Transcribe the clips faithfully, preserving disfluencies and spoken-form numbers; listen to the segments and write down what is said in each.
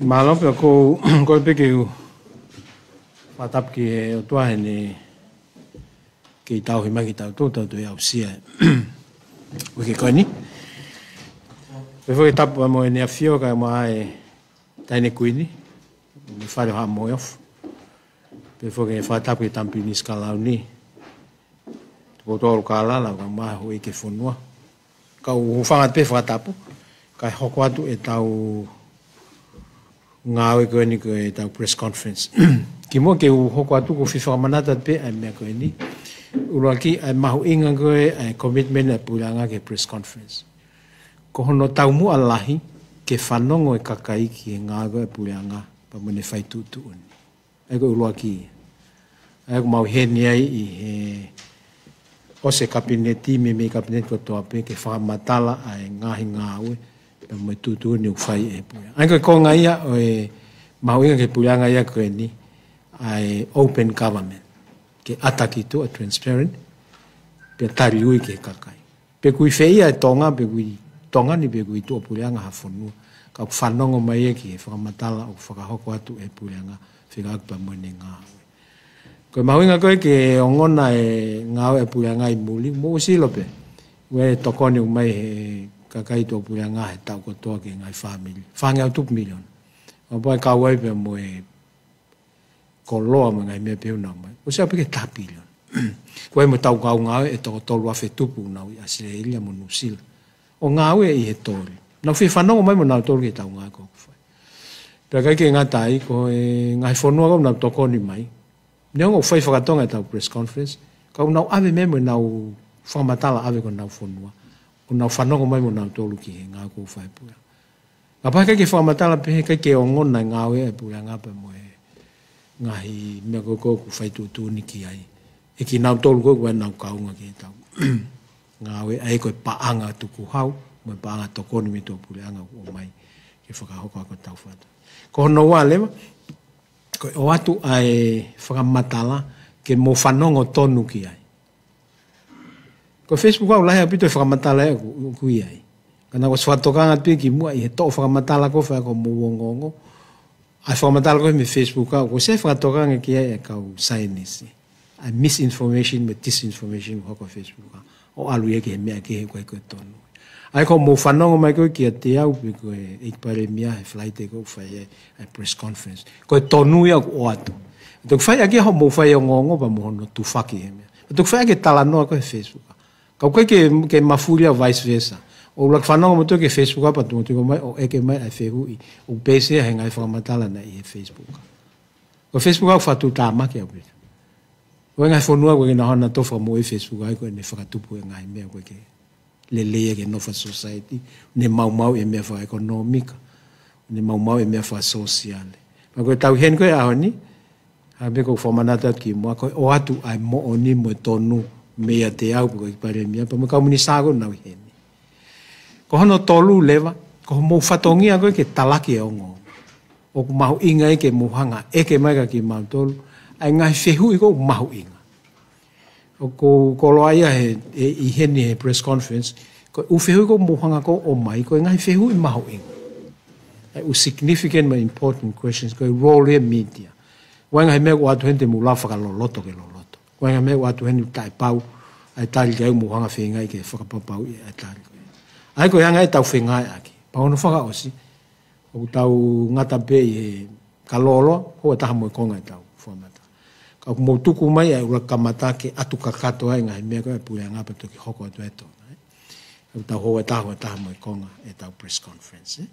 Mālō pē, ʻoku ou kole pē ke u fakatapu ki he ʻOtua heʻene kei tauhi mai kitautolu, tau toe aʻusia e uike ko eni. Pehē foki e tapu mo ʻEne ʻAfio kae ʻumaʻā e Taʻahine Kuini, mo e Fale ʻo Haʻa Moheofo. Pehē foki e fakatapu ki he Tama Pilinisi Kalauni, Tupou Tokolahi, kae ʻumaʻā e houʻeiki e fonua. Kau hūfanga pē he fakatapu, kae hoko atu ʻetau ngāue ko eni ko ʻetau press conference. Kimuʻa ke u hoko atu, ʻoku ou fie fakamanatu atu pē ʻa e meʻa ko eni. ʻUluaki, ʻa e mahuʻinga ko ē ʻa e commitment ʻa e Puleʻanga ki he press conference. Ko hono taumuʻa lahi ke fanongo e kakai ki he ngāue ko ē ʻa e Puleʻanga pea mo ʻene fai tuʻutuʻuni. ʻA ia ko e ʻuluaki. ʻA ia ʻoku mau ʻi heni ai ʻi he ʻosi e Kapineti, meimei Kapineti kotoa pē, ke fakamatala ʻa e ngaahi ngāue pea mo e tuʻutuʻuni ʻoku fai ʻe he Puleʻanga. ʻA ia ko e konga ia ʻo e mahuʻinga ki he Puleʻanga ia ko eni, ʻa e open government. Ke ʻata ki tuʻa, transparent, pea tali ui ki he kakai. Pe ʻoku ʻi fē ia ʻa Tonga, pe ʻoku ʻi Tonga ni, pe ʻoku ʻi tuʻapuleʻanga ha fonua, ka ʻoku fanongo mai ia ki he fakamatala ʻoku fakahoko atu ʻe he Puleʻanga fekauʻaki pea mo ʻene ngāue. Ko e mahuʻinga ko ē ke ongona e ngāue ʻa e Puleʻanga ʻi muli, mou ʻosi ʻilo pē, ʻa e tokoni ʻoku ʻomai ʻe he kakai tuʻapuleʻanga he taʻu kotoa ki he ngaahi fāmili. Fāngeau tupu miliona. ʻO pau ʻe kau ai pea mo e koloa mo e ngaahi meʻa pehē ʻoku nau ʻomai. ʻOsi aʻu pē ki he taha piliona. Ko e mo ʻetau kau ngāue ʻe toko tolu afe tupu ʻoku nau ʻi ʻAositelēlia mo Nuʻusila ʻo ngāue ʻi he toli. Nau fie fanongo mai mo nautolu ki heʻetau ngāue ko ē ʻoku fai. Pea ʻikai ke ngata ai, ko e ngaahi fonua ko ē ʻoku nau tokoni mai, neongo ʻoku fai faka-Tonga ʻetau press conference, ka ʻoku nau ʻave mai mo ʻenau fakamatala ʻave ki honau fonua, ʻo nau fanongo mai mo nautolu ki he ngāue ko ē ʻoku fai ʻe he Puleʻanga. Kapau heʻikai ke fakamatala pē, heʻikai ke ongona e ngāue ʻa e Puleʻanga pea mo e ngaahi meʻa ko ē ʻoku fai tuʻutuʻuni ki ai ʻe kinautolu ko ē ʻoku ʻi ai ʻenau kaunga ki heʻetau ngāue, ʻa ia ko e paʻanga tukuhau mo e paʻanga tokoni mei tuʻapuleʻanga ʻoku ʻomai ke fakahoko ʻaki ʻetau fatu. Ko hono ua leva, ko e ʻoatu ʻa e fakamatala ke mou fanongo tonu ki ai. Ko e Facebook ʻoku lahi ʻaupito e fakamatala ʻoku, ʻoku ʻi ai. Ka naʻá ku ʻosi fakatokanga pē kimuʻa ʻi he toʻo fakamatala ko ē ʻoku fai ko hoʻomou ongoongo. ʻA e fakamatala ko ē mei he Facebook ʻoku ʻosi fakatokanga ki ai e kau saienisi. ʻA e misinformation mo e disinformation ʻoku hoko he Facebook ʻo ʻalu ia ki he meʻa kehe ʻoku ʻikai ko e tonu. ʻA ia ko hoʻomou fanongo mai ko ē kiate au pe ko e ʻEiki Palēmia he Falaite ko ē ʻoku fai ai ʻa e press conference, ko e tonu ia ʻoku ʻoatu. Toki fai ʻaki ia hoʻomou faiongoongo pea mo hono tufaki he meʻa. Toki fai ʻaki e talanoa ko ē he Facebook. Ka ʻoku ʻikai ke, ke mafuli ʻa e vice versa. ʻOua ʻe fanongo moutolu ki he Facebook pea toki tuku mai ʻo ʻeke mai ʻa e fehuʻi ʻoku peisi ia he ngaahi fakamatala naʻe ʻi he Facebook. Ko e Facebook ʻoku fakatuʻutāmaki ʻaupito. Ko e ngaahi fonua ʻoku ʻikai ke nau hanga ʻo fakamoʻui e Facebook ʻa ia ko ʻene fakatupu e ngaahi meʻa ʻoku ʻikai ke lelei ia ke nofo ai e society, ʻene maumauʻi e meʻa fakaʻekonōmika, ʻene maumauʻi e meʻa fakasōsiale. Pea ko ʻetau ʻi heni ko ē he ʻaho ni, hangē pē ko ʻeku fakamanatu atu kimuʻa, ko e ʻoatu ʻa e moʻoni mo e tonu meiate au pe ko e ʻEiki Palēmia pea mo e kau minisitā ko ē ʻoku nau ʻi heni. Ko hono tolu leva, ko hoʻomou fatongia ko ē ke talaki e ongoongo, ʻoku mahuʻinga ia ke mou hanga ʻo ʻeke mai kiate kimautolu ʻa e ngaahi fehuʻi ko ē ʻoku mahuʻinga. ʻOku ou koloaʻia he, ʻe, ʻi heni he press conference, ko e ʻū fehuʻi ʻoku mou hanga ko ē ʻo ʻomai, ko e ngaahi fehuʻi mahuʻinga. ʻA e ʻū significant mo e important questions, ko e role ia e media. ʻOku ʻi ai e ngaahi meʻa ʻoku ʻoatu heni te mou lava ʻo fakaloloto ke loloto. ʻOku ʻi ai e ngaahi meʻa ʻoku ʻoatu heni ʻoku taʻepau ʻa e tali, ka ʻoku mou hanga ʻo feingaʻi ke fakapaupauʻi ʻa e tali ko ē. ʻA ia ko e anga ia ʻetau fengāueʻaki. Pea hono fakaʻosi, ʻoku tau ngata pē ʻi he ka lōloa, houa ʻe taha mo e konga ʻetau fakamatala. Ka ʻoku mou tuku mai ʻa e ʻuluaki kamata ke ʻatu kakato ai e ngaahi meʻa ko ē ʻa e Puleʻanga pea toki hoko atu ʻa e tō. ʻOku tau houa ʻe taha, houa ʻe taha mo e konga ʻetau press conference, ē?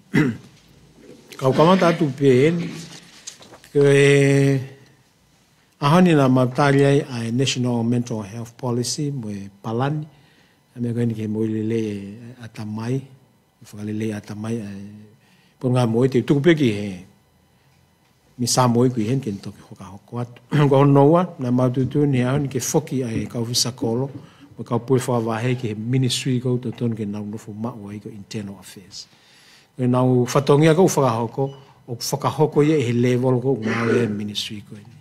Kau kamata atu pē eni, ko e ʻaho ni naʻa mau tali ai ʻa e National Mental Health Policy mo e palani, ʻa e meʻa ko eni ki he moʻui lelei e ʻatamai, fakalelei ʻatamai, ʻa e pononga moʻui, te u tuku pē ki he Minisitā Moʻui ʻoku ʻi heni ke ne toki fakahoko atu. Ko hono ua, naʻa mau tuʻutuʻuni he ʻaho ni ke foki ʻa e kau ʻōfisa kolo mo e kau pule fakavahe ki he ministry ʻoku totonu ke nau nofo maʻu ai, ko e Internal Affairs. Ko ʻenau fatongia ʻoku fakahoko, ʻoku fakahoko ia ʻi he level ʻoku ngāue ai e ministry ko eni.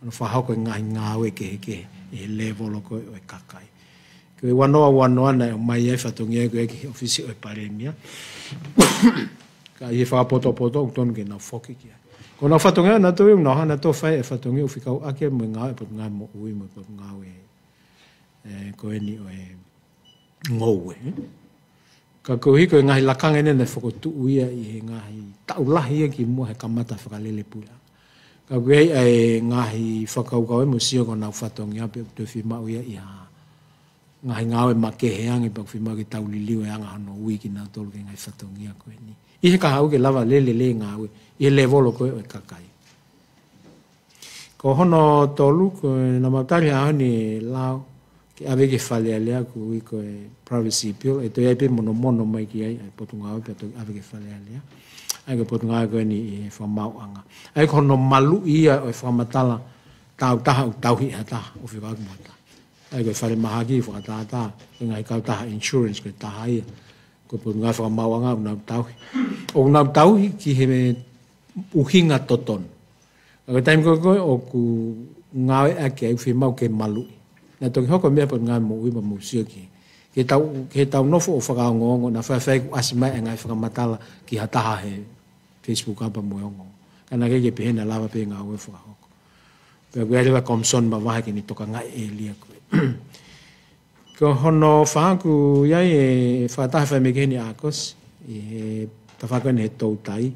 ʻO nau fakahoko e ngaahi ngāue kehekehe ʻi he level ʻo e kakai. Ko e one oh one oh one naʻe ʻomai ai e fatongia ko ē ki he ʻōfisi ʻo e Palēmia. Ka ʻi he fakapotopoto ʻoku tonu ke nau foki ki ai. Ko honau fatongia naʻa nau toe, nau hanga ʻo fai e fatongia ʻoku fekauʻaki mo e ngāue ʻa e Potungāue Moʻui mo e Potungāue, ē, ko eni ʻo e Ngoue. Ka koeʻuhi ko e ngaahi lakanga eni naʻe fokotuʻu ia ʻi he ngaahi taʻu lahi ia kimuʻa he kamata fakalele puleʻanga. Ka ko e ʻi ai e ngaahi fakakaukau ʻe mo sio ko honau fatongia pē ʻoku toe fiemaʻu ia ʻi ha ngaahi ngāue makehe ange pea ʻoku fiemaʻu ke tau liliu e anga hono ui kinautolu ki he ngaahi fatongia ko eni. ʻI he kahaʻu ke lava lelei e ngāue ʻi he lēvolo ko ē ʻo e kakai. Ko hono tolu, ko e naʻa mau tali he ʻaho ni e lao ke ʻave ki he Fale Alea, ʻoku ui ko e Privacy Bill, ʻe toe ʻi ai pē monomono mai ki ai ʻa e Potungāue pea toki ʻave ki he Fale Alea. ʻA ia ko e Potungāue ko eni ʻi he Fakamaauʻanga. ʻA ia ko hono maluʻi ia ʻo e fakamatala tāutaha ʻoku tauhi ʻe ha taha ʻo fekauʻaki mo ha taha. ʻA ia ko e falemahaki fakatātā, ko e ngaahi kautaha insurance ko e taha ia. Ko e Potungāue Fakamaauʻanga ʻoku nau tauhi. ʻOku nau tauhi ki he ʻuhinga totonu. Ka ko e taimi ko ē ko ē ʻoku ngāueʻaki ai ʻoku fiemaʻu ke maluʻi. Naʻe toki hoko e meʻa Potungāue Moʻui pea mou sio ki ai. Ke tau, ke tau nofo ʻo fakaongoongo naʻa faifai kuo ʻasi mai e ngaahi fakamatala ki ha taha he Facebook pea mo e ongoongo. Ka naʻe ʻikai ke pehē naʻe lava pē ngāue fakahoko. Pea ʻoku ʻi ai leva e Komisoni Mavahe ke ne tokangaʻi e ʻēlia ko ē. Ko hono fā ʻoku ʻi ai e fakataha fai mai ki heni ʻa ʻAokosi, ʻi he tafaʻaki ko eni he toutai,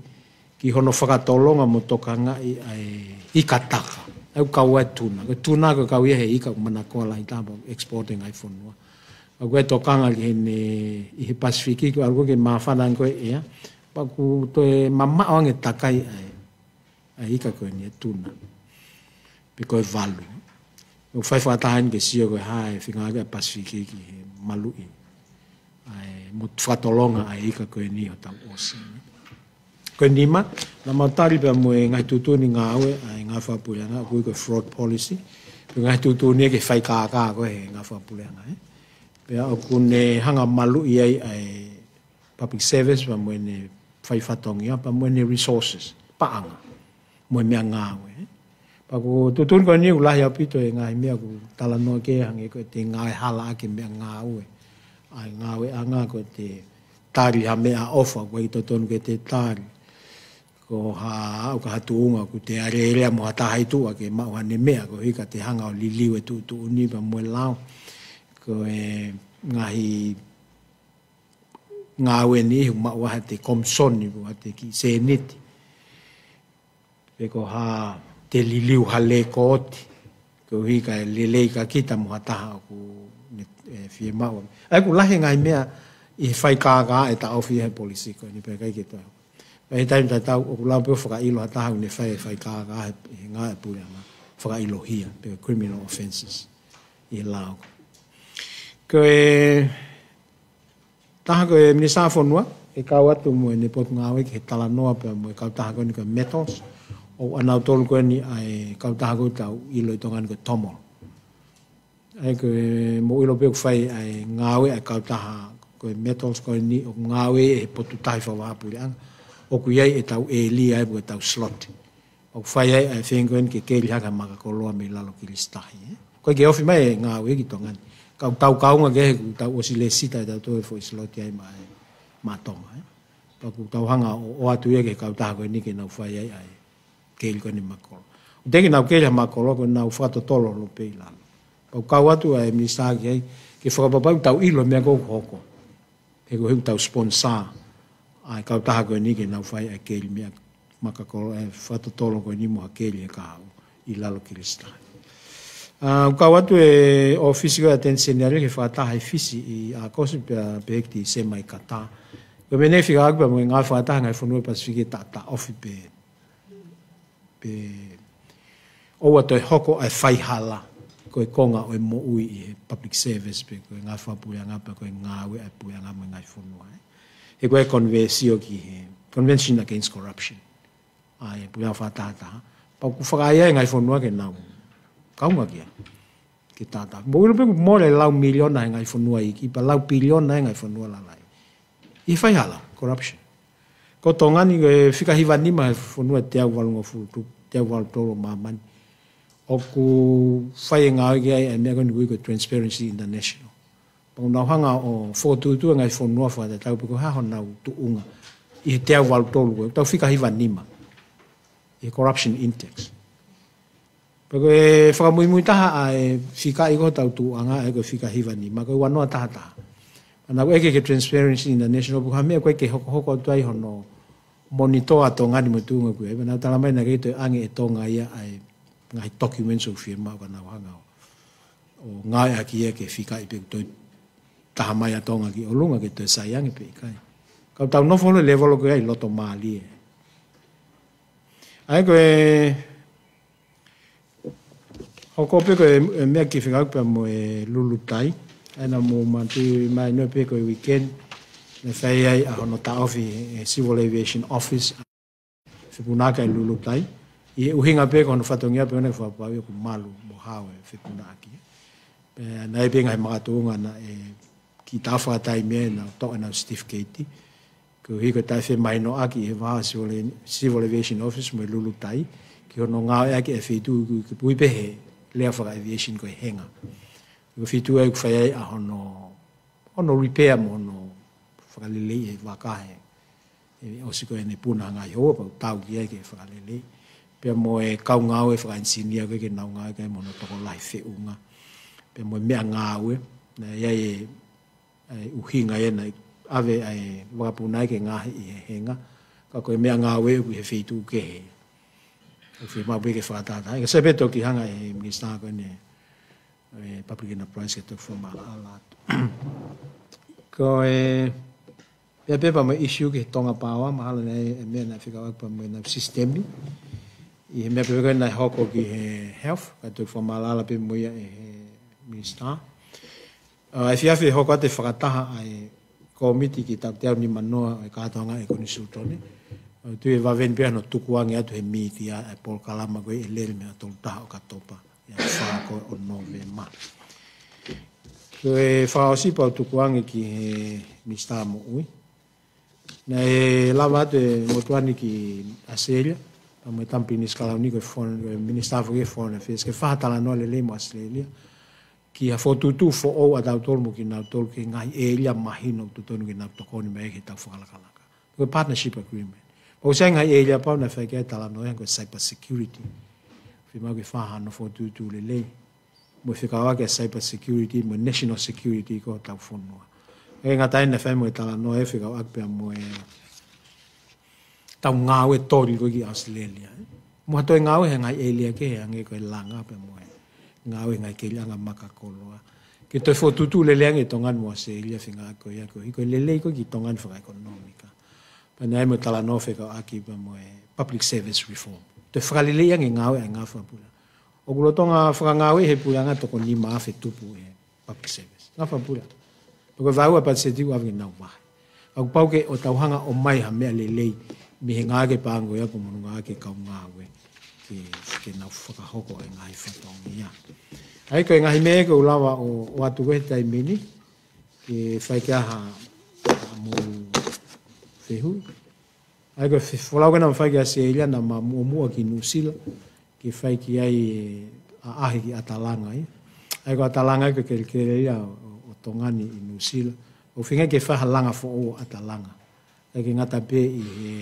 ki hono fakatolonga mo tokangaʻi ʻa e ika taka. ʻA ia ʻoku kau ai e tuna. Ko e tuna ko e kau ia he ika ʻoku manakoa lahi taha pea export e ngaahi fonua. ʻOku ʻi ai e tokanga ki heni ʻi he Pasifiki, ko e ʻalu ko ē ke māfana ange ko ē ʻea. Pea ʻoku toe mamaʻo ange takai ʻa e ʻa e ika ko eni e tuna. Pe ko e valu. ʻOku fai fakataha eni ke sio ko e hā e feinga ʻa e Pasifiki ki he maluʻi. ʻA e mo fakatolonga ʻa e ika ko eni hotau ʻosi. Ko e nima, naʻa mau tali pea mo e ngaahi tuʻutuʻuni ngāue ʻa e ngāue fakapuleʻanga, ʻoku ui ko e fraud policy. Ko e ngaahi tuʻutuʻuni ia ke fai kākā ko ē he ngāue fakapuleʻanga, ē. Pea ʻoku ne hanga maluʻi ai ʻa e public service, pea mo ʻene fai fatongia, pea mo ʻene resources, paʻanga, mo e meʻangāue. Pea ko e tuʻutuʻuni ko eni ʻoku lahi ʻaupito e ngaahi meʻa ʻoku talanoa ki ai hangē ko ʻete ngāue hala ʻaki e meʻangāue. ʻA e ngāueʻanga ko ʻete tali ha meʻaʻofa, ʻoku ʻikai totonu ke te tali. Ko ha aʻu ki ha tuʻunga ʻoku te alēlea mo ha taha ʻi tuʻa ke maʻu haʻane meʻa koeʻuhi ka te hanga ʻo liliu e tuʻutuʻuni pea mo e lao. Ko e ngaahi ngāue ni ʻoku maʻu ai haʻate komisoni, ko haʻate kiʻi sēniti. Pe ko haʻate liliu ha lēkooti, koeʻuhi kae lelei kia kita mo ha taha ʻoku ne, ē, fiemaʻu. ʻA ia ʻoku lahi e ngaahi meʻa ʻi he fai kākā ʻe taʻofi he polisi ko eni pea ʻikai ke toe. Pea ʻi he taimi tatau, ʻoku lau pē ʻo fakaʻilo ha taha ʻoku ne fai e fai kākā he, he ngāue puleʻanga, fakaʻilohia, pe criminal offences, ʻi he lao. Ko e taha ko e Minisitā Fonua, ʻe kau atu mo ʻene potungāue ki he talanoa pea mo e kautaha ko eni ko e Metals, ʻo ʻanautolu ko eni ʻa e kautaha ko ē ʻoku tau ʻilo ʻi Tonga ni ko e TOMOL. ʻA ia ko e mou ʻilo pē ʻoku fai ʻa e ngāue ʻa e kautaha ko e Metals ko eni ʻoku ngāue he potu tahi fakavahaʻapuleʻanga. ʻOku ʻi ai ʻetau ʻēlia ai pe ko ʻetau slot. ʻOku fai ai ʻa e feinga ko eni ke keli hake ha makakoloa mei lalo kilisitahi, ē. ʻOku ʻikai ke ofi mai e ngāue ki Tonga ni. Ka ʻoku tau kaunga ki ai he kuo tau ʻosi lēsisita ʻe tautolu e foʻi slot ai maʻa, maʻa Tonga, ē. Pea ʻoku tau hanga ʻo, ʻoatu ia ki he kautaha ko eni ke nau fai ai ʻa e keli ko eni makakoloa. ʻOku teʻeki ke nau keli ha makakoloa, ko ʻenau fakatotolo holo pē ʻi lalo. Pea ʻoku kau atu ʻa e Minisitā ki ai, ke fakapapauʻi ʻoku tau ʻilo e meʻa ko ē ʻoku hoko. He ko e ʻuhi ʻoku tau sponsor ʻa e kautaha ko eni ke nau fai ʻa e keli meʻa makakoloa, ʻa e fakatotolo ko eni mo ha keli he kahaʻu ʻi lalo kilisitahi. ʻA, ʻoku kau atu e ʻōfisi ko ē ʻa e ʻAteni Seniale ki he fakataha ʻi Fisi ʻi ʻAokosi pea pehē ki Tīsema ʻi Katā. Ko e meʻa naʻe fekauʻaki pea mo e ngāue fakataha ngaahi fonua Pasifiki ʻe taʻataʻofi pē pe ʻoua toe hoko ʻa e faihala ko e konga ʻo e moʻui ʻi he public service pe ko e ngāue fakapuleʻanga pe ko e ngāue ʻa e puleʻanga mo e ngaahi fonua, ē. He ko e konvensio ki he Convention Against Corruption ʻa e puleʻanga fakatahataha. Pea ʻoku fakaʻaiʻai e ngaahi fonua ke nau kaunga ki ai. Ke tata. Mou ʻilo pē ʻoku mole e lau miliona he ngaahi fonua iiki, pea lau piliona he ngaahi fonua lalahi. ʻI he faihala, corruption. Ko Tonga ni ko e fika hiva nima he fonua ʻe teau valungofulu tupu, teau valu tolu ʻo māmani. ʻOku fai e ngāue ki ai e meʻa ko eni ʻoku ui ko e Transparency International. Pea ʻoku nau hanga ʻo fokotuʻutuʻu e ngaahi fonua fakatatau pe ko e hā honau tuʻunga ʻi he teau valu tolu ko ē, tau fika hiva nima ʻi he corruption index. Pea ko e fakamuimui taha ʻa e fika ʻi ko ē tau tuʻu ʻanga ʻa e ko e fika hiva nima, ko e ua noa taha taha. Pea naʻa ku ʻeke ki he Transparency International pe ko e hā e meʻa ko ē ke hokohoko atu ai hono monitor ʻa Tonga ni mo e tuʻunga ko ē. Pea nau tala mai naʻe ʻikai toe ʻange ʻe Tonga ia ʻa e ngaahi documents ʻoku fiemaʻu ka nau hanga ʻo, ʻo ngāueʻaki ia ke fika ʻi pe ʻoku toe taha mai ʻa Tonga ki ʻolunga ke toe sai ange pe ʻikai. Ka tau nofo holo he level ko ia ʻi loto mālie. ʻA e ko e hoko pē ko e, e meʻa ki he fika pea mo e Lulutai. ʻA ia naʻa mou manatuʻi mai noa pē ko e weekend naʻe fai ai ʻa hono taʻofi ʻe he Civil Aviation Office ʻa e fepunaʻaki ʻa e Lulutai. ʻI he ʻuhinga pē ko hono fatongia pē ʻoku ne fakapapauʻi ʻoku malu mo hao e fepunaʻaki. Pea naʻe ʻi ai pē ngaahi makatuʻunga naʻe kiʻi taʻofi fakataimi ai ʻenau toʻo ʻenau certificate. Koeʻuhi ko e taʻefemahinoʻaki ʻi he vahaʻa Civil, Civil Aviation Office mo e Lulutai ki hono ngāueʻaki ʻa e feituʻu ʻoku, ʻoku puhi pē he lea faka-aviation ko e hangar. Ko e feituʻu ia ʻoku fai ai ʻa hono, hono repair mo hono fakaleleiʻi e vaka he, he ʻosi ko ē ʻene puna ha ngaahi houa pea ʻoku tau ki ai ke fakalelei. Pea mo e kau ngāue faka-engineer ko ē ke nau ngāueʻaki ai mo hono tokolahi feʻunga. Pea mo e meʻangāue, naʻe ʻi ai e ʻa e ʻuhinga ia naʻe ʻave ʻa e vakapuna ia ke ngaohi ʻi he hangar. Ka ko e meʻangāue ʻoku ʻi he feituʻu kehe. ʻOku fiemaʻu pē ke fakatātā. Ka sai pē toki hanga ʻe he minisitā ko eni ʻo e Public Enterprise ke toki fakamaʻalaʻala atu. Ko e meʻa pē pea mo e issue ki he Tonga Power, mahalo naʻe ʻi ai e meʻa naʻe fekauʻaki pea mo ʻenau sisitemi. ʻI he meʻa pē ko ē naʻe hoko ki he health, ka toki fakamaʻalaʻala pē mo ia ʻe he minisitā. ʻA, efiafi ʻe hoko atu e fakataha ʻa e kōmiti ki he taʻu teau nimanoa ʻo e kātoanga ʻa e konisitūtone. ʻOku ou tui ʻe vave ni pē hano tukuange atu he mītia ʻa e polokalama ko ē ʻe lele mei he tolu taha ʻOkatopa ia fā ko ē ʻo Nōvema. Ko e fakaʻosi pea u tukuange ki he Minisitā Moʻui. Naʻe lava atu e motuʻa ni ki ʻAositelēlia, pea mo e Tama Pilinisi Kalauni ko e foreign, ko e minisitā foki ʻo e Foreign Affairs, ke fai ha talanoa lelei mo ʻAositelēlia ki ha fokotuʻutuʻu foʻou ʻatautolu mo kinautolu ki he ngaahi ʻēlia mahino ʻoku totonu ke nau tokoni mai ki heʻetau fakalakalaka. Ko e partnership agreement. Pea ʻoku ʻi ai e ngaahi ʻēlia pau naʻe fai ki ai e talanoa ia ko e cyber security. Fiemaʻu ke fai hano fokotuʻutuʻu lelei mo e fekauʻaki ʻa e cyber security mo e national security ko ē ʻo hotau fonua. ʻIkai ngata ai naʻe fai mo e talanoa ʻe fekauʻaki pea mo ʻetau ngāue toli ko ē ki ʻAositelēlia, ē. Mo ha toe ngāue he ngaahi ʻēlia kehe hangē ko e langa pea mo e ngāue he ngaahi keliʻanga makakoloa. Ke toe fokotuʻutuʻu lelei ange ʻa Tonga ni mo ʻAositelēlia he ngaahi ko ia ko ē, ko e lelei ko ē ki Tonga ni fakaʻekonōmika. Pea naʻe ʻi ai mo e talanoa fekauʻaki pea mo e public service reform. Toe fakalelei ange e ngāue ʻa e ngāue fakapuleʻanga. ʻOku lolotonga fakangāueʻi he puleʻanga toko nima afe tupu ʻi he public service. Ngāue fakapuleʻanga. Pea ko e vaheua e patiseti ʻoku ʻave ke nau vahe. Ka kuo pau ke ʻoua te tau hanga ʻo ʻomai ha meʻa lelei mei he ngāue ke pango ia ko e monū ngāue ki he kau ngāue ke, ke nau fakahoko e ngaahi fatongia. ʻA ia ko e ngaahi meʻa ia ʻoku ou lava ʻo, ʻoatu ko ē he taimi ni ke fai ki ai ha, ha mou fehuʻi. ʻA ia ko e fe-, folau ko ē naʻa ma fai ki ʻAositelēlia naʻa ma muʻomuʻa ki Nuʻusila, ke fai ki ai e ʻaʻahi ki ʻAtalanga ia. ʻA ia ko ʻAtalanga ia ko e kelekele ia ʻo, ʻo Tonga ni ʻi Nuʻusila. ʻOku feinga ke fai ha langa foʻou ʻo ʻAtalanga. ʻIkai ke ngata pē ʻi he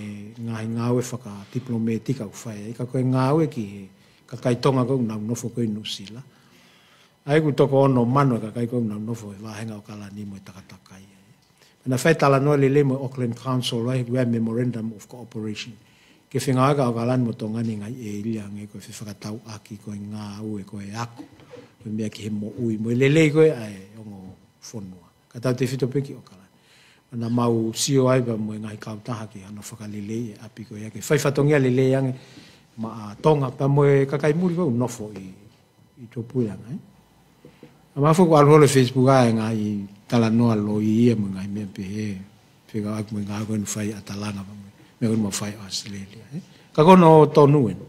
ngaahi ngāue fakatipilōmētika ʻoku fai ai, ka ko e ngāue ki he kakai Tonga ko ē ʻoku nau nofo ko ē ʻi Nuʻusila. ʻA ia ʻoku toko ono mano e kakai ko ē ʻoku nau nofo he vāhenga ʻo ʻAokalani mo e takatakai. Naʻa na fai talanoa lelei mo e Auckland Council, ʻa ia ko e Memorandum of Cooperation. Ke fengāueʻaki ʻa ʻAokalani mo Tonga ni ngaahi ʻēlia hangē ko e fefakatauʻaki, ko e ngāue, ko e ako, ko e meʻa ki he moʻui, mo e lelei ko ē ʻa e ongo fonua. Kae tautefito pē ki ʻAokalani. Naʻa mau sio ai pea mo e ngaahi kautaha ki hano fakaleleiʻi e ʻapi ko ia ke fai fatongia lelei ange maʻa Tonga pea mo e kakai muli ko ē ʻoku nofo ʻi, ʻi tuʻapuleʻanga, ē. Naʻa ma foki ʻalu holo he Facebook ʻa e ngaahi talanoa loi ia mo e ngaahi meʻa pehē. Fekauʻaki mo e ngāue ko ē naʻe fai ʻi ʻAtalanga pea mo e meʻa ko ē naʻe fai ʻi ʻAositelēlia, ē. Ka ko hono tonu eni.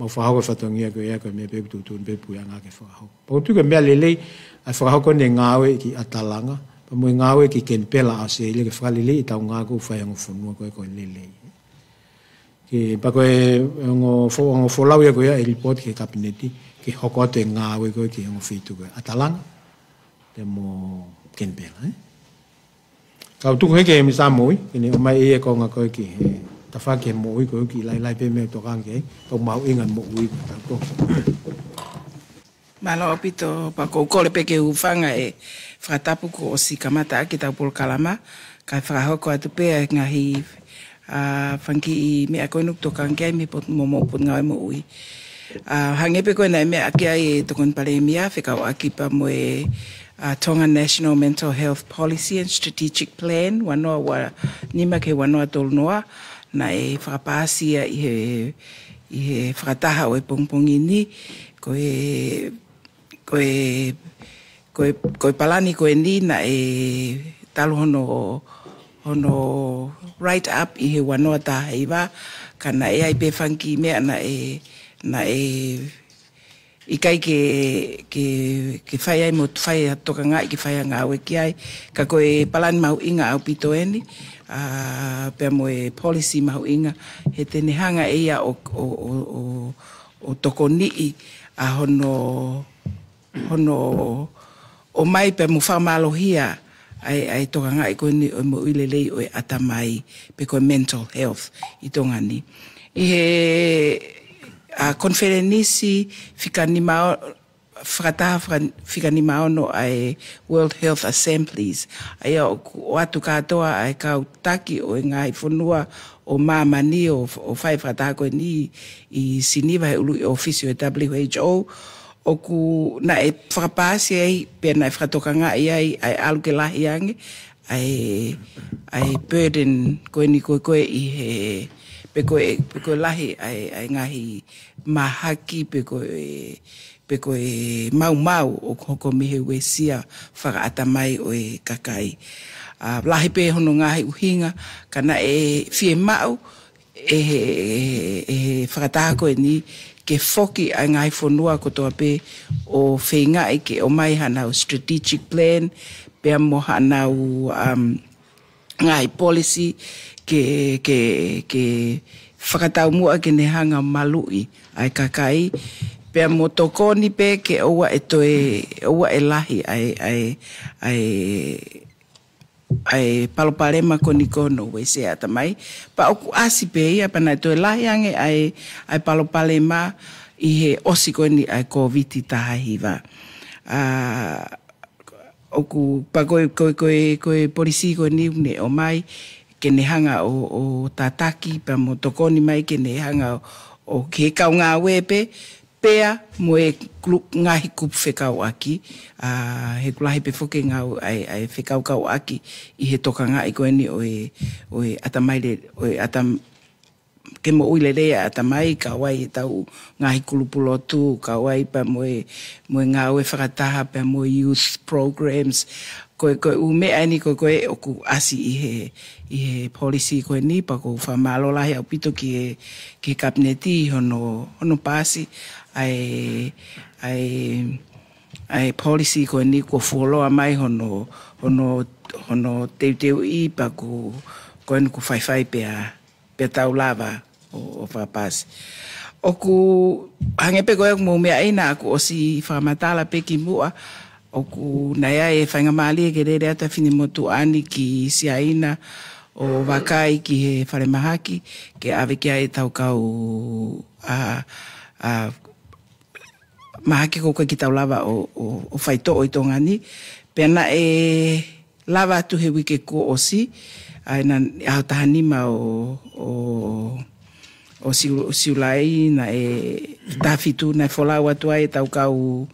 Mau fakahoko e fatongia ko ia ko e meʻa pē ʻoku tuʻutuʻuni pē puleʻanga ke fakahoko. Pea ʻoku ou tui ko e meʻa lelei ʻa e fakahoko ʻene ngāue ki ʻAtalanga pea mo e ngāue ki Kenipela ʻAositelēlia ke fakaleleiʻi ʻetau ngāue ʻoku fai ʻi he ongo fonua ko ē ko e lelei. Ke pea ko e ongo fo-, ongo folau ia ko ia ʻe lipooti ki he Kapineti ke hoko atu e ngāue ko ē ki he ongo feituʻu ko ē ʻAtalanga pea mo Kenipela, ē. Kau tuku heke e Misa Moʻui, ke ne ʻomai e konga ko ē ki he tafaʻaki e moʻui ko ē, ʻoku lahi lahi pē meʻa ʻoku tokanga ki ai, pea mahuʻinga e moʻui ko ē. Mālō ʻaupito, pea ʻoku ou kole pē ke u hūfanga he fakatapu kuo ʻosi kamata ʻaki ʻetau polokalama, kae fakahoko atu pē ʻa e ngaahi, ʻa, fanga kiʻi meʻa ko eni ʻoku tokanga ki ai mei he pot-, mo, mo Potungāue Moʻui. ʻA, hangē pē ko ē naʻe meʻa ʻaki ai e Tokoni Palēmia, fekauʻaki pea mo e, ʻa, Tonga National Mental Health Policy and Strategic Plan, ua noa ua nima ki he ua noa tolu noa, naʻe fakapaasi ia ʻi he, ʻi he fakataha ʻo e pongipongi ni, ko e, ko e, ko e, ko e palani ko eni naʻe talu hono, hono write up ʻi he ua noa taha hiva, ka naʻe ʻi ai pē fanga kiʻi meʻa naʻe, naʻe ʻikai ke, ke, ke fai ai mo fai ha tokangaʻi ke fai ha ngāue ki ai. Ka ko e palani mahuʻinga ʻaupito eni, ʻa, pea mo e policy mahuʻinga, he te ne hanga ʻe ia ʻo, ʻo, ʻo, ʻo, ʻo tokoniʻi ʻa hono, hono ʻomai pea mo fakamālohia ʻa e, ʻa e tokangaʻi ko eni ʻo e moʻui lelei ʻo e ʻatamai, pe ko e mental health ʻi Tonga ni. ʻI he, ʻa, konifelenisi fika nima o-, fakataha fika-, fika nima ono ʻa e World Health Assemblies, ʻa ia ʻoku ʻoatu kātoa ʻa e kau taki ʻo e ngaahi fonua ʻo māmani ʻo, ʻo fai e fakataha ko eni ʻi Siniva he ʻuluʻi ʻōfisi ʻo e W H O, ʻoku naʻe fakapaasi ai, pea naʻe fakatokangaʻi ai, ʻa e ʻalu ke lahi ange ʻa e, ʻa e burden ko eni ko ē, ko ē ʻi he, pe ko e, pe ko e lahi ʻa e, ʻa e ngaahi mahaki, pe ko e, pe ko e maumau ʻoku hoko mei he uesia fakaʻatamai ʻo e kakai. ʻA, lahi pē hono ngaahi ʻuhinga, ka naʻe fiemaʻu ʻe he, ʻe he fakataha ko eni ke foki ʻa e ngaahi fonua kotoa pē ʻo feingaʻi ke ʻomai haʻanau strategic plan, pea mo haʻanau, um, ngaahi policy ke, ke, ke fakataumuʻa ke ne hanga ʻo maluʻi ʻa e kakai, pea mo tokoni pē ke ʻoua ʻe toe, ʻoua ʻe lahi ʻa e, ʻa e, ʻa e, ʻa e palopalema ko eni ko hono uesia ʻatamai. Pea ʻoku ʻasi pē ia, pea naʻe toe lahi ange ʻa e, ʻa e palopalema ʻi he ʻosi ko eni ʻa e Kōviti taha hiva. ʻA, ʻoku, pea ko e, ko e, ko e, ko e polisī ko eni ʻoku ne ʻomai ke ne hanga ʻo, ʻo tataki, pea mo tokoni mai ke ne hanga ʻo, ʻo ke kaungāue pē, pea mo e group, ngaahi kupu fekauʻaki, ʻa, he ʻoku lahi pē foki e ngāue ʻa e, ʻa e fekaukauʻaki ʻi he tokangaʻi ko eni ʻo e, ʻo e ʻatamai le-, ʻo e ʻatam-, ke moʻui lelei ʻa e ʻatamai, kau ai ʻetau ngaahi kulupu lotu, kau ai pea mo e, mo e ngāue fakataha, pea mo e youth programs. Ko e, ko e ʻū meʻa eni ko ē, ko ē ʻoku ʻasi ʻi he, ʻi he polisī ko eni, pea ʻoku ou fakamālō lahi ʻaupito ki he, ki he Kapineti ʻi hono, hono paasi ʻa e, ʻa e, ʻa e polisī ko eni kuo fuoloa mai hono, hono, hono teuteuʻi pea ʻoku, ko eni ʻoku faifai pea, pea tau lava ʻo, ʻo fakapaasi. ʻOku hangē pē ko ē ʻoku mou meaʻi naʻá ku ʻosi fakamatala pē kimuʻa, ʻoku naʻe ʻi ai e faingamālie ke lele atu ʻa e finemotuʻa ni ki Siaina ʻo vakai ki he falemahaki, ke ʻave ki ai ʻetau kau, ʻa, ʻa, mahaki ko ē ʻoku ʻikai ke tau lava ʻo, ʻo, ʻo faitoʻo ʻi Tonga ni. Pea naʻe lava atu he uike kuo ʻosi, ʻa ē naʻe ʻaho taha nima ʻo, ʻo, ʻo Siu-, ʻo Siulai, naʻe taha fitu, naʻe folau atu ai ʻetau kau,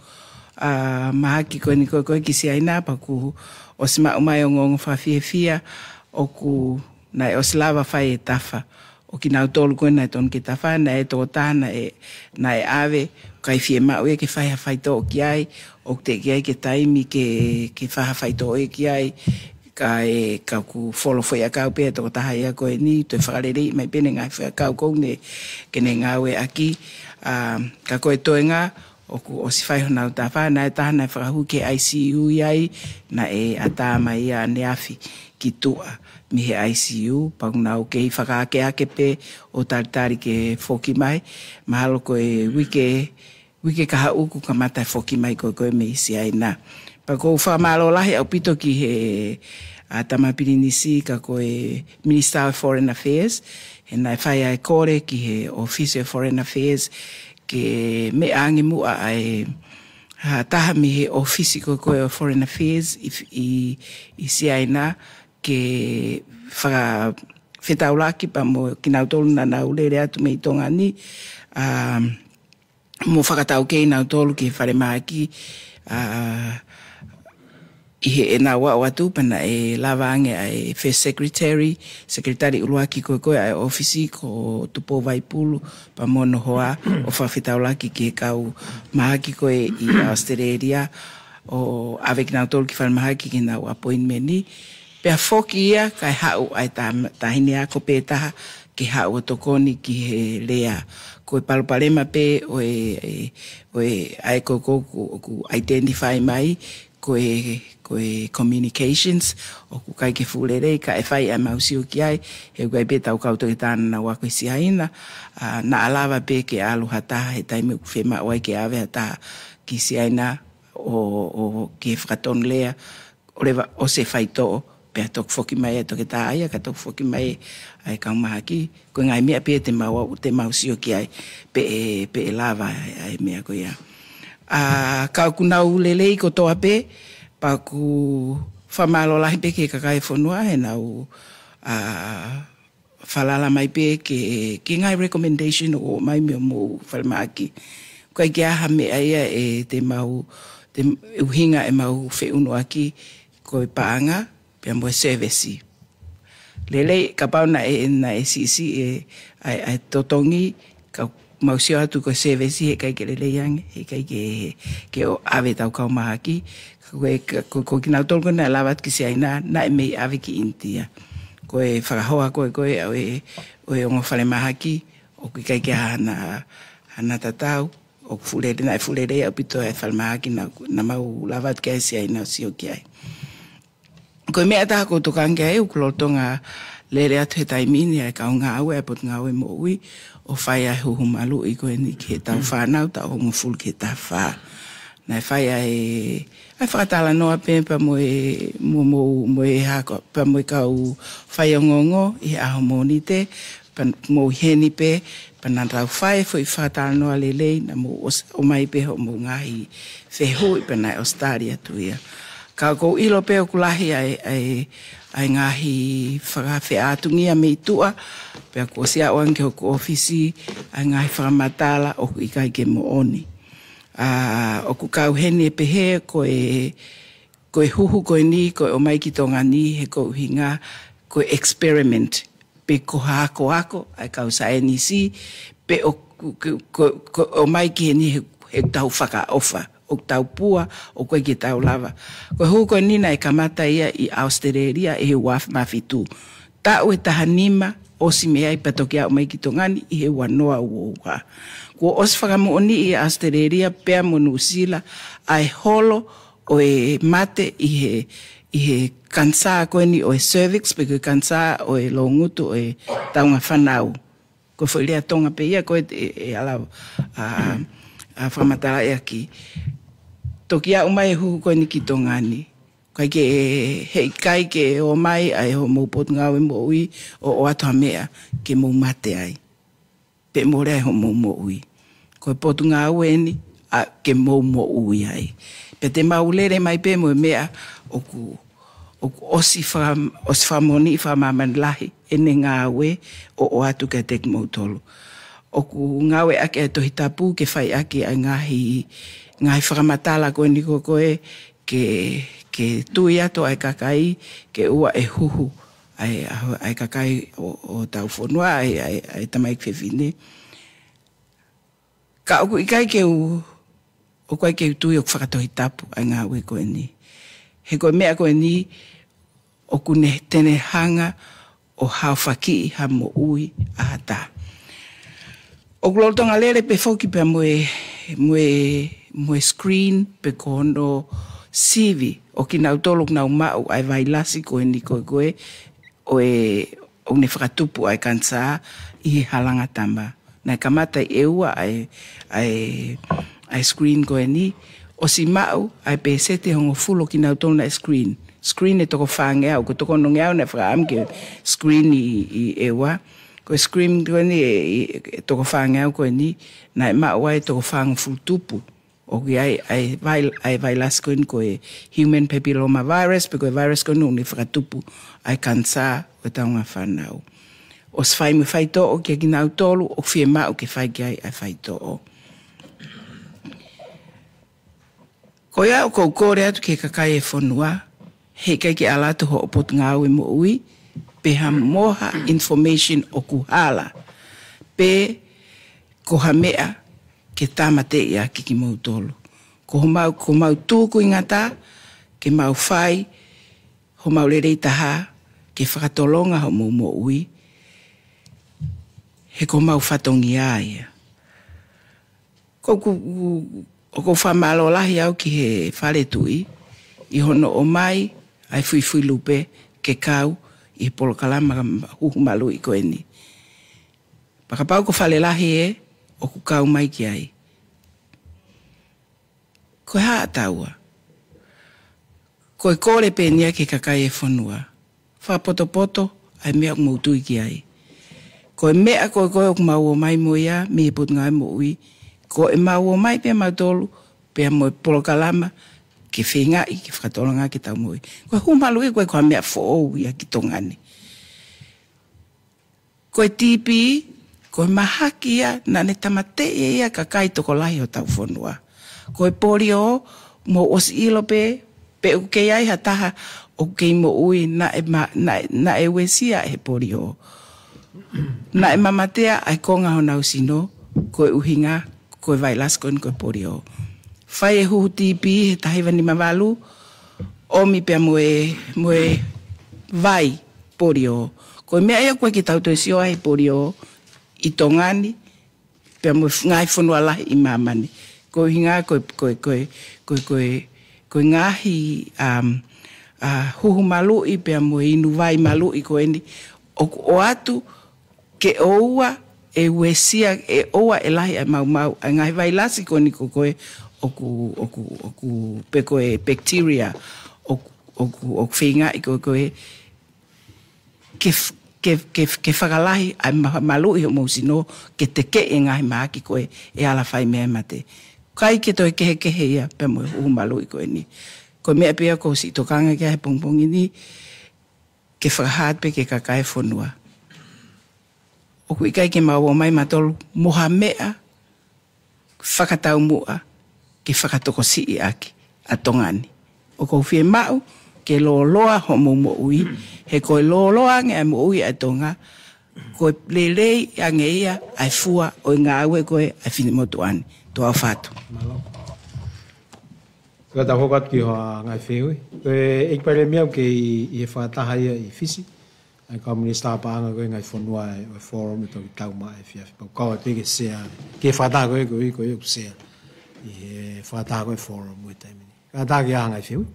ʻa, mahaki ko eni ko ē, ko ē ki Siaina, pea kuo ʻosi maʻu mai e ongoongo fakafiefia, ʻoku naʻe ʻosi lava fai e tafa ʻo kinautolu ko ē naʻe tonu ke tafa, naʻe ʻi ai e tokotaha naʻe, naʻe ʻave, ʻikai fiemaʻu ia ke fai ha faitoʻo ki ai, ʻoku teʻeki ai ke taimi ke, ke fai ha faitoʻo ia ki ai, kae, ka ʻoku fuoloa foʻi ʻakau pē ʻa e tokotaha ia ko eni, toe fakaleleiʻi mai pē ʻene ngaahi foʻi ʻakau ko eni ke ne ngāueʻaki, ʻa, ka ko e toenga, ʻoku ʻosi fai honau tafa, naʻe ʻi ai e taha naʻe fakahū ki he I C U ʻi ai, naʻe ʻatā mai ia ʻaneafi ki tuʻa mei he I C U, pea ʻoku nau kei fakaakeake pē ʻo talitali ke foki mai, mahalo ko e uike, uike kahaʻu kuo kamata e foki mai ko ē ko ē mei Siaina. Pea ʻoku ou fakamālō lahi ʻaupito ki he, ʻa Tama Pilinisi ka ko e Minister of Foreign Affairs, he naʻe fai ʻa e kole ki he ʻōfisi ʻo e Foreign Affairs ke meʻa ange muʻa ʻa e ha taha mei he ʻōfisi ko ē ʻo e Foreign Affairs ʻi, ʻi, ʻi Siaina ke fakafetaulaki pea mo kinautolu naʻa nau lele atu mei Tonga ni, ʻa, mo fakataukei nautolu ki he falemahaki, ʻa, ʻi heʻenau aʻu atu pea naʻe lava ange ʻa e First Secretary, Sekelitali ʻuluaki ko ē ʻa e ʻōfisi ko Tupou Vaipulu pea mo hono hoa ʻo fakafetaulaki ki he kau mahaki ko ē ʻi ʻAositelēlia ʻo ʻave kinautolu ki falemahaki ki heʻenau appointment ni. Pea foki ia kae haʻu ʻa e ta-, taʻahine ako pē taha ke haʻu ʻo tokoni ki he lea. Ko e palopalema pē ʻo e, ʻo e ʻa e ko ē ʻoku, ʻoku identify mai ko e, ko e communications, ʻoku ʻikai ke fuʻu lelei, kae fai ʻemau sio ki ai, he ʻoku ʻi ai pē ʻetau kau toketā naʻa nau ako ʻi Siaina, ʻa, naʻa lava pē ke ʻalu ha taha he taimi ʻoku fiemaʻu ai ke ʻave ha taha ki Siaina ʻo, ʻo, ki he fakatonulea, ʻo leva ʻosi e faitoʻo, pea toki foki mai ʻa e toketā ia, kae toki foki mai ʻa e kau mahaki. Ko e ngaahi meʻa pē te mau, te mau sio ki ai, pe ʻe, pe ʻe lava ʻa e, ʻa e meʻa ko ia. ʻA, ka ʻoku nau lelei kotoa pē, pea ʻoku fakamālō lahi pē ki he kakai e fonua, heʻenau, ʻa, falala mai pē ki he, ki he ngaahi recommendation ʻoku ʻomai mei homou falemahaki. ʻOku ʻikai ke ʻi ai ha meʻa ia ʻe te mau, te ʻuhinga ʻemau feʻunuʻaki ko e paʻanga, pea mo e service. Lelei, kapau naʻe, naʻe siʻisiʻi e, ʻa e, ʻa e totongi, ka mau sio atu ko e service he ʻikai ke lelei ange, he ʻikai ke, ke ʻo ʻave ʻetau kau mahaki. Ko e, ko, ko kinautolu ko ē naʻe lava atu ki Siaina, naʻe mei ʻave ki ʻInitia. Ko e fakahoa ko ē, ko ē, ʻo e, ʻo e ongo falemahaki, ʻoku ʻikai ke ʻi ai hano, hano tatau, ʻoku fuʻu lelei, naʻe fuʻu lelei ʻaupito e falemahaki naʻa, naʻa mau lava atu ki ai Siaina ʻo sio ki ai. Ko e meʻa ʻe taha ʻoku ou tokanga ki ai, ʻoku lolotonga lele atu he taimi ni ʻa e kau ngāue ʻa e Potungāue Moʻui ʻo fai ʻa e huhu maluʻi ko eni ki heʻetau fānau taʻu hongofulu ki he taha fā. Naʻe fai ʻa e, ʻa e fakatalanoa pē pea mo e, mo, mo, mo e hako, pea mo e kau faiongoongo ʻi he ʻaho Mōnite, pea mou ʻi heni pē, pea naʻa tau fai e foʻi fakatalanoa lelei, naʻa mou ʻos-, ʻomai pē hoʻomou ngaahi fehuʻi pea naʻe ʻosi tali atu ia. Ka ʻoku ou ʻilo pē ʻoku lahi ʻa e, ʻa e, ʻa e ngaahi fakafeʻātungia mei tuʻa, pea kuo ʻosi aʻu ange ki hoku ʻōfisi ʻa e ngaahi fakamatala ʻoku ʻikai ke moʻoni. ʻA, ʻoku kau heni ʻo pehē ko e, ko e huhu ko eni, ko e ʻomai ki Tonga ni, he ko e ʻuhinga, ko e experiment, pe ko ha akoako ʻa e kau saienisi, pe ʻo, ko, ko, ko, ko e ʻomai ki heni he, he tau fakaʻofa, ʻoku tau pua, ʻoku ʻikai ke tau lava. Ko e huhu ko eni naʻe kamata ia ʻi ʻAositelēlia ʻi he ua afe mā fitu. Taʻu ʻe taha nima, ʻosi mei ai pea toki aʻu mai ki Tonga ni ʻi he ua noa ua ua. Kuo ʻosi fakamoʻoniʻi ʻi ʻAositelēlia pea mo Nuʻusila ʻa e holo ʻo e mate ʻi he, ʻi he kanisā ko eni ʻo e cervix, pe ko e kanisā ʻo e loungutu ʻo e taunga fānau. Ko e foʻi lea Tonga pē ia ko ē ʻe, ʻe ala, ʻa, ʻa fakamatalaʻi ʻaki. Toki aʻu mai e huhu ko eni ki Tonga ni. ʻIkai ke, he ʻikai ke ʻomai ʻa e hoʻomou Potungāue Moʻui ʻo, ʻoatu ha meʻa ke mou mate ai. Pe mole ai hoʻomou moʻui. Ko e Potungāue eni, ʻa, ke mou moʻui ai. Pea te mau lele mai pē mo e meʻa ʻoku, ʻoku ʻosi faka-, ʻosi fakamoʻoniʻi fakamāmani lahi ʻene ngāue ʻo, ʻoatu kiate kimoutolu. ʻOku ngāueʻaki ʻa e Tohi Tapu ke fai ʻaki ʻa e ngaahi, ngaahi fakamatala ko eni ko ē, ke, ke tui atu ʻa e kakai, ke ʻoua ʻe huhu ʻa e, ʻa e, ʻa e kakai ʻo, ʻo hotau fonua, ʻa e, ʻa e, ʻa e tamaiki fefine. Ka ʻoku ʻikai ke u, ʻoku ʻikai ke u tui ʻoku fakatohitapu ʻa e ngāue ko eni. He ko e meʻa ko eni ʻoku ne, te ne hanga ʻo haofakiʻi ha moʻui ʻa ha taha. ʻOku lolotonga lele pē foki pea mo e, mo e, mo e screen pe ko hono sivi ʻo kinautolu ʻoku nau maʻu ʻa e vailasi ko eni ko ē ko ē ʻo e, ʻoku ne fakatupu ʻa e kanisā ʻi he halanga tama. Naʻe kamata ʻi ʻEua ʻa e, ʻa e, ʻa e screen ko eni, ʻosi maʻu ʻa e pēseti ʻe hongofulu ʻo kinautolu naʻe screen. screen ʻe toko fāngeau, ko e toko onongeau naʻe fakaʻamu ke screen ʻi, ʻi ʻEua. Ko e screen ko eni ʻe, ʻe, ʻe toko fāngeau ko eni, naʻe maʻu ai toko fāngofulu tupu ʻoku ʻi ai ʻa e vai-, ʻa e vailasi ko eni ko e human papilloma virus, pe ko e virus ko eni ʻoku ne fakatupu ʻa e kanisā ʻo e taunga fānau. ʻOsi fai mo e faitoʻo kia kinautolu ʻoku fiemaʻu ke fai ki ai ʻa e faitoʻo. Ko ia ʻoku ou kole atu ki he kakai e fonua, heʻikai ke ʻalu atu hoʻo potungāue moʻui, pe ha mo ha information ʻoku hala, pe ko ha meʻa ke tāmateʻi ʻaki kimoutolu. Ko homau, ko homau tūkuingata ke mau fai homau lelei taha ke fakatolonga homou moʻui, he ko homau fatongia ia. Ko ku, ʻoku ou fakamālō lahi au ki he Fale Tuʻi, ʻi hono ʻomai ʻa e fuifui lupe ke kau ʻi he polokalama huhu maluʻi ko eni. Pea kapau ko Fale Lahi ē ʻoku kau mai ki ai, ko e hā ʻa taua? Ko e kole pē eni ia ki he kakai e fonua. Fakapotopoto ʻa e meʻa ʻoku mou tui ki ai. Ko e meʻa ko ē ko ē ʻoku mau ō mai mo ia mei he Potungāue Moʻui, ko ʻemau ō mai pē mautolu, pea mo e polokalama ke feingaʻi ke fakatolonga ke tau moʻui. Ko e huhu maluʻi ko ē ko ha meʻa foʻou ia ki Tonga ni. Ko e TB, ko e mahaki ia naʻa ne tāmateʻi ia ʻa e kakai tokolahi hotau fonua. Ko e polio, mou ʻosi ʻilo pē, pe ʻoku kei ʻi ai ha taha ʻoku kei moʻui naʻe ma-, naʻe, naʻe uesia ʻe he polio. Naʻe mamatea ʻa e konga honau sino, ko e ʻuhinga ko e vailasi ko eni ko e polio. Fai e huhu TB he taha hiva nima valu, ʻomi pea mo e, mo e vai polio. Ko e meʻa ia ʻoku ʻikai ke tau toe sio ai he polio ʻi Tonga ni, pea mo e f-, ngaahi fonua lahi ʻi māmani. Ko e ʻuhinga ko e, ko e, ko e, ko e, ko e, ko e ngaahi, um, uh, huhu maluʻi pea mo e inu vai maluʻi ko eni, ʻoku ʻoatu ke ʻoua ʻe uesia, ʻe ʻoua ʻe lahi ʻa e maumau ʻa e ngaahi vailasi ko eni ko ē ʻoku, ʻoku, ʻoku, pe ko e bacteria ʻoku, ʻoku, ʻoku feingaʻi ko ē ke f-, ke, ke, ke fakalahi ʻa e ma-, maluʻi homou sino ke tekeʻi e ngaahi mahaki ko ē ʻe ala fai mei ai e mate. ʻIkai ke toe kehekehe ia pea mo e huhu maluʻi ko eni. Ko e meʻa pē ia ʻoku ou siʻi tokanga ki ai he pongipongi ni, ke fakahā atu pē ki he kakai e fonua, ʻoku ʻikai ke mau ō mai mautolu mo ha meʻa fakataumuʻa ke fakatokosiʻi ʻaki ʻa Tonga ni. ʻOku ou fiemaʻu ke lōloa hoʻomou moʻui, he ko e lōloa ange ʻa e moʻui ʻa Tonga, ko e lelei ange ia ʻa e fua ʻo e ngāue ko ē ʻa e finemotuʻa ni. Tuʻa ʻofa atu. Mālō. Ka tau hoko atu ki hoʻo ngaahi fehuʻi. Ko e ʻEiki Palēmia, ʻoku kei ʻi he fakataha ia ʻi Fisi ʻa e kau minisitā paʻanga ko ē ngaahi fonua ʻo e forum ʻe toki tau mai he efiafi. Pea ʻoku kau ai pē ke sea, ki he fakataha ko ē, ko ē, ko ē ʻoku sea ʻi he fakataha ko ē forum ʻi he taimi ni. Kātaki ʻa e ngaahi fehuʻi.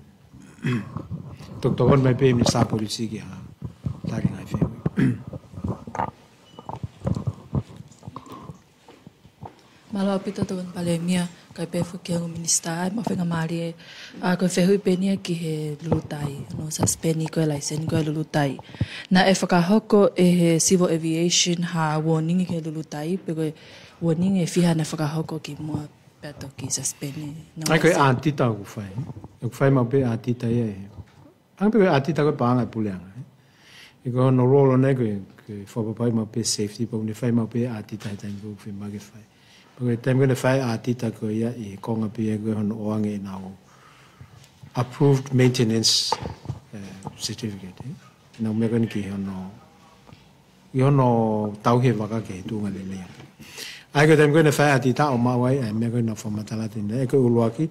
Tokotoko mai pē Minisitā Polisi ke hā, kātaki ngaahi fehuʻi. Mālō ʻaupito Tokoni Palēmia, kae pehē foki ki he ongo minisitā, ʻa e maʻu faingamālie, ʻa, ko e fehuʻi pē eni ia ki he lulutai, hono suspend ko ē laiseni ko ē lulutai. Naʻe fakahoko ʻe he Civil Aviation ha warning ki he lulutai, pe ko e warning ʻe fiha naʻe fakahoko kimuʻa pea toki suspend. ʻA ia ko e audit ʻoku fai. ʻOku fai maʻu pē audit ia ʻe he ʻA ia pē ko e audit ko ē paʻanga ʻa e puleʻanga, ē. ʻE ko hono role ʻona ko e, ko e fakapapauʻi maʻu pē safety, pea ʻoku ne fai maʻu pē audit he taimi ko ē ʻoku fiemaʻu ke fai. Pea ko e taimi ko ē naʻe fai audit ko ia ʻi he konga pē ia ko ē hono ʻoange ʻenau approved maintenance, eh, certificate, ē. ʻEnau meʻa ko eni ki hono, ki hono tauhi e vaka ki he tuʻunga lelei. ʻA ia ko e taimi ko ē naʻe fai audit ʻo maʻu ai ʻa e meʻa ko ē naʻa ku fakamatala atu ʻanenai, ʻa ia ko e ʻuluaki,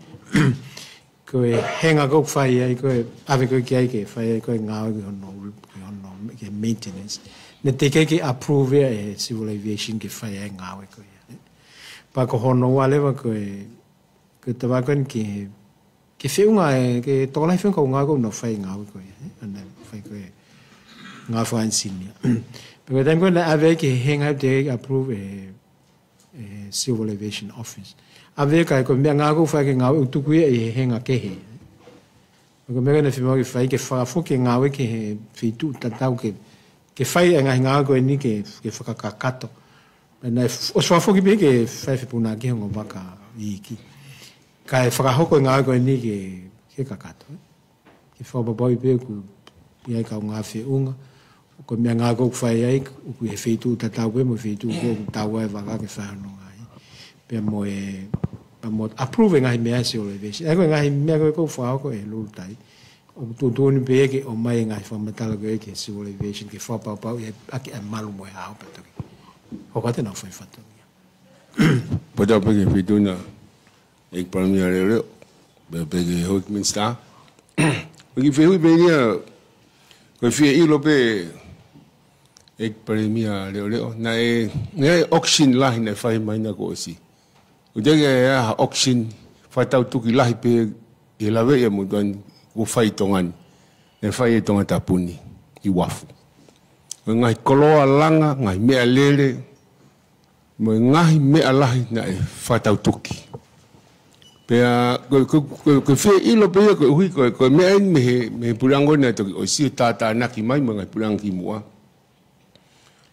ko e henga ko ē ʻoku fai ai, ko e ʻave ko ē ki ai ke fai ai ko e ngāue ki hono, ki hono, ki he maintenance. Naʻe teʻeki ke approve ia ʻe he Civil Aviation ke fai ai e ngāue ko ia. Pea ko hono ua leva ko e, ko e tava ko eni ke, ke feʻunga e, ke tokolahi feʻunga ko e ngāue ko ē naʻa ku fai ngāue ko ia, ē? ʻAna fai ko e ngāue fakaʻenisinia. Pea ko e taimi ko ē naʻe ʻave ai ki he henga teʻeki approve ʻe he ʻe he Civil Aviation Office. ʻAve ka ko e meʻangāue ʻoku fai ki he ngāue ʻoku tuku ia ʻi he henga kehe. Ko e meʻa naʻe fiemaʻu ke fai, ke fakafoki e ngāue ki he feituʻu tatau, ke, ke fai e ngaahi ngāue ko eni ke, ke fakakakato. Pea naʻe f-, ʻosi fakafoki pē ke fai fepunaki he ongo vaka iiki. Kae fakahoko e ngāue ko eni ke, ke kakato, ē. Ke fakapapauʻi pē ʻoku ʻi ai e kaungā feʻunga. Ko e meʻangāue ʻoku fai ai, ʻoku ʻi he feituʻu tatau pē mo e feituʻu ko ē ʻoku tau ai e vaka ke fai hono ngāue. Pea mo e, pea mo approve e ngaahi meʻa Civil Aviation. ʻA ia ko e ngaahi meʻa ko ē ʻoku fakahoko ʻe Lulutai, ʻoku tuʻutuʻuni pē ke ʻomai e ngaahi fakamatala ko ē ki he Civil Aviation ke fakapapauʻi ʻaki e malu mo e hao pea toki hoko atu ʻenau fai fatongia. Pea tau pē ki he feituʻu na, ʻEiki Palēmia Leʻoleʻo, pea pē ki he houʻeiki Minisitā. Ko e kiʻi fehuʻi pē ia, ko e fie ʻilo pē, ʻEiki Palēmia Leʻoleʻo, naʻe, naʻe auction lahi naʻe fai mai na kuo ʻosi. ʻOku teʻeki ai ha auction fakatautuki lahi pē ʻi he laveʻi ʻa e motuʻa ni kuo fai ʻi Tonga ni. Naʻe fai ʻi Tongatapu ni, ʻi Uafu. Ko e ngaahi koloa langa, ngaahi meʻalele, mo e ngaahi meʻa lahi naʻe fakatautuki. Pea ko, ko, ko, ko e fie ʻilo pē ia koeʻuhi ko, ko e meʻa eni mei he, mei he puleʻanga naʻe toki ʻosi ʻo tātānaki mai mo e ngaahi puleʻanga kimuʻa.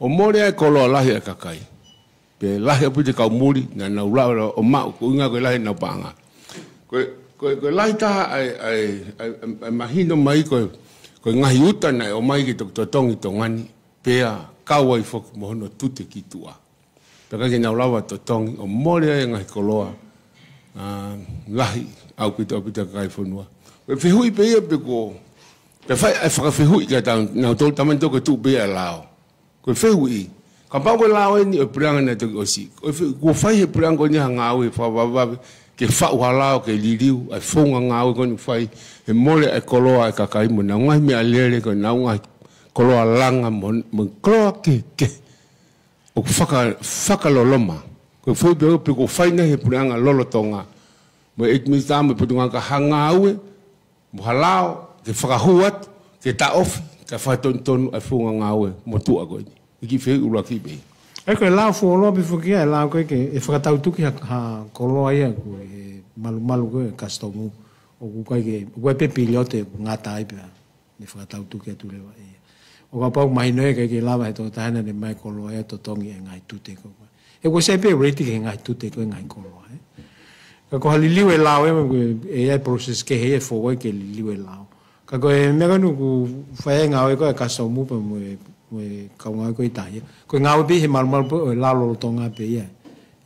ʻO mole ai e koloa lahi ʻa e kakai. Pea lahi ʻaupito e kau muli naʻa nau lava ʻo maʻu, ko e ʻuhinga ko e lahi ʻenau paʻanga. Ko e, ko e, ko e lahi taha ʻa e, ʻa e, ʻa e, ʻa e mahino mai ko e, ko e ngaahi uta naʻe ʻomai ke toki totongi ʻi Tonga ni, pea kau ai foki mo hono tute ki tuʻa. Pea ʻikai ke nau lava totongi, ʻo mole ai e ngaahi koloa, ʻa, lahi ʻaupito, ʻaupito ʻa e kakai e fonua. Ko e fehuʻi pē ia pe ko, pea fai e fakafehuʻi kiate kinautolu, talamai ʻe kinautolu ko e tuʻu pē ia e lao. Ko e fehuʻi, kapau ko e lao eni ʻo e puleʻanga naʻe toki ʻosi. Ko e fe-, kuo fai ʻe he puleʻanga ko eni ha ngāue fakavavevave ke faʻu ha lao ke liliu ʻa e founga ngāue ko eni ʻoku fai, he mole ʻa e koloa ʻa e kakai mo ʻenau ngaahi meʻalele, ko ʻenau ngaahi koloa langa mo, mo e koloa kehekehe ʻoku faka-, fakaloloma. Ko e fehuʻi pē ia pe kuo fai nai ʻe he puleʻanga lolotonga, mo e ʻEiki Minisitā mo e Potungāue Vaka, ha ngāue mo ha lao ke fakahū atu, ke taʻofi, ke fakatonutonu ʻa e founga ngāue motuʻa ko eni. ʻEiki, fehuʻi ʻuluaki pē ia. ʻA ia ko e lao fuoloa pē foki ia, e lao ko ē ke, ʻe fakatautuki ha, ha koloa ia ko e malumalu ko ē ʻa e kasitomu, ʻoku ʻikai ke, ʻoku ʻikai pē piliote ʻoku ngata ai pea ne fakatautuki atu leva ia. ʻO kapau mahino ʻe ʻikai ke lava ʻe he tokotaha naʻe ʻomai e koloa ia ʻo totongi e ngaahi tute ko ē. He kuo ʻosi pē rate ki he ngaahi tute ko ē, ngaahi koloa, ē. Ka ko ha liliu e lao ē, ʻe ʻi ai e process kehe ia ʻe fou ai ke liliu e lao. Ka ko e meʻa ko eni ʻoku fai ai e ngāue ko ē ʻa e kasitomu pea mo e, mo e kau ngāue ko ē ʻi tahi. Ko e ngāue pē ʻi he malumalu pē ʻo e lao lolotonga pē ia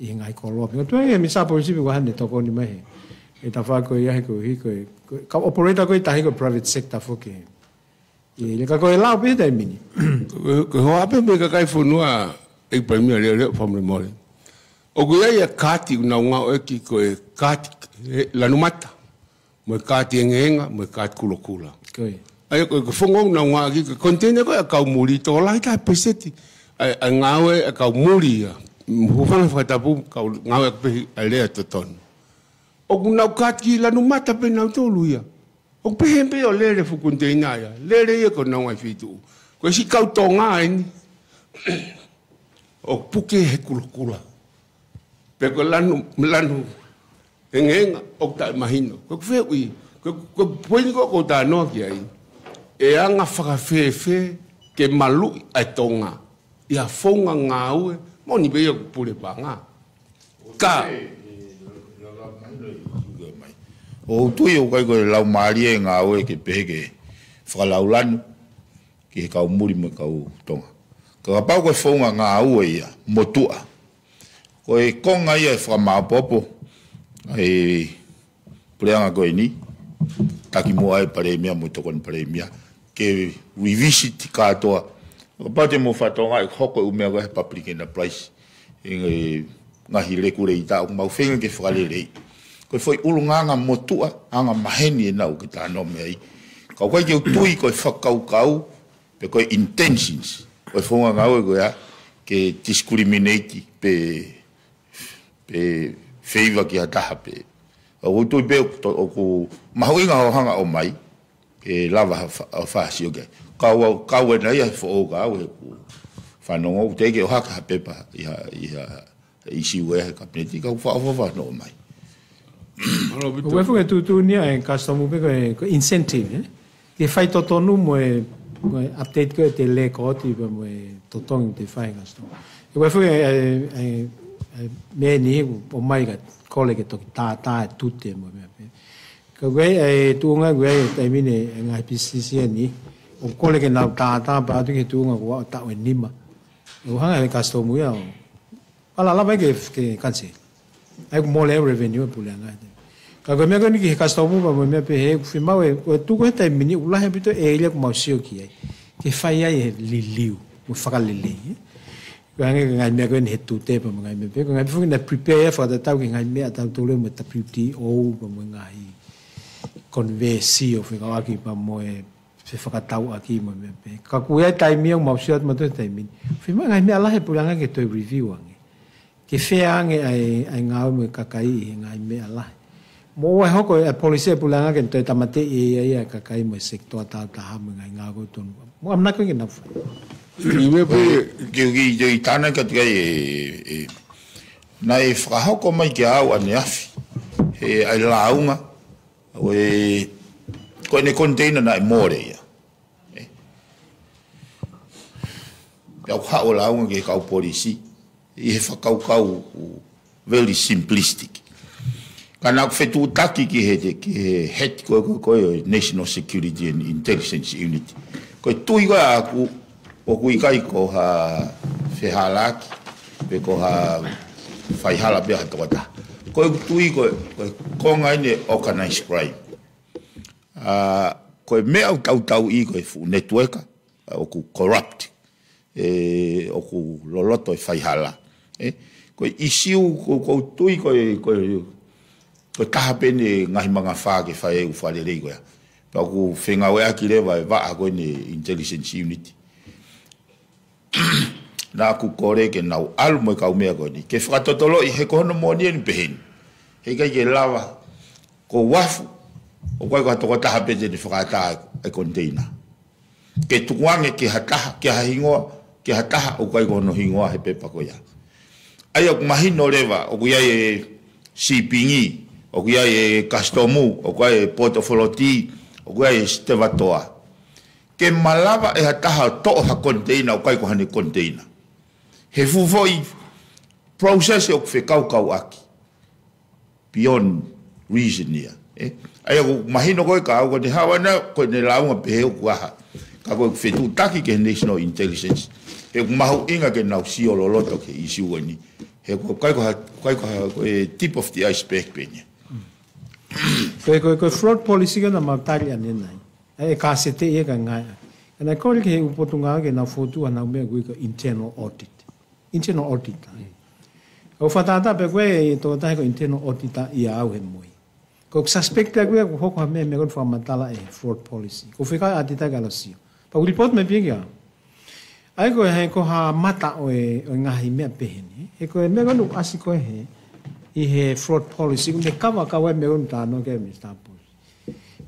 ʻi he ngaahi koloa. Pea ko e tuʻu ia e Minisitā Polisi pē ʻoku ʻi ai hano tokoni mai he, he tafaʻaki ko ia he koeʻuhi ko e, ko e kau operator ko ē ʻi tahi ko e private sector foki. ʻIo, ka ko e lao pē he taimi ni. Ko, ko e hohaʻa pē mei he kakai e fonua, ʻEiki Palēmia Leʻoleʻo, fakamolemole. ʻOku ʻi ai e kaati ʻoku nau ngāueʻaki ko e kaati, ē, lanu mata, mo e kaati engeenga, mo e kaati kulokula. Ko ia. ʻA ia ko e, ko e founga ʻoku nau ngāueʻaki, ko e container ko ē ʻa e kau muli, tokolahi taha pēseti ʻa e, ʻa e ngāue ʻa e kau muli ia. Hūfanga he fakatapu, kau ngāueʻaki pē ʻa e lea totonu. ʻOku nau kaati lanu mata pē nautolu ia. ʻOku pehē pē ʻo lele e fuʻu container ia. Lele ia ki honau ngaahi feituʻu. Ko e siʻi kau Tonga eni ʻoku puke he kulokula. Pe ko e lanu, lanu engeenga ʻoku taʻemahino. Ko e fehuʻi, ko e, ko e poini ko ē ʻoku ou talanoa ki ai. ʻE anga fakafēfē ke maluʻi ʻa e Tonga ʻi ha founga ngāue, moʻoni pē ia ʻoku pule paʻanga. Ka. ʻOku ou tui ʻoku ʻikai ko e laumālie e ngāue ke pehē ke fakalaulanu ki he kau muli mo e kau Tonga. Ka kapau ko e founga ngāue ia, motuʻa. Ko e konga ia e fakamāopoopo ʻa e puleʻanga ko eni, taki muʻa e Palēmia mo e Tokoni Palēmia, ke revisit kātoa. Kapau te mou fakatokangaʻi ʻoku hoko e ʻū meʻa ko ē he public enterprise, ʻi he ngaahi lēkioleita ʻoku mau feinga ke fakaleleiʻi. Ko e foʻi ʻulungaanga motuʻa, anga maheni ʻenau ke talanoa mei ai. Ka ʻoku ʻikai ke u tui ko e fakakaukau, pe ko e intentions ʻo e founga ngāue ko ia ke discriminate pe, pe favour ki ha taha pē. ʻOku ou tui pē ʻoku to-, ʻoku mahuʻinga hoʻo hanga ʻo ʻomai, ke lava ha fa-, ha fasi ʻo ke. Kau au, kau ena ia he foʻou ka au he ʻoku fanongo, ʻoku teʻeki ke ʻohake ha pepa ʻi ha, ʻi ha ʻisiū ʻe he Kapineti, ka ʻoku faʻa, faʻa, faʻa noʻo mai. ʻOku ʻi ai foki e tuʻutuʻuni ʻa e customs pē ko e, ko e incentive, ē? Ke fai totonu mo e, mo e update ko e te lēkooti pea mo e totongi te fai customs. ʻOku ʻi ai foki e, e, e, e meʻa ni ʻoku ʻomai ka kole ke toki tātā e tute mo e meʻa pē. Ka ko e, e tuʻunga ko e taimi ni e ngaahi pisinisi ni, ʻoku kole ke nau tātā pea ʻatu ki he tuʻunga ko ē ʻo taʻu ʻe nima. ʻOku hanga e customs ia ʻo ala lava ke, ke cancel. ʻA ia ʻoku mole e revenue e puleʻanga. Ka ko e meʻa ko eni ki he customs pea mo e meʻa pehē ʻoku fiemaʻu e, ko e tuku he taimi ni ʻoku lahi ʻaupito e ʻēlia ʻoku mau sio ki ai. Ke fai ai e liliu, mo fakalelei, ē. Ko e hangē ko e ngaahi meʻa ko eni he tute pea mo e ngaahi meʻa pē. Ko e ngaahi foki naʻe prepare ia fakatatau ki he ngaahi meʻa ʻa tautolu mo e W T O pea mo e ngaahi konivesi ʻo fekauʻaki pea mo e fefakatauʻaki mo e meʻa pē. Ka ʻoku ʻi ai e taimi ia ʻoku mau sio atu mautolu he taimi ni. Fiemaʻu e ngaahi meʻa lahi e puleʻanga ke toe review ange. Ke fea ange ʻa e, ʻa e ngāue mo e kakai ʻi he ngaahi meʻa lahi. Mo ʻoua ʻe hoko e policy e puleʻanga ke toe tāmateʻi ʻe ia ʻa e kakai mo e sekitoa tāutaha mo e ngaahi ngāue ko ē tonu. Mo ʻamanaki ke nau fai. ʻIo, pē, ke, ke, ke tānaki atu ai e, e, naʻe fakahoko mai kia au ʻaneafi. He ʻa e lāunga, ʻo e, ko ʻene container naʻe mole ia. Ē. Pea ʻoku haʻu ʻo lāunga ki he kau polisi, ʻi he fakakaukau very simplistic. Ka naʻa ku fetuʻutaki ki he, ki he head ko ē, ko ē, ko ē ʻo e National Security and Intelligence Unit. Ko e tui ko ē ʻaʻaku, ʻoku ʻikai ko ha fehālaaki, pe ko ha faihala pē ha tokotaha. Ko ʻeku tui ko ē, ko e konga eni e organized crime. ʻA, ko e meʻa ʻoku tautauʻi ko e fuʻu network, ʻa, ʻoku corrupt, ē, ʻoku loloto e faihala. Ē, ko e ʻisiū, ko, ʻoku ou tui ko e, ko e, ko e taha pē eni e ngaahi mangafā ke fai e ʻū fakalelei ko ia. Pea ʻoku fengāueʻaki leva e vaʻa ko eni e intelligence unit. Naʻa ku kole ke nau ʻalu mo e kau meʻa ko eni. Ke fakatotoloʻi he ko hono moʻoni eni pehē ni. Heʻikai ke lava ko Uafu, ʻoku ʻikai ko ha tokotaha pē te ne fakaʻatā e container. Ke tukuange ki ha taha, ki ha hingoa, ki ha taha ʻoku ʻikai ko hono hingoa he pepa ko ia. ʻA ia ʻoku mahino leva, ʻoku ʻi ai e Sipingi, ʻoku ʻi ai e Kasitomu, ʻoku ʻi ai e Port Authority, ʻoku ʻi ai e Stevatoa. Ke malava ʻe ha taha ʻo toʻo ha container ʻoku ʻikai ko haʻane container. He fuʻu foʻi process ʻoku fekaukauʻaki. Beyond reason ia. Ē? ʻA ia ʻoku mahino ko ē ka au ko ʻene hawana, ko ʻene lāunga pehē ʻoku ʻaha. Ka ko ʻeku fetuʻutaki ki he National Intelligence. He ʻoku mahuʻinga ke nau sio loloto ki he ʻisiū ko eni. He ʻoku ʻikai ko ha, ʻikai ko ha, ko e tip of the iceberg pē eni. Ko e, ko e, ko e fraud policy ka naʻa mau tali ʻanenai. ʻA e ka sete ia ka ngai. Ka naʻe kole ki he ʻū potungāue ke nau fokotuʻu haʻanau meʻa ʻoku ui ko e internal audit. Internal auditor. ʻOku fakatātā pē ko e tokotaha ko e internal auditor ia au he moʻui. Ko e suspect ia ko e ʻoku hoko ha meʻa, meʻa ko eni fakamatala e fraud policy. ʻOku fekau ʻatita ka lo sio. Pea ʻoku report mai pē ia kia au. ʻA ia ko e, he ko ha mata ʻo e, ʻo e ngaahi meʻa pehē ni. He ko e meʻa ko eni ʻoku ʻasi ko ē he, ʻi he fraud policy, ʻoku ne kava kau ai meʻa ko eni talanoa ki ai Mister Bush.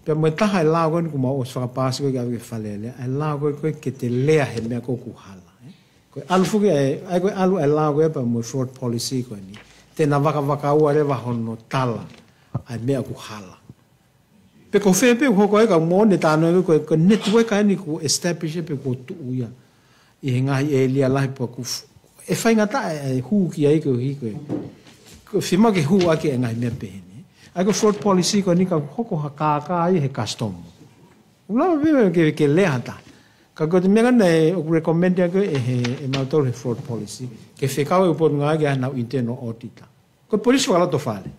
Pea mo e taha e lao ko eni ʻoku mau ʻosi fakapaasi ko ē ke ʻave ki Fale Alea, e lao ko ē ko ē ke te lea he meʻa ko ē ʻoku hala, ē. Ko e ʻalu foki, ʻa e, ʻa e ko e ʻalu e lao ko ē pea mo e fraud policy ko eni. Te na vakavakaua leva hono tala, ʻa e meʻa ʻoku hala. Pe ko fē pē ʻoku hoko ai ka mo ne tānaki ko e, ko e network eni ʻoku establish pe ʻoku tuʻu ia. ʻI he ngaahi ʻēlia lahi pea ʻoku f-, ʻe faingataʻa e, e hū ki ai koeʻuhi ko e. Ko e fiemaʻu ke hū ʻaki e ngaahi meʻa pehē ni. ʻA ia ko e fraud policy ko eni ka hoko ha kākā ai he customs. ʻOku lava pē ke, ke lea ha taha. Ka ko e meʻa ko ena ʻoku recommend ʻaki ʻe he, ʻe mautolu he fraud policy. Ke fekau e ʻū potungāue ki haʻanau internal auditor. Ko e police fakalotofale.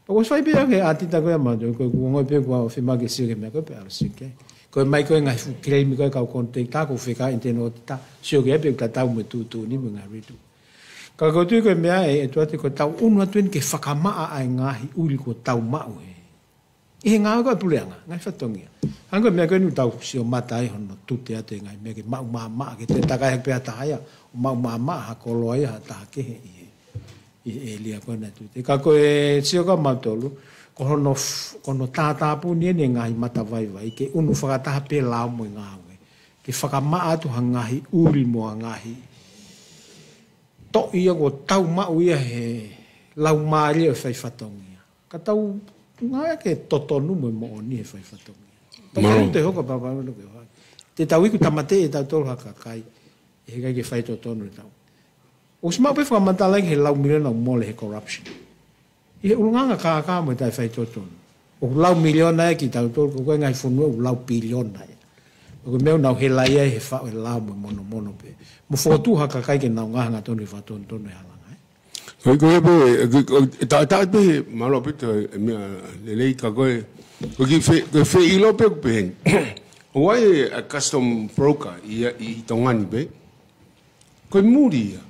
Pea ʻoku fai pē ʻaki e ʻatita ko ia mautolu, ko e kuongo pē kuo fiemaʻu ke sio ki he meʻa ko ē pea ʻalu sio ki ai. Ko e mai ko ē ngaahi fuʻu claim ko ē kau contractor, ʻoku fekau internal auditor, sio ki ai pe ʻoku tatau mo e tuʻutuʻuni mo e ngaahi retu. Ka ko e tui ko e meʻa ē, ʻe tuate ko e tau ʻunu atu eni ke fakamaʻa ʻa e ngaahi ʻuli kuo tau maʻu he. ʻI he ngāue ko ē puleʻanga, ngaahi fatongia. Hangē ko e meʻa ko eni ʻoku tau sio mata ai hono tute atu e ngaahi meʻa ke maʻu maʻamaʻa, ke te takai hake pē ha taha ia, ʻo maʻu maʻamaʻa ha koloa ia ha taha kehe ʻi he. ʻI he ʻēlia ko ena tute. Ka ko e sio ka mautolu, ko hono f-, ko hono tātāpuni eni e ngaahi matavaivai, ke ʻunu fakataha pē lao mo e ngāue. Ke fakamaʻa atu ha ngaahi ʻuli mo ha ngaahi toʻi ia kuo tau maʻu ia he laumālie ʻo e fai fatongia. Ka tau ngāueʻaki e totonu mo e moʻoni he fai fatongia. Mālō. Pau te hoko papa no ke hoa. Te tau iku tāmateʻi ʻe tautolu ha kakai ʻe heʻikai ke fai totonu e tau. ʻOsi maʻu pē fakamatala ki he lau miliona ʻoku mole he corruption. ʻI he ʻulungaanga kākā mo e taʻe fai totonu. ʻOku lau miliona ē kitautolu, ko e ngaahi fonua ʻoku lau piliona ē. Ko e meʻa ʻoku nau hela ai he faʻu e lao mo e monomono pē. Mo fokotuʻu ha kakai ke nau ngāue hangatonu he fakatonutonu e halanga ē. Ko e, ko e pē, ko e, ko e, ta, ta pē, mālō pē te, e meʻa lelei ka ko e, ko e kiʻi fe, ko e feʻilo pē ʻoku pehē ni. ʻOku ʻi ai e custom broker ʻi, ʻi Tonga ni pē. Ko e muli ia.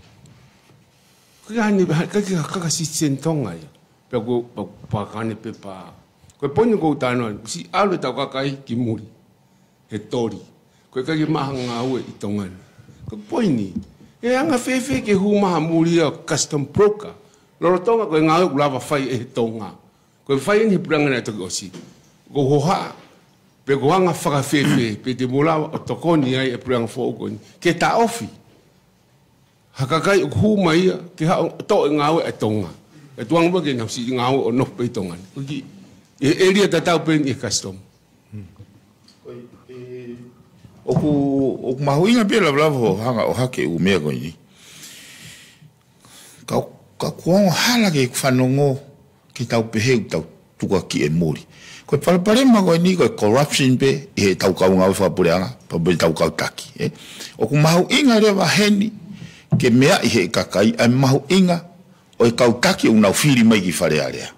Ko e ʻai ni, ka, ka, ka, ka citizen Tonga ia. Pea ko, pa, pa kane pē pa. Ko e poini ʻoku ou talanoa ni, ʻosi ʻalu ʻetau kakai ki muli. He toli. Ko e ʻikai ke maʻu ha ngāue ʻi Tonga ni. Ko e poini. ʻE anga fēfē ke hū mai ha muli ia custom broker. Lolotonga ko e ngāue ʻoku lava fai ʻe he Tonga. Ko e fai eni he puleʻanga naʻe toki ʻosi. Ko hohaʻa, pe ko e anga fakafēfē, pe te mou lava ʻo tokoni ai e puleʻanga foʻou ko eni. Ke taʻofi. Ha kakai ʻoku hū mai ia, ke haʻu ʻo toʻo e ngāue ʻa Tonga. ʻE tuʻunga muʻa ke nau siʻi ngāue ʻo nofo pē ʻi Tonga ni. Ko e kiʻi, e, ʻēlia tatau pē eni e custom. ʻOku, ʻoku mahuʻinga pē lava lava hoʻo hanga ʻo ʻohake ʻū meʻa ko eni. Ka, ka ʻoku ongo hala ke fanongo ke tau pehē ʻoku tau tukuakiʻi e muli. Ko e palopalema ko eni ko e corruption pē ʻi heʻetau kau ngāue fakapuleʻanga, pea mo ʻetau kau taki, ē. ʻOku mahuʻinga leva heni ke meaʻi ʻe he kakai ʻa e mahuʻinga ʻo e kau taki ʻoku nau fili mai ki Fale Alea.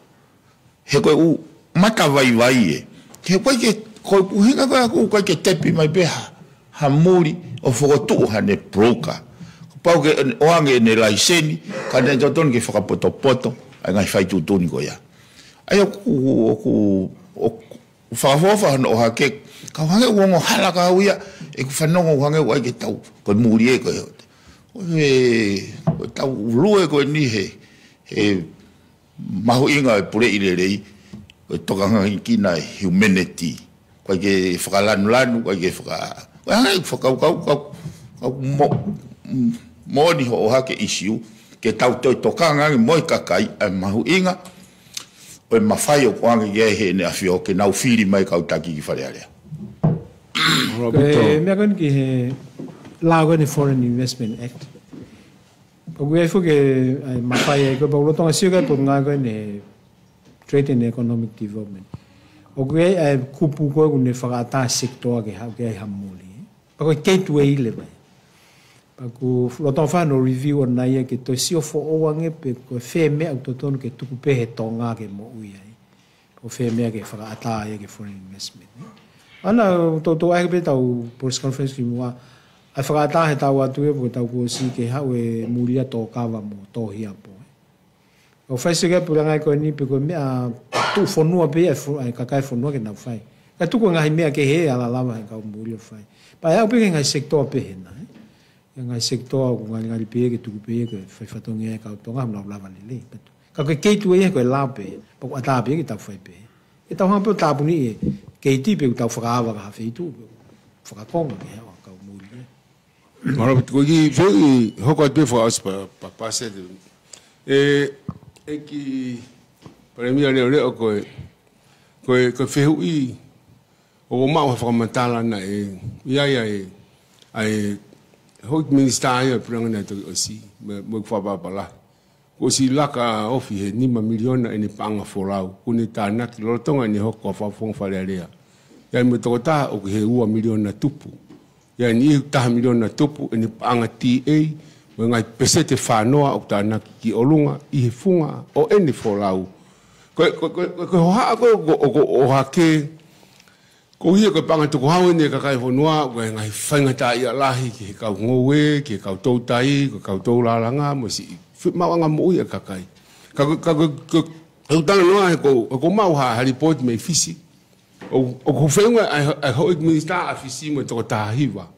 He ko e ʻū mata vaivai ē. He ʻoku ʻikai ke, ko e ʻuhinga ko ē ʻoku ʻikai ke tepi mai pē ha, ha muli ʻo fokotuʻu haʻane broker. Kuo pau ke ʻoange ʻene laiseni, ka naʻe totonu ke fakapotopoto ʻa e ngaahi fai tuʻutuʻuni ko ia. ʻA ia ʻoku, ʻoku, ʻoku fakaʻofoʻofa hono ʻohake, ka ʻoku hangē ʻoku ongo hala ka au ia, ʻeku fanongo ʻoku hangē ʻoku ʻai ke tau, ko e muli ē ko e, ko e, ko e tau lue ko eni he, he mahuʻinga e puleʻi lelei, ko e tokanga ki he humanity. ʻIkai ke fakalanulanu, ʻikai ke faka, ʻoku hangē ʻoku fakakaukau, kau, kau mo, moʻoni hoʻo ʻohake ʻisiū, ke tau toe tokanga ange mo e kakai, ʻa e mahuʻinga ʻo e mafai ʻoku ʻoange ki ai heʻene ʻAfio ke nau fili mai kau taki ki Fale Alea. Ko e meʻa ko eni ki he lao ko eni Foreign Investment Act. ʻOku ʻi ai foki e, ʻa e mafai ai ko e pau lolotonga sio ki ai Potungāue ko eni Trade and Economic Development. ʻOku ʻi ai ʻa e kupu ko ē ʻoku ne fakaʻatā sekitoa ke haʻu ki ai ha muli. Pea ko e gateway leva ia. Pea ʻoku lolotonga fai hono review ʻona ia ke toe sio foʻou ange pe ko e fē meʻa ʻoku totonu ke tuku pē he Tonga ke moʻui ai. Pe ko e fē meʻa ke fakaʻatā ia ke foreign investment. ʻAna, toutou ʻai pē ʻetau press conference kimuʻa. ʻA e fakaʻatā he taʻu atu ia, pe ko e taʻu kuo ʻosi ke haʻu e muli ia tō kava mo tō hiapo. ʻOku fai sio ki ai e puleʻanga ko eni pe ko e meʻa tuʻu fonua pē ia ʻa e fo-, ʻa e kakai e fonua ke nau fai. Ka tuku e ngaahi meʻa kehe ʻe ala lava he kau muli ʻo fai. Pea ʻe aʻu pē ki he ngaahi sekitoa pehē na, ē. ʻA e ngaahi sekitoa ʻoku ngalingali pē ke tuku pē ke fai fatongia ʻe he kau Tonga, nau lava lelei. Ka ko e gateway ia ko e lao pē, pea ʻoku ʻatā pē ke tau fai pē. ʻE tau hanga pē ʻo tāpuni e keiti pe ʻoku tau fakaava ki ha feituʻu, fakakonga ki he kau muli, ē. Mālō, ko e kiʻi fehuʻi hoko atu pē fakaʻosi pa, pa, pa se te. ʻE, ʻEiki Palēmia Leʻoleʻo ko e, ko e, ko e fehuʻi ʻoku ou maʻu ha fakamatala naʻe ʻi ai ʻa e, ʻa e houʻeiki minisitā ia ʻo e puleʻanga naʻe toki ʻosi, mo, mo e fakapapala. Kuo ʻosi laka ofi he nima miliona ʻene paʻanga folau, ʻoku ne tānaki lolotonga ʻene hoko ko e fakafofonga Fale Alea. ʻI ai mo e tokotaha ʻoku ʻi he ua miliona tupu. ʻI ai e niʻihi ʻoku taha miliona tupu, ʻene paʻanga T A, mo e ngaahi peseti ʻe fā noa ʻoku tānaki ki ʻolunga, ʻi he funga ʻo ʻene folau. Ko e, ko e, ko e, ko e hohaʻa ko ē ʻoku, ʻoku, ʻohake, ko ia ko e paʻanga tukuhau eni ʻa e kakai e fonua, ko e ngaahi faingataʻaʻia lahi ki he kau ngoue, ki he kau toutai, ko e kau toʻulālanga, mo e siʻi, fi-, maʻuʻanga moʻui ʻa e kakai. Ka ko, ka ko, ko, ko e talanoa he ko, ko e maʻu ha, ha lipooti mei Fisi. ʻO, ʻoku feʻunga ʻa e, ʻa e houʻeiki minisitā ʻa Fisi mo e toko taha hiva.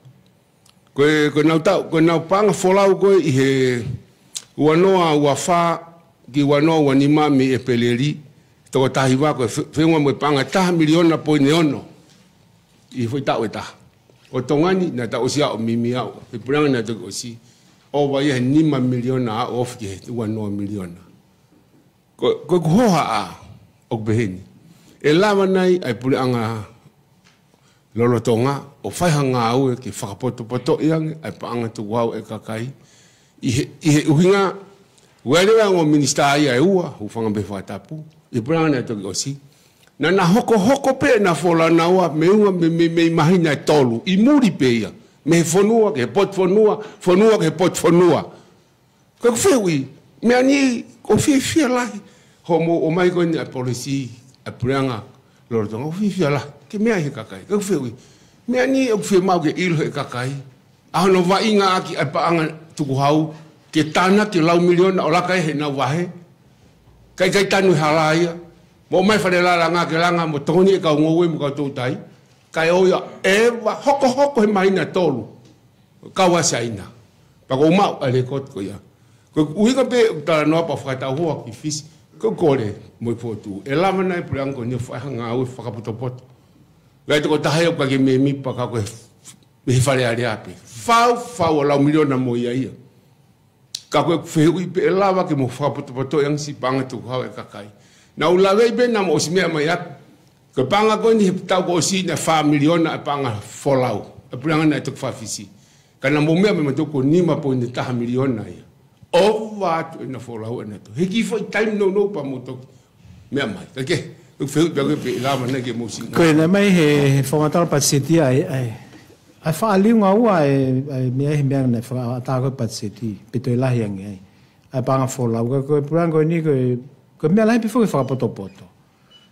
Ko e, ko ʻenau tau, ko ʻenau paʻanga folau ko ē ʻi he ua noa ua fā ki ua noa ua nima mei ʻEpeleli, toko taha hiva ko e fe-, feʻunga mo e paʻanga taha miliona poini ono ʻi he foʻi taʻu ʻe taha. ʻO Tonga ni, naʻa tau ʻosi aʻu mimi aʻu, he puleʻanga naʻe toki ʻosi, ʻova ia he nima miliona aʻu ofi ki he ua noa miliona. Ko, ko ʻeku hohaʻa, ʻoku pehē ni. ʻE lava nai ʻa e puleʻanga lolotonga ʻo fai ha ngāue ke fakapotopotoʻi ange ʻa e paʻanga tukuhau ʻa e kakai ʻi he, ʻi he ʻuhinga, ʻoku ʻi ai leva e ongo minisitā ia ʻe ua, hūfanga pē he fakatapu, ʻi he puleʻanga naʻe toki ʻosi. Naʻa na hokohoko pē ʻena folau ʻa naua mei ʻuhinga mei, mei, mei māhina ʻe tolu, ʻi muli pē ia. Mei he fonua ki he potu fonua, fonua ki he potu fonua. Ko ʻeku fehuʻi, meʻa ni ʻoku fiefia lahi hoʻomou ʻomai ko eni ʻa e policy ʻa e puleʻanga lolotonga, ʻoku fiefia lahi ke meʻa ʻi he kakai. Ko ʻeku fehuʻi, meʻa ni ʻoku fiemaʻu ke ʻilo ʻe he kakai ʻa hono vaʻinga ʻaki ʻa e paʻanga tukuhau ke tānaki e lau miliona ʻo laka ia heʻenau vahe. Kae ʻikai tanu e hala ia. Mo ʻomai fale lalanga ke langa mo tokoni e kau ngoue mo e kau toutai. Kae ʻoua ʻe ʻeva hokohoko he māhina ʻe tolu. Kau ʻa Saina. Pea ʻoku ou maʻu ʻa e lēkooti ko ia. Ko e ʻuhinga pē ʻoku talanoa pea fakatau hoa ki Fisi. Ko e kole mo e fotu. ʻE lava nai e puleʻanga ko eni ʻo fai ha ngāue fakapotopoto. Ngai toko taha ia ʻoku ʻikai ke mēmipa ka ko e he Fale Alea pē. Fau, fau ʻa e lau miliona mo ia ia. Ka ko ʻeku fehuʻi pē ʻe lava ke mo fakapotopotoʻi ange siʻi paʻanga tukuhau ʻa e kakai. Naʻa ku laveʻi pē naʻa mo ʻosi meʻa mai atu. Ko e paʻanga ko eni he taʻu kuo ʻosi naʻe fā miliona ʻa e paʻanga folau. ʻA e puleʻanga naʻe toki fai ʻa Fisi. Ka naʻa mo meʻa mai mautolu ko e nima poini taha miliona ia. ʻOfa atu ʻena folau ʻena to. He kiʻi foʻi taimi nounou pea mo toki meʻa mai. Ka ke, ʻeku fehuʻi pē ʻoku pehē ʻe lava nai ke mo siʻi. Ko e naʻe mai he, he fakamatala patiseti ʻa e, ʻa e, ʻa e faʻaliunga ua ʻa e, ʻa e meʻa he meʻa naʻe fakaʻatā ko e patiseti, pe toe lahi ange ai. ʻA e paʻanga folau, ka ko e puleʻanga ko eni ko e, ko e meʻa lahi pē foki e fakapotopoto.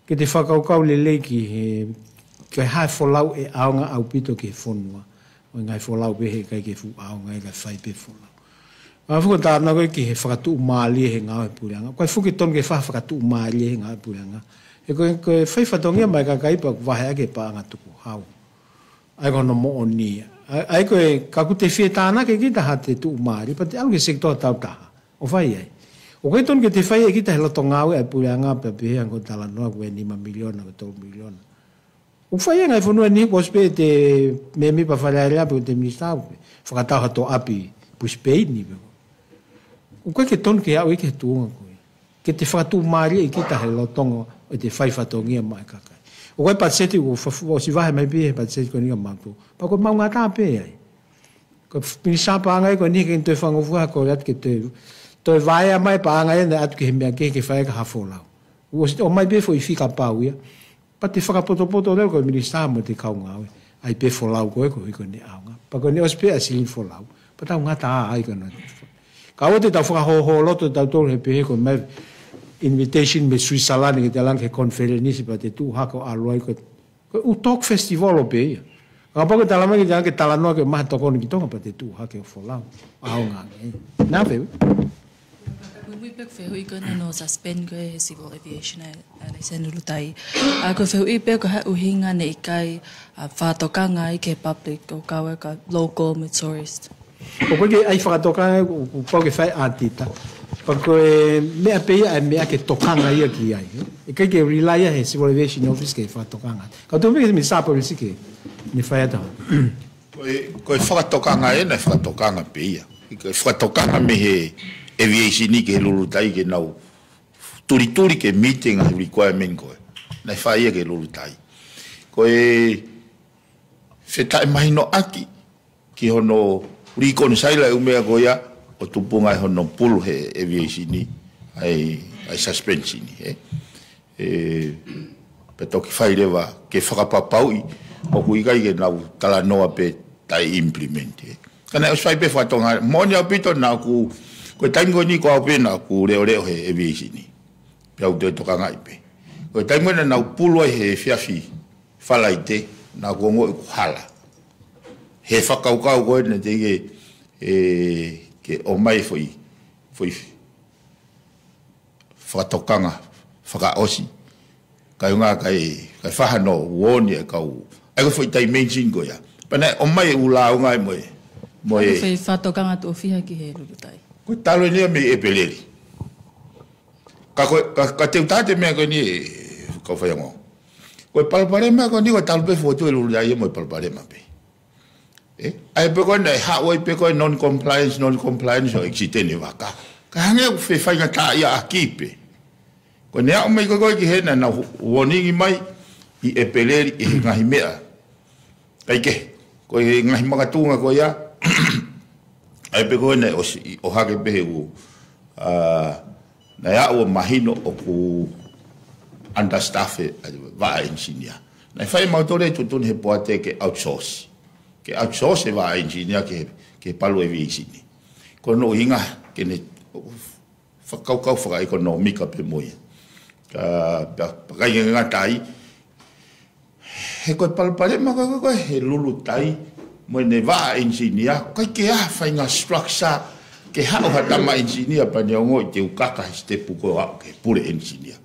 Ke te fakakaukau lelei ki he, ke hā e folau ʻe ʻaonga ʻaupito ki he fonua. ʻO e ngaahi folau pē he ʻikai ke fuʻu ʻaonga ʻe ka fai pē folau. Ka fuko tāna ko e ki he fakatuʻumālie he ngāue puleʻanga. Ko e fuko tonu ke fai fakatuʻumālie he ngāue puleʻanga. He ko e, ko e fai fatongia mai kakai pea ʻoku vahe ʻaki e paʻanga tukuhau. ʻA ia ko hono moʻoni ia. ʻA ia, ʻa ia ko e, ka ʻoku te fie tānaki kita ha te tuʻumālie, pea te ʻalu ki he sekitoa tau taha. ʻO fai ai. ʻOku ʻikai tonu ke te fai ʻe kita he loto ngāue ʻa e puleʻanga pea pehē ange ko e talanoa ko e nima miliona, ko e tolu miliona. ʻOku fai ʻe he ngaahi fonua ni kuo ʻosi pē te mēmipa Fale Alea pe ko e te minisitā pē. Fakatau ha tō ʻapi Brisbane ni pē. ʻOku ʻikai ke tonu ke aʻu ia ki he tuʻunga ko ē. Ke te fakatuʻumālie ʻe kita he lotonga ʻo te fai fatongia maʻa e kakai. ʻOku ʻi ai e patiseti kuo fa-, ʻosi vahe mai pē he patiseti ko eni ka mautolu. Pea ko e maʻungata pē ai. Ko e minisitā paʻanga ia ko eni ke toe fangofua ko e atu ke toe, toe vaea mai paʻanga ia naʻe atu ki he meʻa kehe ke fai ka ha folau. ʻOsi ʻomai pē foʻi fika pau ia. Pea te fakapotopoto leva ko e minisitā mo e kau ngāue. ʻAi pē folau ko ē ko hiko ne ʻaonga. Pea ko ʻene ʻosi pē ʻa e silini folau. Pea tau ngata ai ko ena. Ka ʻoua te tau fakahōhōloto tautolu he pehē ko e mai invitation mei Switzerland ke te langa ki he konifelenisi pea te tuʻu hake ʻo ʻalu ai ko e, ko e ʻū talk festival ʻo pē ia. Kapau ko e talamai ke te langa ke talanoa ke maha tokoni ki Tonga pea te tuʻu hake ʻo folau. ʻAonga ange. Naʻa pē. Muimui pē fehuʻi ko ena naʻe suspend ko e he Civil Aviation ʻa e, ʻa e laiseni lulutai. ʻA ko e fehuʻi pē ko e hā e ʻuhinga naʻe ʻikai, ʻa, fakatokanga ai ki he public ʻo kau ai ka local mo e tourist. ʻOku ʻikai ke ʻai fakatokanga, ʻoku pau ke fai ʻatita. Pea ko e meʻa pē ia ʻa e meʻa ke tokanga ia ki ai. ʻE ʻikai ke rely ia he Civil Aviation Office ke fakatokanga. Ka tau pē ke minisitā polisi ke ne fai atu. Ko e, ko e fakatokanga ē, naʻe fakatokanga pē ia. Ko e fakatokanga mei he aviation ki he lulutai ke nau tulituli ke meet e ngaahi requirement ko ē. Naʻe fai ia ki he lulutai. Ko e fetaʻemahinoʻaki ki hono reconcile e ʻū meʻa ko ia ʻo tupunga ai hono pulu he aviation ʻa e, ʻa e suspension ē. ʻE, pea toki fai leva ke fakapapauʻi ʻoku ʻikai ke nau talanoa pe taʻe implement ē. Ka naʻe ʻosi fai pē fakatokanga, moʻoni ʻaupito naʻa ku, ko e taimi ko eni ko au pē naʻa ku leʻoleʻo he aviation. Pea u toe tokangaʻi pē. Ko e taimi ko ē naʻa nau pulu ai he efiafi Falaite, naʻa ku ongoʻi ʻoku hala. He fakakaukau ko ē naʻe teʻeki ke, ʻe, ke ʻomai foʻi, foʻi fakatokanga fakaʻosi. Kae ʻuhinga kae, kae fai hano uoni e kau. ʻA ia ko e foʻi dimension ko ia. Pea naʻe ʻomai e ʻū lāunga ē mo e, mo e. Ko e foʻi fakatokanga tuʻo fiha ki he lulutai. Ko e talu eni ia mei ʻEpeleli. Ka ko e, ka, ka te u tā atu e meʻa ko eni ē, kau faiongoongo. Ko e palopalema ko eni ko e talu pē fotu e lulutai ia mo e palopalema pē. ʻE, ʻa ia pē ko ē naʻe haʻu ai pē ko e non-compliance, non-compliance ʻo accident e vaka. Ka hangē ʻoku fefaingataʻaʻia ʻaki pē. Ko ʻene aʻu mai ko ē ki hena naʻa nau warning mai ʻi ʻEpeleli ʻi he ngaahi meʻa. Kae kehe, ko e ngaahi makatuʻunga ko ia, ʻa ia pē ko ē naʻe ʻosi ʻohake pē he ʻū, ʻa, naʻe aʻu ʻo mahino ʻoku understaff e, ʻa e vaʻa engineer. Naʻe fai mautolu e tuʻutuʻuni he poate ke outsource. Ke outsource e vaʻa engineer ki he, ki he Palu Aviation. Ko hono ʻuhinga ke ne fakakaukau fakaʻekonōmika pē mo ia. Ka, pea, pea ʻikai ke ngata ai, he ko e palopalema ko ē, ko ē, he Lulutai, mo ʻene vaʻa engineer, ʻikai ke ʻi ai ha faʻahinga structure, ke haʻu ha tama engineer pea ne ongoʻi te u kaka he sitepu ko ē ʻo aʻu ki he pule engineer.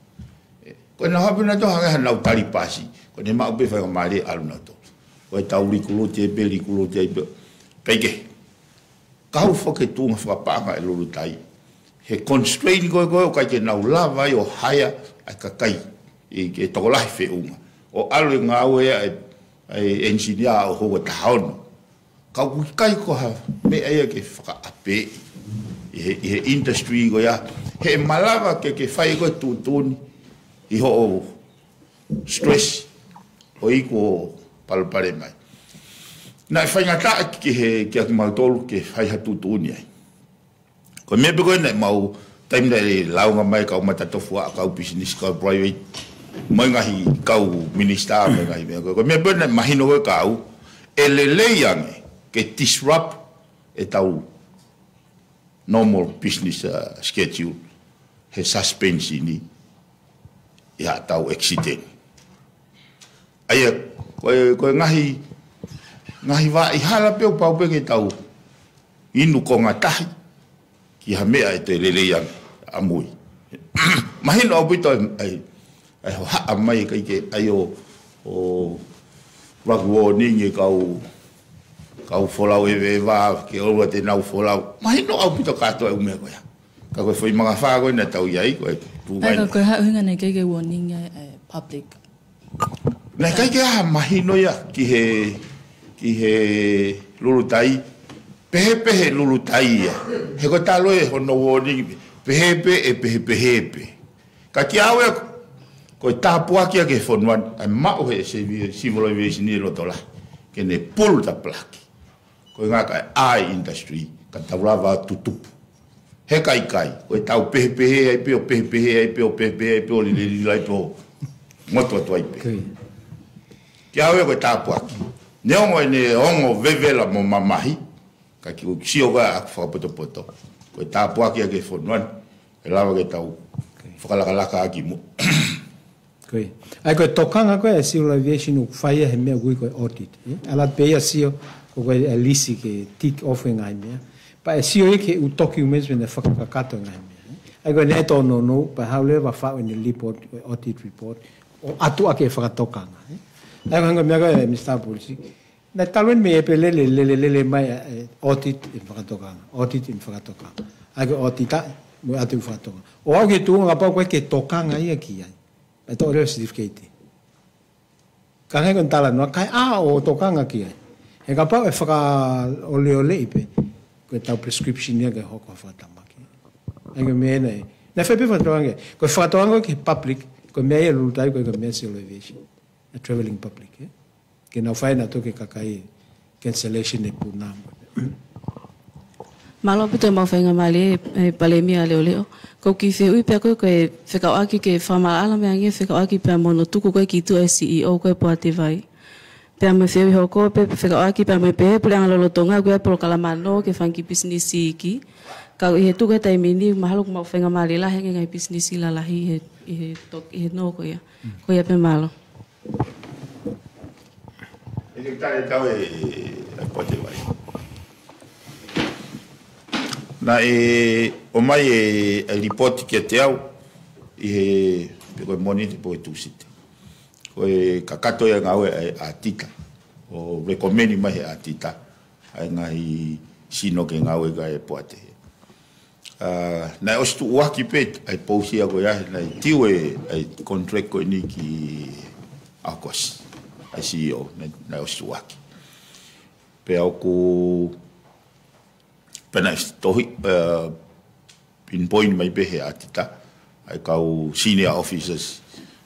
Ko ʻenau hape nautolu hangē ha nau tali pasi, ko ʻene maʻu pē faingamālie ʻalu nautolu. Ko e tau recruit ē pē, recruit ai pē. Kae kehe, kau fakatunga fakapaʻanga e Lulutai. He constraint ko ē ko ē ʻoku ʻikai ke nau lava ai ʻo hire ʻa e kakai ʻi he tokolahi feʻunga. ʻO ʻalu e ngāue ʻa e, ʻa e engineer ʻo hoko taha ono. Ka ʻoku ʻikai ko ha meʻa ia ke fakaʻapeʻi ʻi he, ʻi he industry ko ia. He malava ke, ke fai ko ē tuʻutuʻuni ʻi hoʻo stress ʻo iku ʻo palopalema ai. Naʻe faingataʻa ki he, kiate kimautolu ke fai ha tuʻutuʻuni ai. Ko e meʻa pē ko ē naʻe maʻu taimi naʻe lāunga mai kau matatofu ʻa kau business, kau private, mo e ngaahi kau minister, mo e ngaahi meʻa ko ē. Ko e meʻa pē ko ē naʻe mahino ko ē kau, ʻe lelei ange ke disrupt e tau normal business, uh, schedule, he suspension ʻi ha tau accident. ʻA ia, ko e, ko e ngaahi, ngaahi vaʻa hala pē ʻoku pau pē ke tau inu konga tahi ki ha meʻa ʻe toe lelei ange ʻamui. Mahino ʻaupito ʻa e, ʻa e, ʻa e hohaʻa mai ʻikai ke ʻai ʻo, ʻo ʻuluaki warning e kau, kau folau ʻeveʻeva, ke ʻoua te nau folau. Mahino ʻaupito kātoa e ʻū meʻa ko ia. Ka ko e foʻi mangafā ko ē naʻa tau ʻi ai, ko e tuʻu mai ʻA ia, ka ko e hā e ʻuhinga naʻe ʻikai ke warning ai e public? Naʻe ʻikai ke ʻi ai ha mahino ia ki he, ki he Lulutai, pehē pē he Lulutai ia. He ko e talu ē hono warning, pehē pē ʻe pehē pehē pē. Ka kiate au ia, ko e tāpuaki ia ki he fonua ni, ʻa e maʻu he civil, civil aviation ʻi loto lahi, ke ne pull the plug. Ko e ngaahi kakai ʻa e industry, ka tau lava ʻo tutupu. He ʻikai ke, ko e tau pehē pehē ai pē ʻo pehē pehē ai pē ʻo pehē pehē ai pē ʻo lilelila ai pē ʻo ngoto atu ai pē. Kiate au ia ko e tāpuaki. Neongo ʻene ongo vevela mo mamahi, ka kiate au, sio ko ē ʻa e fakapotopoto. Ko e tāpuaki ia ki he fonua ni, ʻe lava ke tau fakalakalaka ʻaki mo. Ko ia. ʻA ia ko e tokanga ko ē ʻa e civil aviation ʻoku fai ia he meʻa ʻoku ui ko e audit, ē? ʻAlu atu pē ia ʻo sio, ko ē ko e lisi ke tick off e ngaahi meʻa. Pea ʻe sio ia ki he ʻū documents mo ʻene fakakakato e ngaahi meʻa, ē? ʻA ia ko ʻene tōnounou, pea haʻu leva ʻo faʻu ʻene report, ko e audit report, ʻo ʻatu ʻaki e fakatokanga, ē? ʻA ia ko e hangē ko e meʻa ko ē, Mister Policy, naʻe talu eni mei ʻEpeleli, lele, lele mai, ē, audit ʻene fakatokanga, audit ʻene fakatokanga. ʻA ia ko e audit ʻa, mo e ʻatu fakatokanga. ʻO aʻu ki he tuʻunga kapau ʻoku ʻikai ke tokanga ia ki ai, ʻe toʻo leva e certificate. Ka hangē ko ʻene talanoa, kae ʻā ʻo tokanga ki ai. He kapau ʻe fakaoleoleʻi pē, ko e tau prescription ia ke hoko ha fakatamaki. ʻA ia ko e meʻa naʻe, naʻe fai pē fakatokanga ki ai. Ko e fakatokanga ki he public, ko e meʻa ia Lulutai, ko e meʻa civil aviation. A traveling public, ē? Ke nau fai nautolu ki he kakai cancellation e puna. Mālō ʻaupito e maʻu faingamālie, ē, Palēmia Leʻoleʻo. Ko e kiʻi fehuʻi pē ko ē, ko e fekauʻaki ke fakamaʻalaʻala mai ange, fekauʻaki pea mo hono tuku ko ē ki tuʻa e C E O ko ē Poate Vai. Pea mo e fehuʻi hoko pē fekauʻaki pea mo e pehē puleʻanga lolotonga ko ē polokalama nō ki he fanga kiʻi pisinisi iiki. Ka ʻi he tuku he taimi ni, mahalo ʻoku maʻu faingamālie lahi ange ngaahi pisinisi lalahi ʻi he, ʻi he tok-, ʻi he nō ko ia. Ko ia pē, mālō. ʻE te tali tau e, e Poate Vai. Naʻe ʻomai e, e lipoti kiate au ʻi he, pe ko e Mōnite, pe ko e Tūsite. Ko e kakato ia e ngāue ʻa e ʻaotita. ʻO recommend mai he ʻaotita ʻa e ngaahi sino ke ngāue ki ai e Poate. ʻA, naʻe ʻosi tuʻuaki pē ʻa e pousi ia ko ia, naʻe tiu e, ʻa e contract ko eni ki ʻAokosi. ʻA e C E O, naʻe, naʻe ʻosi tuʻuaki. Pea ʻoku, pea naʻe tohi, ʻa, pinpoint mai pē he ʻaotita, ʻa e kau senior officers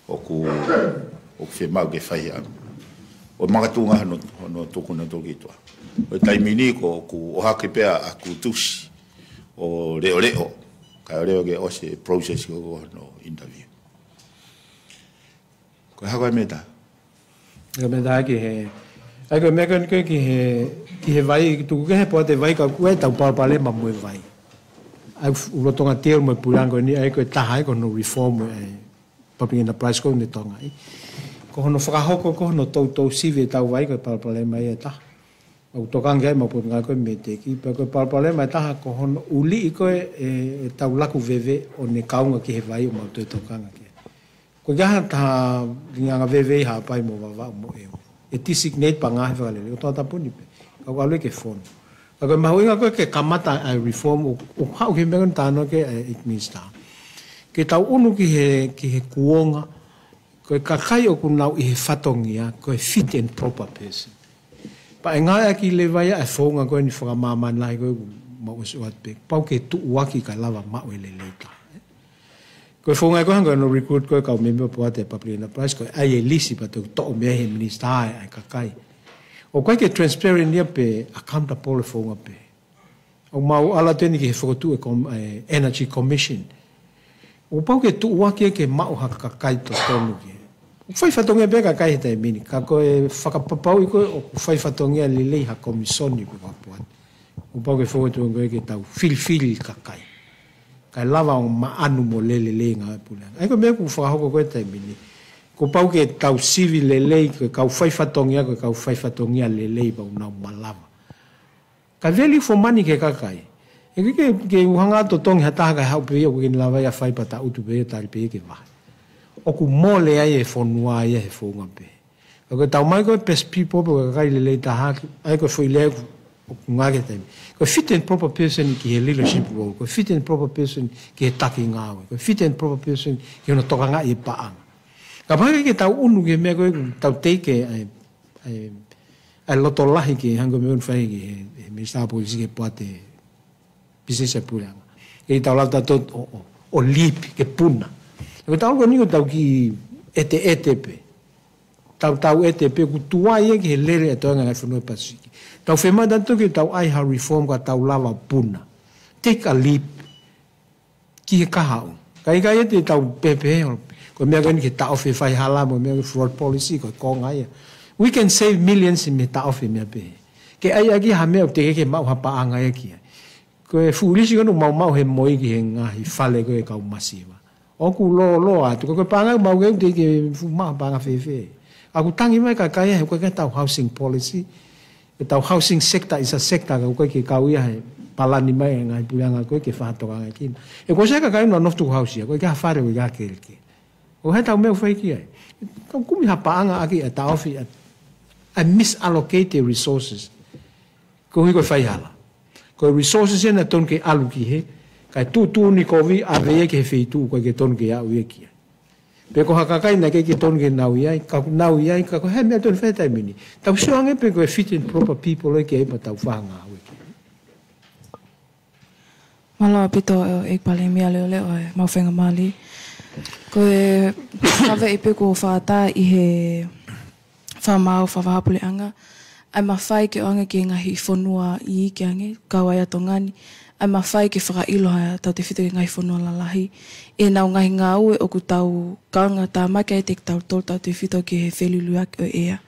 ʻoku, ʻoku fiemaʻu ke fai ʻa. ʻO makatuʻunga hono, hono tuku na toki tua. ʻO taimi ni ko ʻoku ʻohake pē ʻa ʻeku tusi ʻo leʻoleʻo. Kae ʻoua ke ʻosi e process ko hono interview. Ko e hā ko e meʻa ʻe taha? Ko e meʻa ʻe taha ki he, ʻa ia ko e meʻa ko eni ko e ki he, ki he vai, tuku kehe poate vai ka ʻoku ʻi ai ʻetau palopalema mo e vai. ʻA ia ʻoku lolotonga tio mo e puleʻanga ko eni, ʻa ia ko e taha ʻa ia ko hono reform ʻa e public enterprise ko eni ʻi Tonga ʻi. Ko hono fakahoko ko hono toutou sivi ʻetau vai ko e palopalema ia ʻe taha. ʻOku tokanga ki ai ʻemau potungāue ko e METEC, pea ko e palopalema ʻe taha ko hono ʻuliʻi ko e, e, ʻetau laku veve ʻo ne kaunga ki he vai ʻo mau toe tokanga ki ai. Ko e ʻikai ha taha lingiʻanga veve ʻi Haʻapai mo Vavaʻu mo ʻEua. ʻE designate pē ngaahi fakalele, ʻo Tongatapu ni pē. Ka ʻoku ʻalu ia ke fonu. Ka ko e mahuʻinga ko e ke kamata ʻa e reform ʻo, ʻo haʻu ki he meʻa ko eni talanoa ki ai ʻEiki Minisitā. Ke tau ʻunu ki he, ki he kuonga, ko e kakai ʻoku nau ʻi he fatongia, ko e fit and proper person. Pea ʻe ngāueʻaki leva ia ʻa e founga ko eni fakamāmani lahi ko ē ʻoku mau ʻosi ʻoatu pē. Pau ke tuʻuaki kae lava maʻu e lelei taha. Ko e founga ko ē hangē ko hono recruit ko e kau mēmipa poate ʻa e public enterprise, ko e ʻai e lisi pea toki toʻo mei he minisitā ʻa e kakai. ʻOku ʻikai ke transparent ia pe accountable e founga pehē. ʻOku mau ʻalu atu eni ki he fokotuʻu e com-, e Energy Commission. ʻOku pau ke tuʻuaki ke maʻu ha kakai totonu ki ai. ʻOku fai fatongia pē kakai he taimi ni, ka ko e fakapapauʻi ko ē ʻoku fai fatongia lelei ha komisoni pe ko ha poate. ʻOku pau ke fokotuʻu ko ē ke tau filifili kakai. Kae lava ʻo maʻanu mo lelei ngāue puleʻanga. ʻA ia ko e meʻa ʻoku fakahoko ko ē taimi ni. ʻOku pau ke tau sivi lelei, ko e kau fai fatongia, ko e kau fai fatongia lelei pea ʻoku nau malava. Ka value for money ki he kakai. ʻE ke, ke, ke u hanga ʻo totongi ha taha kae haʻu pē ia ʻoku ʻikai ke ne lava ia ʻo fai pea taʻutu pē ia ʻo tali pē ia ke vahe. ʻOku mole ai e fonua ia he founga pehē. Ka ko e tau mai ko e best people pe ko e kakai lelei taha ki, ʻa ia ko e foʻi lea ʻoku, ʻoku ngāueʻaki he taimi. Ko e fit and proper person ki he leadership role. Ko e fit and proper person ki he taki ngāue. Ko e fit and proper person ki hono tokangaʻi e paʻanga. Kapau ʻe ʻikai ke tau ʻunu ki he meʻa ko ē ʻoku tau take ʻa e, ʻa e, ʻa e loto lahi ki he hangē ko e meʻa ʻoku fai ki he, he Minisitā Polisi ki he poate business ʻa e puleʻanga. ʻE tau lava tautolu ʻo, ʻo, ʻo lipi ke puna. Ko e tau ko eni ko e tau kiʻi ʻeteʻete pē. Tau tau ʻete pē ʻoku tuai ia ki he lele ʻa e toenga ngaahi fonua Pasifiki. Tau fiemaʻu tautolu ke tau ʻai ha reform ka tau lava puna. Take a leap. Ki he kahaʻu. Ka ʻikai ia te tau pehē pē, ko e meʻa ko eni ke taʻofi e faihala mo e meʻa ko e fraud policy ko e konga ia. We can save millions mei he taʻofi e meʻa pehē. Ke ʻai ʻaki ha meʻa ʻoku teʻeki ke maʻu ha paʻanga ia ki ai. Ko e fuʻu lisi ko ē ʻoku mau maʻu he moi ki he ngaahi fale ko ē kau masiva. ʻOku lōloa atu, ko e paʻanga ʻoku mau ʻikai ke fuʻu maʻu ha paʻanga fēfē. ʻOku tangi mai e kakai he ʻoku ʻikai ke tau housing policy. ʻEtau housing sector is a sector ka ʻoku ʻikai ke kau ia he palani mai e ngaahi puleʻanga ko ē ke fakatokangaʻi kinautolu. ʻE ko e sai e kakai ʻoku nau nofo tukuhāusia, ʻoku ʻikai ha fale, ʻoku ʻikai ha kelekele. ʻOku ʻi ai ʻetau meʻa ʻoku fai ki ai. Ka ʻoku kumi ha paʻanga ʻaki ʻa e taʻofi ʻa, ʻa e misallocate resources. Koeʻuhi ko e faihala. Ko e resources ia naʻe tonu ke ʻalu ki hē, kae tuʻutuʻuni kovi ʻave ia ki he feituʻu ʻoku ʻikai ke tonu ke aʻu ia ki ai. Pe ko ha kakai naʻe ʻikai ke tonu ke nau ʻi ai, ka ʻoku nau ʻi ai, ka ko e hā e meʻa ʻoku tonu fai he taimi ni. Tau sio ange pe ko e fit and proper people ʻoku ʻi ai pea tau fakangāueʻaki. Mālō ʻaupito ʻEiki Palēmia, leʻoleʻo ʻemau faingamālie. Ko e ʻave ʻi pē kuo fakaʻatā ʻi he fakamaau fakavahaʻapuleʻanga, ʻa e mafai ke ʻoange ki he ngaahi fonua iiki ange, kau ai ʻa Tonga ni, ʻa e mafai ke fakaʻilo ha tautefito ki he ngaahi fonua lalahi, ʻi heʻenau ngaahi ngāue ʻoku tau kaunga tāmaki ai ʻetau tolu tautefito ki he feliliuaki ʻo e ʻea.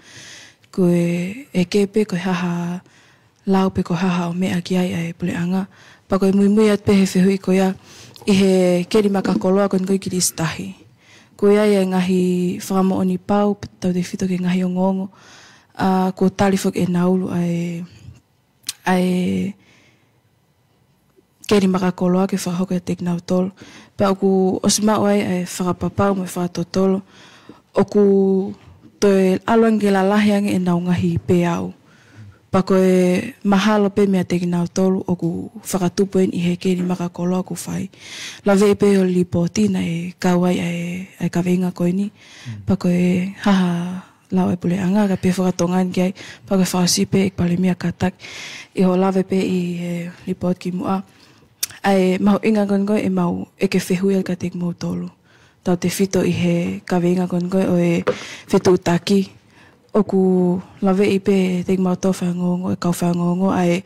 Ko e, ʻe kei pē ko e hā ha lau pe ko e hā haʻo meʻa ki ai ʻa e puleʻanga. Pea ko e muimui atu pē he fehuʻi ko ia ʻi he keli makakoloa ko eni ko e kilisi tahi. Ko ia ʻa e ngaahi fakamoʻoni pau, tautefito ki he ngaahi ongoongo, ʻa, kuo tali foki ʻe Naulu ʻa e, ʻa e keli makakoloa ke fakahoko ʻiate kinautolu. Pea ʻoku ʻosi maʻu ai ʻa e fakapapau mo e fakatotolo ʻoku toe ʻalu ange ke lalahi ange ʻenau ngaahi peau. Pea ko e mahalo pē meiate kinautolu ʻoku fakatupu eni ʻi he keli makakoloa ʻoku fai. Laveʻi pē ʻi ho lipooti naʻe kau ai ʻa e, ʻa e kaveinga ko eni. Pea ko e hā ha lau ʻa e puleʻanga, kae pehē fakatonga ki ai, pea ko e fakaʻosi pē ʻEiki Palēmia kātaki. ʻI hoʻo lave pē ʻi he lipooti kimuʻa, ʻa e mahuʻinga ko eni ko ē ʻemau ʻeke fehuʻi ʻa kiate kimoutolu. Tautefito ʻi he kaveinga ko eni ko ē ʻo e fetuʻutaki. ʻOku laveʻi pē ʻe kimautolu faiongongofulu, ʻe kau faiongongofulu ʻa e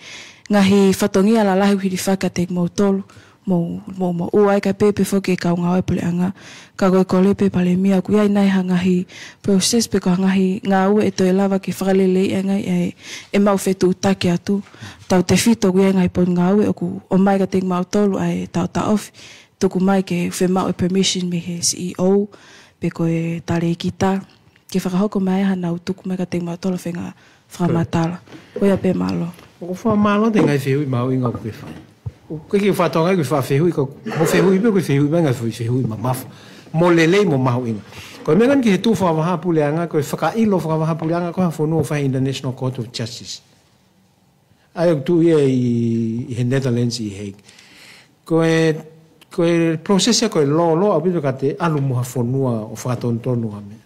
ngaahi fatongia lalahi ʻoku hilifaki kiate kimoutolu. Mou, mou, mou ʻai ka pē pē foki e kau ngāue puleʻanga. Ka ko e kole pē Palēmia ʻoku ʻi ai nai ha ngaahi process pe ko ha ngaahi ngāue ʻe toe lava ke fakaleleiʻi ange ai ʻa e, ʻemau fetuʻutaki atu. Tautefito ʻoku ʻi ai ngaahi potungāue ʻoku ʻomai kiate kimautolu ʻa e taʻotaʻofi. Tuku mai ke fiemaʻu e permission mei he C E O, pe ko e talēkita. Ke fakahoko mai hanau tuku mai kiate kimautolu feinga fakamatala. Ko ia pē mālō. ʻOku ou fakamālō atu he ngaahi fehuʻi mahuʻinga ʻoku ke fai. ʻOku ke fakatokangaʻi ko e faʻa fehuʻi, ko, ko e fehuʻi pē, ko e fehuʻi mai ngaahi fehuʻi mamafa. Mo lelei mo mahuʻinga. Ko e meʻa ko eni ki he tuʻu fakavahaʻapuleʻanga, ko e fakaʻilo fakavahaʻapuleʻanga, ko ha fonua ʻoku fai International Court of Justice. ʻA ia ʻoku tuʻu ia ʻi, ʻi he Netherlands ʻi Hague. Ko e, ko e process ia ko e lōloa ʻaupito ka te ʻalu mo ha fonua ʻo fakatonutonu ha meʻa.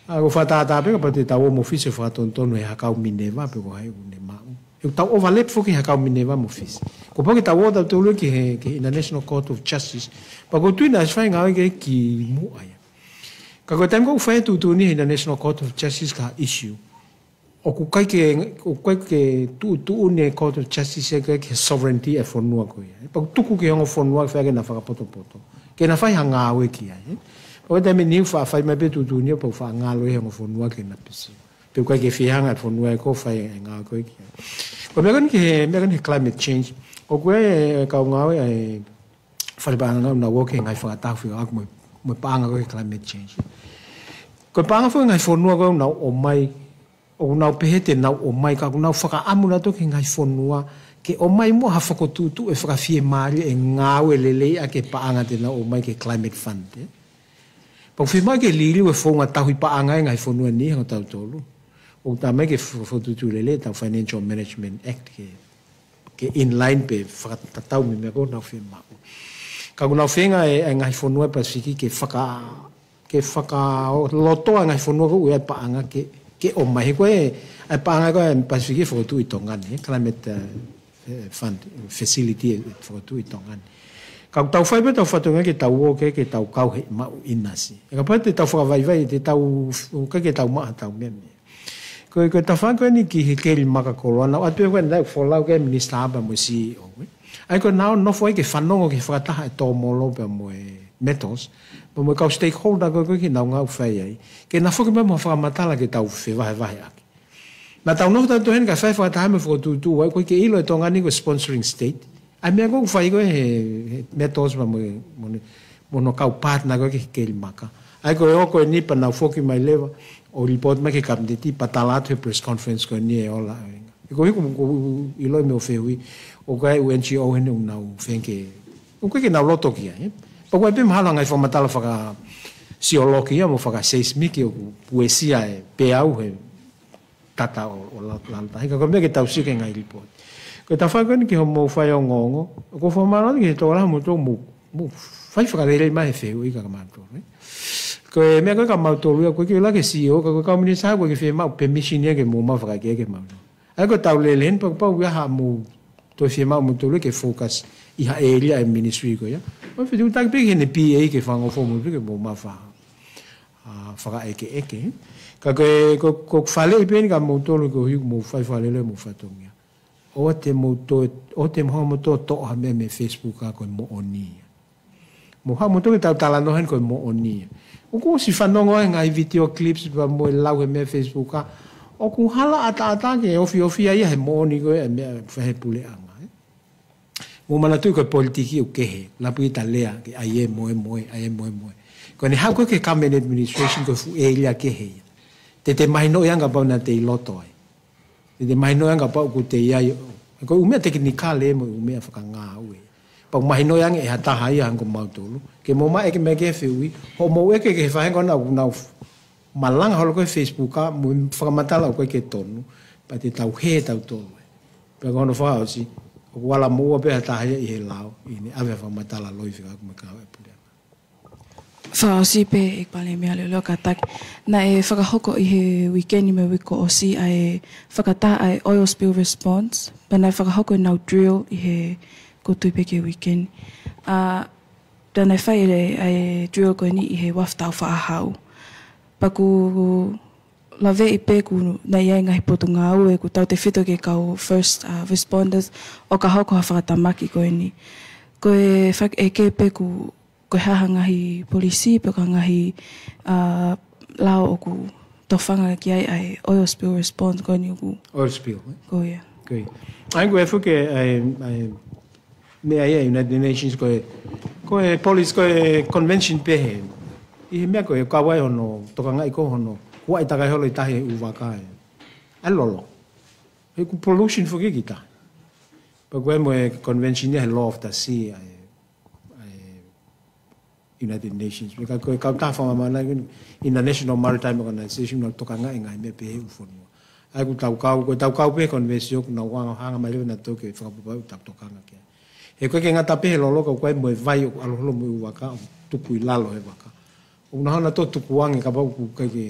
ʻA, ʻoku fakatātā pē kapau te tau ō mo e ofisi ʻo fakatonutonu he hakau Mineva pe ko hai ʻoku ne maʻu. ʻOku tau overlap foki he hakau Mineva mo Fisi. Kuo pau ke tau ō tautolu ki he, ki he International Court of Justice. Pea ʻoku ou tui naʻe ʻosi fai ngāue ki, ki muʻa ia. Ka ko e taimi ko ē ʻoku fai e tuʻutuʻuni he International Court of Justice ki ha issue, ʻoku ʻikai ke, ʻoku ʻikai ke tuʻutuʻuni e Court of Justice ia ki he sovereignty ʻa e fonua ko ia. Pea ʻoku tuku ki he ongo fonua ke fai ke na fakapotopoto. Ke na fai ha ngāue ki ai. Pea ko e taimi ni ʻoku faʻa fai mai pē tuʻutuʻuni ia pea ʻoku faʻa ngalo ʻe he ongo fonua ke na pisi. Pea ʻoku ʻikai ke fie hanga e fonua ia ko ē ʻo fai e ngāue ko ē ki ai. Ko e meʻa ko eni ki he, meʻa ko eni he climate change. ʻOku ʻi ai e kau ngāue ʻa e Fale Paʻanga ʻoku nau ō ki he ngaahi fakataha fekauʻaki mo, mo e paʻanga ko ē ki he climate change. Ko e paʻanga foki e ngaahi fonua ko ē ʻoku nau ō mai, ʻoku nau pehē te nau ō mai, ka ʻoku nau fakaʻamu nautolu ki he ngaahi fonua ke ō mai mo ha fokotuʻutuʻu ʻe fakafiemālie ʻe ngāue lelei ʻaki e paʻanga te nau ō mai ki he climate fund, ē. Pea ʻoku fiemaʻu ke liliu e founga tauhi paʻanga ʻa e ngaahi fonua ni hangē ko tautolu. ʻOku tā mai ke fo-, fokotuʻutuʻu lelei ʻetau Financial Management Act ke, ke in line pe fakatatau mo e meʻa ko ē ʻoku nau fiemaʻu. Ka ʻoku nau feinga e, e ngaahi fonua Pasifiki ke faka-, ke fakalotoa e ngaahi fonua ko ē ʻoku ʻi ai e paʻanga ke, ke ō mai. He ko e, e paʻanga ko ē Pasifiki ʻe fokotuʻu ʻi Tonga ni, climate, uh, eh, fund, facility ʻe fokotuʻu ʻi Tonga ni. Ka ʻoku tau fai pē ʻetau fatongia ke tau ō ke, ke tau kau he maʻu ʻinasi. ʻE kapau te tau fakavaivai, te tau, ʻoku ʻikai ke tau maʻu haʻatau meʻa. Ko e, ko e tafaʻaki ko eni ki he keli maka koloa, naʻa atu ʻe ko ē naʻe folau ki ai e Minisitā pea mo e C E O, ē. ʻA ia ko ʻenau nofo ai ke fanongo ki he fakataha ʻa e Tōmolo pea mo e Metals, pea mo e kau stakeholder ko ē ʻoku ʻikai ke nau ngāue fai ai. Ke na foki mai mo ha fakamatala ke tau fevahevaheʻaki. Naʻa tau nofo tautolu heni kae fai fakataha mo e fokotuʻutuʻu, ʻa ia ʻoku ʻikai ke ʻilo ʻe Tonga ni ko e sponsoring state. ʻA ia meʻa ko ē ʻoku fai ko ē he, he Metals pea mo e, mo e, mo hono kau partner ko ē ki he keli maka. ʻA ia ko e ʻaho ko eni pea nau foki mai leva ʻo report mai ki he Kapineti pea tala atu he press conference ko eni ʻe ola. ʻE ko hiku ko ʻilo mei hoʻo fehuʻi, ʻoku ʻi ai e ʻū N G O heni ʻoku nau feinga ke, ʻoku ʻikai ke nau loto ki ai, ē. Pea ʻoku ʻi ai pē mahalo ha ngaahi fakamatala fakasiolōkia mo fakaseismiki ʻoku puesia e peau he tata ʻo, ʻo la-, lalutahi. Ka ko e meʻa ke tau sio ki he ngaahi report. Ko e tafaʻaki ko eni ki hoʻomou faiongoongo, ʻoku ou fakamālō atu ki he tokolahi ʻo moutolu ʻoku mou, mou fai fakalelei mai he fehuʻi kia kimautolu, ē. Ko e meʻa ko ē kia mautolu ia, ʻoku ʻikai ke ʻilo ki he C E O, ka ko e kau minisitā ʻoku ʻikai ke fiemaʻu permission ia ke mou maʻu fakakaikeʻi kimautolu. ʻA ia ko ʻetau lele heni pea kuo pau ia haʻamou toe fiemaʻu moutolu ke focus ʻi ha area ʻo e ministry ko ia. Mou fetuʻutaki pē ki heʻene P A ke fakangofua moutolu ke mou maʻu faka-, ʻa, fakaʻekeʻeke. Ka ko e, ko, ko e faleʻi pē eni kia moutolu ko e ʻuhi ʻoku mou fai fakalelei homou fatongia. ʻOua te mou toe, ʻoua te mou hanga ʻo toe toʻo ha meʻa mei he Facebook ka ko e moʻoni ia. Mou haʻu moutolu ke tau talanoa heni ko e moʻoni ia. ʻOku ou ʻosi fanongo ai he ngaahi video clips pea mo e lau he meʻa Facebook ka. ʻOku hala ʻataʻatā ke ofiofi ai ia he moʻoni ko ē ʻa e meʻa fai he puleʻanga, ē. Mou manatuʻi ko e politiki ʻoku kehe, lapuita lea, ke ʻai ē mo ē mo ē, ʻai ē mo ē mo ē. Ko ʻene haʻu ko ē ki he Cabinet Administration ko e fuʻu area kehe ia. Te te mahinoʻi ange kapau naʻa te ʻi loto ai. Te te mahinoʻi ange kapau ʻoku te ʻi ai. Ko e ʻū meʻa tekinikale mo e ʻū meʻa fakangāue. Pea ʻoku mahinoʻi ange ʻe ha taha ia hangē ko mautolu. Ke mou maʻu e ʻeke mai ki he fehuʻi, hoʻomou ʻeke ki he faʻahinga ko ena ʻoku nau f-, malanga holo ko ē he Facebook ka mo e fakamatala ʻoku ʻikai ke tonu. Pea te tau hē tautolu. Pea ko hono fakaʻosi, ʻoku ala moʻua pē ha taha ia ʻi he lao, ʻi heʻene ʻave ha fakamatala loi fekauʻaki mo e kau ʻe puleʻanga. Fakaʻosi pē ʻEiki Palēmia leʻoleʻo kātaki. Naʻe fakahoko ʻi he uike ni mo e uike kuo ʻosi ʻa e fakataha ʻa e oil spill response. Pea naʻe fakahoko ʻenau drill ʻi he ʻoku tui pē ki he weekend. ʻA, pea naʻe fai ʻa e, ʻa e drill ko eni ʻi he uafu taʻu fā hau. Pea ʻoku laveʻi pē ʻoku ʻi ai e ngaahi potungāue ʻoku tautefito ki he kau first, uh, responders ʻo ka hoko ha fakatamaki ko eni. Ko e fakaʻeke pē ʻoku, ko e hā ha ngaahi polisi pe ko ha ngaahi, uh, lao ʻoku tofanga ki ai ʻa e oil spill response ko eni ʻoku. Oil spill, eh? Ko ia. Ko ia. ʻA ia ko e fuke, ʻa e, ʻa e, meʻa ia United Nations ko e, ko e polis, ko e convention pehē. ʻI he meʻa ko e kau ai hono tokangaʻi ko hono kuaʻi takai holo ʻi tahi ʻū vaka ē. ʻA e lolo. He ʻoku pollution foki kita. Pea ko e mo e convention ia he law of the sea, ʻa e, ʻa e United Nations. Pea ka ko e kautaha fakamāmani ko e International Maritime Organization, nau tokangaʻi ngaahi meʻa pehē ʻū fonua. ʻA ia ʻoku tau kau, ko e tau kau pē convention ʻoku nau hanga, hanga mai leva nautolu ke fakapapauʻi ʻoku tau tokanga ki ai. He ʻoku ʻikai ke ngata pē he lolo ka ʻoku ʻi ai mo e vai ʻoku ʻalu holo mo e ʻū vaka ʻoku tuku ʻi lalo he vaka. ʻOku nau hanga nautolu ʻo tukuange kapau ʻoku ʻikai ke,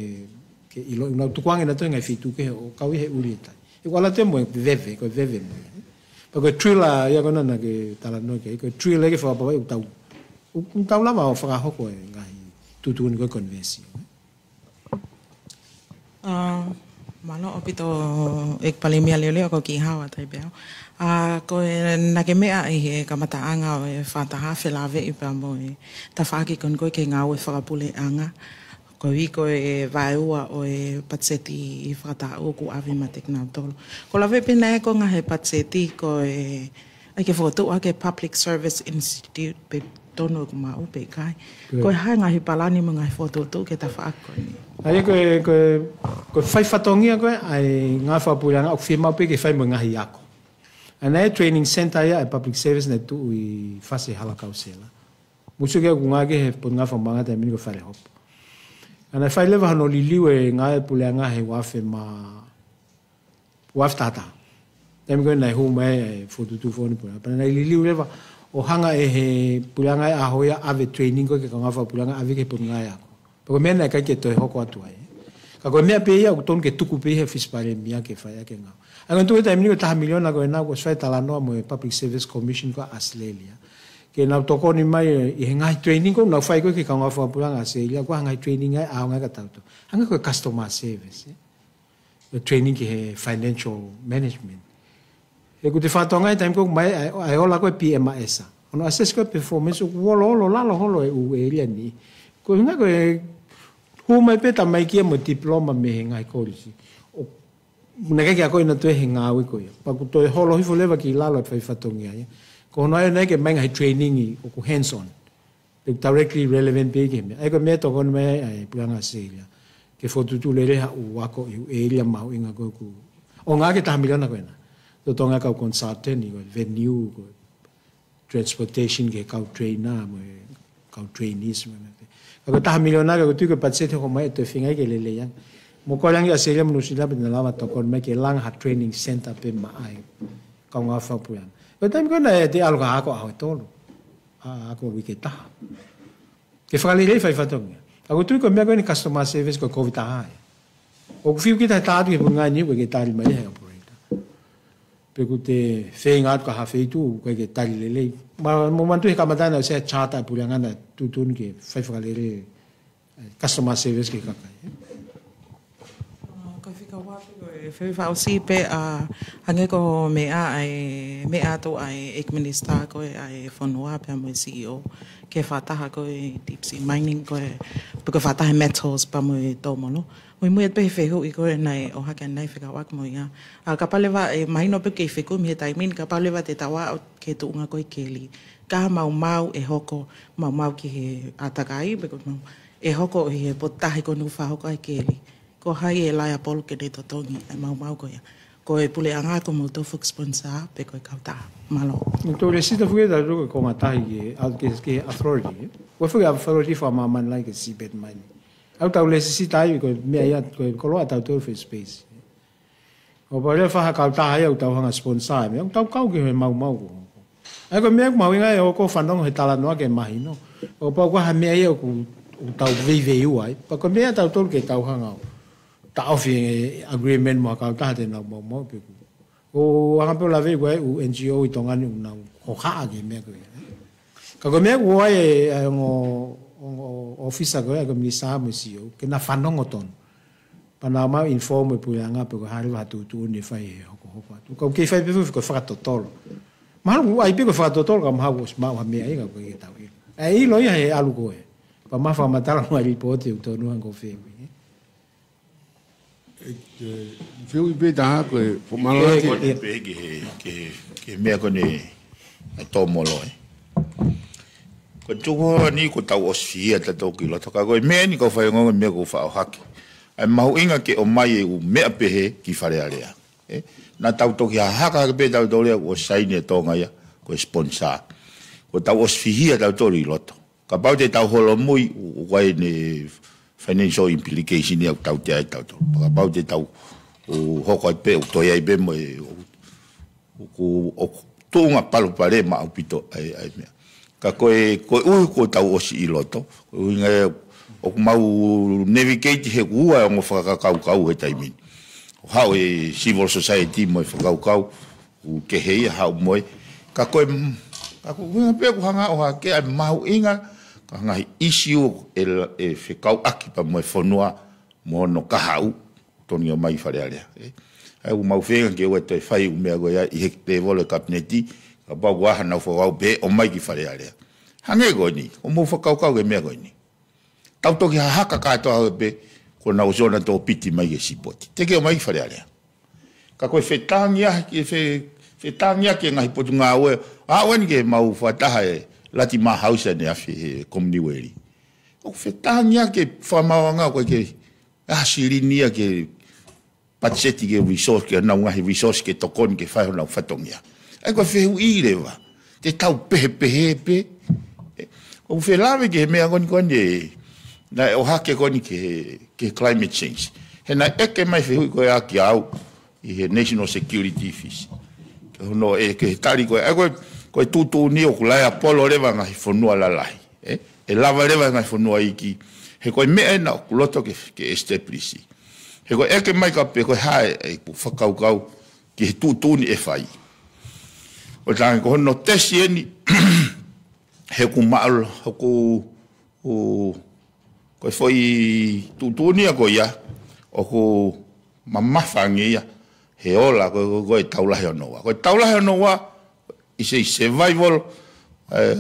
ke ʻilo, ʻoku nau tukuange nautolu he ngaahi feituʻu kehe ʻo kau ʻi he ʻuli e tai. ʻOku ʻalu atu ia mo e veve, ko e veve mo ia. Pea ko e drill ia ko ena naʻa ke talanoa ki ai, ko e drill ia ke fakapapauʻi ʻoku tau, ʻoku tau lava ʻo fakahoko e ngaahi tuʻutuʻuni ko e convention. ʻA, mālō ʻaupito ʻEiki Palēmia Leoleo, ko Kihau ʻa Taipeo. ʻA, ko e naʻa ke meʻa ʻi he kamataʻanga ʻo e fakataha felāveʻi pea mo e tafaʻaki ko eni ko e ki he ngāue fakapuleʻanga. Koeʻuhi ko e vaeua ʻo e patiseti fakataha ʻoku ʻave maʻa kinautolu. ʻOku lave pē naʻe ko e ngaahi patiseti ko e ʻai ke fokotuʻu ʻaki e Public Service Institute pe tonu ʻoku maʻu pe ʻikai. Ko e hā e ngaahi palani mo e ngaahi fokotuʻutuʻu ki he tafaʻaki ko eni. ʻA ia ko e, ko e, ko e fai fatongia ko e, ʻa e ngāue fakapuleʻanga ʻoku fiemaʻu pē ke fai mo e ngaahi ako. ʻA ia naʻe training center ia ʻa e Public Service naʻe tuʻu ʻi Fasi Halakausela. Musu ke ʻoku ngāue ki he Potungāue Fakamaauʻanga taimi ni ko Falehopo. ʻA ia naʻe fai leva hono liliu e ngāue puleʻanga he uafe ma uafe taha taha. Taimi ko ē naʻe hū mai e fokotuʻutuʻu foʻou ni puleʻanga. Pea naʻe liliu leva ʻo hanga ʻe he puleʻanga ʻo e ʻaho ia ʻo ʻave training ko ē ki he kau ngāue fakapuleʻanga ʻave ki he Potungāue Ako. Pea ko e meʻa naʻe ʻikai ke toe hoko atu ai. Ka ko e meʻa pē ia ʻoku tonu ke tuku pē ʻi he ʻOfisi Palēmia ke fai ʻaki e ngāue. ʻA ia ko e tuʻu he taimi ni ko e taha miliona ko ena kuo ʻosi fai talanoa mo e Public Service Commission ko ʻAositelēlia. Ke nau tokoni mai ʻi he ngaahi training ko ē ʻoku nau fai ko ē ki he kau ngāue fakapuleʻanga ʻAositelēlia, ko e ngaahi training ʻa ia ʻoku ʻaonga kia tautolu. Hangē ko e customer service, eh. Ko e training ki he financial management. He ʻoku te fakatokangaʻi taimi ko ē ʻoku mai ai, ʻa e ola ko ē PMIS. ʻOku nau assess ko ē performance ʻoku ʻolo, ʻolo lalo holo e ʻū ʻēlia ni. Ko e ʻuhinga ko e hū mai pē tamaiki ia mo e diploma mei he ngaahi kolisi. ʻOku naʻe ʻikai ke akoʻi nautolu he ngāue ko ia. Pea ʻoku toe holo hifo leva ki lalo e fai fatongia ia. Ko hono ʻai ʻo ʻai ke mai ngaahi training ʻoku hands on. Pe directly relevant pē ki he meʻa. ʻA ia ko e meʻa tokoni mai ai ʻa e puleʻanga ʻAositelēlia. Ke fokotuʻutuʻu lelei ha ʻū ako ʻi he ʻū ʻēlia mahuʻinga ko ē ʻoku ʻaonga ki he taha miliona ko ena. Totonu e kau consultant, ko e venue, ko e transportation ki he kau trainer, mo e kau trainees, mo e meʻa pē. Ka ko e taha miliona ka ʻoku ou tui ko e patiseti hoko mai ʻe toe feinga ke lelei ange. Mo ko e langa ʻAositelēlia mo Nuʻusila pē te nau lava tokoni mai ke langa ha training center pē maʻa e kau ngāue fakapuleʻanga. Ko e taimi ko ē naʻe te ʻalu ki ha ako ʻaho ʻe tolu. ʻA, ako uike ʻe taha. Ke fakalelei fai fatongia. ʻOku ou tui ko e meʻa ko eni customer service ko e kovi taha ia. ʻOku fiu kita he tā atu ki he Potungāue Niu ʻoku ʻikai ke tali mai he operator. Pe ʻoku te feinga atu ki ha feituʻu ʻoku ʻikai ke tali lelei. Ma, mo manatu he kamataʻanga ʻosi ʻa e charter ʻa e puleʻanga naʻe tuʻutuʻuni ke fai fakalelei, eh, customer service ki he kakai. ʻA, ko e fika ua pē ko e fehuʻi fakaʻosi pē, ʻa, hangē ko e meʻa ʻa e, meʻa atu ʻa e ʻEiki Minisitā ko ē ʻa e fonua pea mo e CEO ki he fakataha ko e deep sea mining ko e, pe ko e fakataha e metals pea mo e tōmolo. Muimui atu pē he fehuʻi ko ē naʻe ʻohake ʻanenai fekauʻaki mo ia. ʻA, kapau leva ʻe mahino pē kei fekumi he taimi ni, kapau leva te tau aʻu ki he tuʻunga ko e keli. Ka maumau ʻe hoko, maumau ki he ʻātakai, pe ko e mau, ʻe hoko ʻi he potutaha ko eni ʻoku fakahoko ai e keli. Ko hai ʻe liable ke ne totongi e maumau ko ia? Ko e puleʻanga ko moutolu foki sponsor pe ko e kautaha? Mālō. Tau lēsisita foki ʻe tautolu ko e konga tahi ki he, ki he authority, eh? Ko e foki authority fakamāmani lahi ki he seabed mining. ʻOku tau lēsisita ai ko e meʻa ia, ko e koloa ʻa tautolu fē space. ʻO pau leva ha kautaha ia ʻoku tau hanga sponsor e meʻa, ʻoku tau kau ki he maumau ko. ʻA ia ko e meʻa ʻoku mahuʻinga ʻe hoko fanongo he talanoa ke mahino. ʻO pau ko ha meʻa ia ʻoku, ʻoku tau veiveiua ai. Pea ko e meʻa ia ʻa tautolu ke tau hanga ʻo taʻofi e agreement mo ha kautaha te nau maumau pe ʻoku ʻOku anga pē ʻo lave ko ē ʻū N G O ʻi Tonga ni ʻoku nau hohaʻa ki he meʻa ko ē. Ka ko e meʻa ko ē ʻa e ongo, ongo ʻōfisa ko ē ʻa e Minisitā mo e C E O, ke na fanongo tonu. Pea na mau inform e puleʻanga pe ko e hā leva ha tuʻutuʻuni ʻe fai he hokohoko atu. Ka ʻoku kei fai pē foki ko e fakatotolo. Mahalo ʻoku ʻi ai pē ko e fakatotolo ka mahalo ʻosi maʻu ha meʻa ia ka ʻoku ʻikai ke tau ʻilo. ʻE ʻilo ia he ʻalu ko ē. Pea ma fakamatala mo e lipooti ʻoku tonu ange ko fē. ʻE, ʻe, fiu i pē taha ko e fomala Ē, ke ʻe, pē ki he, ki he, ki he meʻa ko eni ʻa Tōmolo ē. Ko e tuku ni ko tau ʻosi fihia tautolu ki loto ka ko e meʻa ni kau faiongoongo meʻa ko faʻo hake. ʻA e mahuʻinga ke ʻomai e ʻū meʻa pehē ki Fale Alea. Ē, na tau toki hahaka hake pē tautolu ia ʻoku ʻosi saini e Tonga ia, ko e sponsor. Ko tau ʻosi fihia tautolu ʻi loto. Kapau te tau holomui, ʻoku ʻi ai ʻene financial implication ia ʻoku tau teʻa ai tautolu. Kapau te tau, ʻo hoko ai pē, ʻo toe ai pē mo e, ʻo, ʻo, ʻo tuʻunga palopalema ʻaupito ʻa e, ʻa e meʻa. Ka ko e, ko e ʻuhi ko tau ʻosi ʻi loto, ko e ʻuhinga ia ʻoku mau navigate he ʻoku ua e ongo fakakaukau he taimi ni. ʻO haʻu e civil society mo e fakakaukau, ʻoku kehe ia haʻu mo e. Ka ko e, ka ko e ʻuhinga pē ʻoku hanga ʻo hake ʻa e mahuʻinga, ka ngaahi issue ʻe, ʻe fekauʻaki pea mo e fonua mo hono kahaʻu, tonu ia ʻomai ki Fale Alea. Ē, ʻa ia ʻoku mau feinga ke ʻoua toe fai ʻū meʻa ko ia ʻi he level e kapineti, kapau ʻoku ʻi ai haʻanau fakakaukau pē ʻomai ki Fale Alea. Hangē ko eni, ʻoku mau fakakaukau ki he meʻa ko eni. Tau toki hahaka kātoa pē, ko ʻenau ʻosi ʻonautolu piti mai ki he sipoti. Te ke ʻomai ki Fale Alea. Ka ko e fetāngia, ke fe, fetāngia ki he ngaahi potungāue, ʻa ʻoku eni ke mau fakataha e Lātimoa House ʻaneafi he Kominiueli. ʻOku fetāngia ke fakamaauʻanga ko e ke, ʻa e silini ia ke patiseti ke resource, ke ʻenau ngaahi resource ke tokoni ke fai honau fatongia. ʻA ia ko e fehuʻi leva, te tau pehepehē pē. ʻOku felāveʻi ki he meʻa ko eni ko eni, naʻe ʻohake ko eni ki he, ki he climate change. He naʻe ʻeke mai fehuʻi ko ia kiate au, ʻi he national security fisi. Ke hono ʻeke he tali ko e, ʻa ia ko e, ko e tuʻutuʻuni ʻoku laiapolo leva ngaahi fonua lalahi. Ē, ʻe lava leva ngaahi fonua iiki. He ko e meʻa ena ʻoku loto ke, ke establish. He ko e ʻeke mai ka pe ko e hā e, ʻeku fakakaukau ki he tuʻutuʻuni ʻe fai. ʻO talaange ko hono tesi eni, he ʻoku maʻalo, ʻoku, ʻo, ko e foʻi tuʻutuʻuni ia ko ia, ʻoku mamafa ange ia, he ola, ko, ko, ko e Tau Lahi hono ua. Ko e Tau Lahi hono ua, is a survival, ē,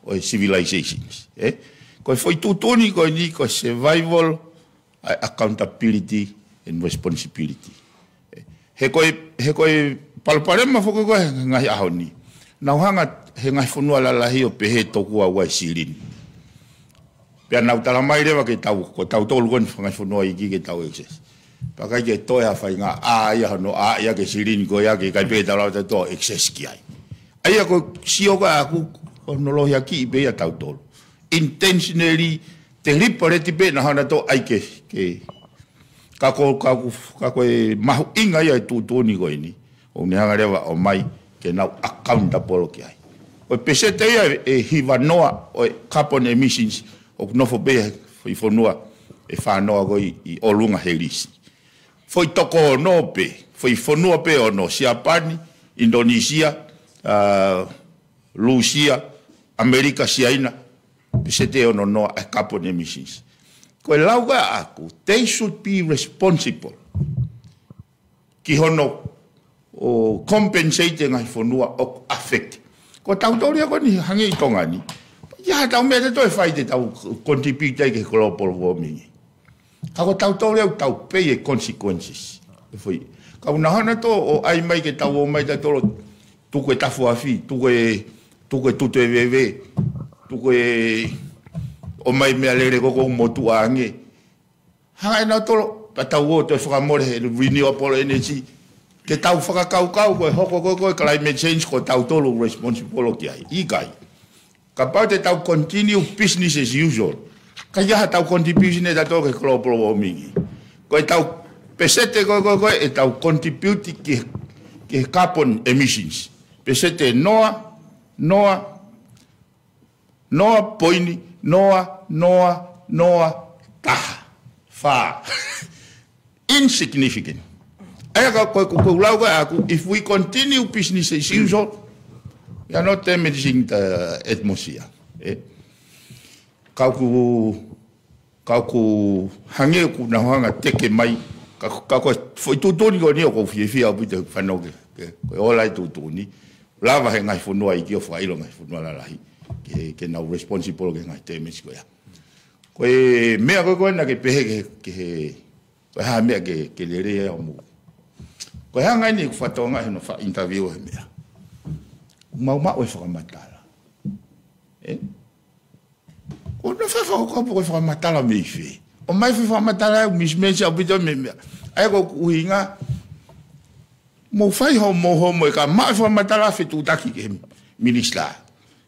ʻo e civilizations. Ē? Ko e foʻi tuʻutuʻuni ko eni, ko e survival, ʻa e accountability and responsibility. He ko e, he ko e palopalema foki ko e ngaahi ʻaho ni. Nau hanga he ngaahi fonua lalahi ʻo pehē tokua ua e silini. Pea nau tala mai leva ke tau, ko tautolu ko eni ngaahi fonua iiki ke tau excess. Pea ʻikai ke toe ha faʻahinga ʻā ia hono ʻā ia ki he silini ko ia ke ʻikai pē ke tau lava tautolu ʻo excess ki ai. ʻA ia ko e sio ko ē ʻaʻaku, ko hono lohiakiʻi pē ia tautolu. Intentionally, deliberate pē naʻa hanga ʻo ʻai ke, ke, ka ko, ka ko, ka ko e mahuʻinga ia e tuʻutuʻuni ko eni. ʻOku ne hanga leva ʻo ʻomai ke nau accountable ki ai. Ko e peseti ia ʻe hiva noa ʻo e carbon emissions ʻoku nofo pē ʻi he fonua ʻe fā noa ko ē ʻi, ʻi ʻolunga he lisi. Foʻi toko ono pē, foʻi fonua pē ono, Siapani, Indonesia, ā, Lūsia, ʻAmelika, Siaina, peseti ʻe ono noa ʻa e carbon emissions. Ko e lau ko ē ʻaʻaku, they should be responsible ki hono ʻo compensate e ngaahi fonua ʻoku affect. Ko tautolu ia ko eni hangē ʻi Tonga ni. ʻI ai haʻatau meʻa te tau fai te tau contribute ai ki he global warming. Ka ko tautolu ia ʻoku tau pay e consequences. ʻE foʻi. Ka ʻoku nau hanga ʻo ʻai mai ke tau ō mai tautolu tuku e tafu afi, tuku e, tuku e tutu e veve, tuku e ō mai meʻalele ko ē ʻoku motuʻa ange. Hanga ʻe nautolu, pea tau ō ʻo toe fakamole he renewable energy. Ke tau fakakaukau ko e hoko ko ē, ko e climate change ko tautolu responsible ki ai. ʻIkai. Kapau te tau continue business as usual. ʻIkai ha tau contribution ʻe tautolu ki he global warming. Ko e tau peseti ko ē, ko e, ko e, ʻe tau contribute ki, ki he carbon emissions. Peseti noa, noa, noa poini, noa, noa, noa, taha. Fā. Insignificant. ʻA ia ka ko e, ko e lau ko ē ʻaku, if we continue business as usual, we are not damaging the atmosphere. ʻE? Ka ʻoku, ka ʻoku hangē ʻoku nau hanga teke mai, ka, ka ko e foʻi tuʻutuʻuni ko eni ʻoku ou fiefia ʻaupito he fanongo ke, ke, ko e ola e tuʻutuʻuni. Lava he ngaahi fonua ʻi ke ʻo fakaʻilo ngaahi fonua lalahi. Ke, ke nau responsible ke ngaahi damage ko ia. Ko e meʻa ko ē ko ē naʻa ke pehē ke, ke he, ko e hā meʻa ke, ke lele ia mo. Ko e hā ngai ni ʻeku fatongia he naʻa faʻa interview he meʻa. Mau maʻu e fakamatala. ʻE? Ko na fa fa ko ko e fakamatala mei fē. ʻOmai fē fakamatala ʻe misimesi ʻaupito mei meʻa. ʻA ia ko ʻeku ʻuhinga, mou fai hoʻomou, hoʻomou ʻe ka maʻu e fakamatala fetuʻutaki ki he minisitā.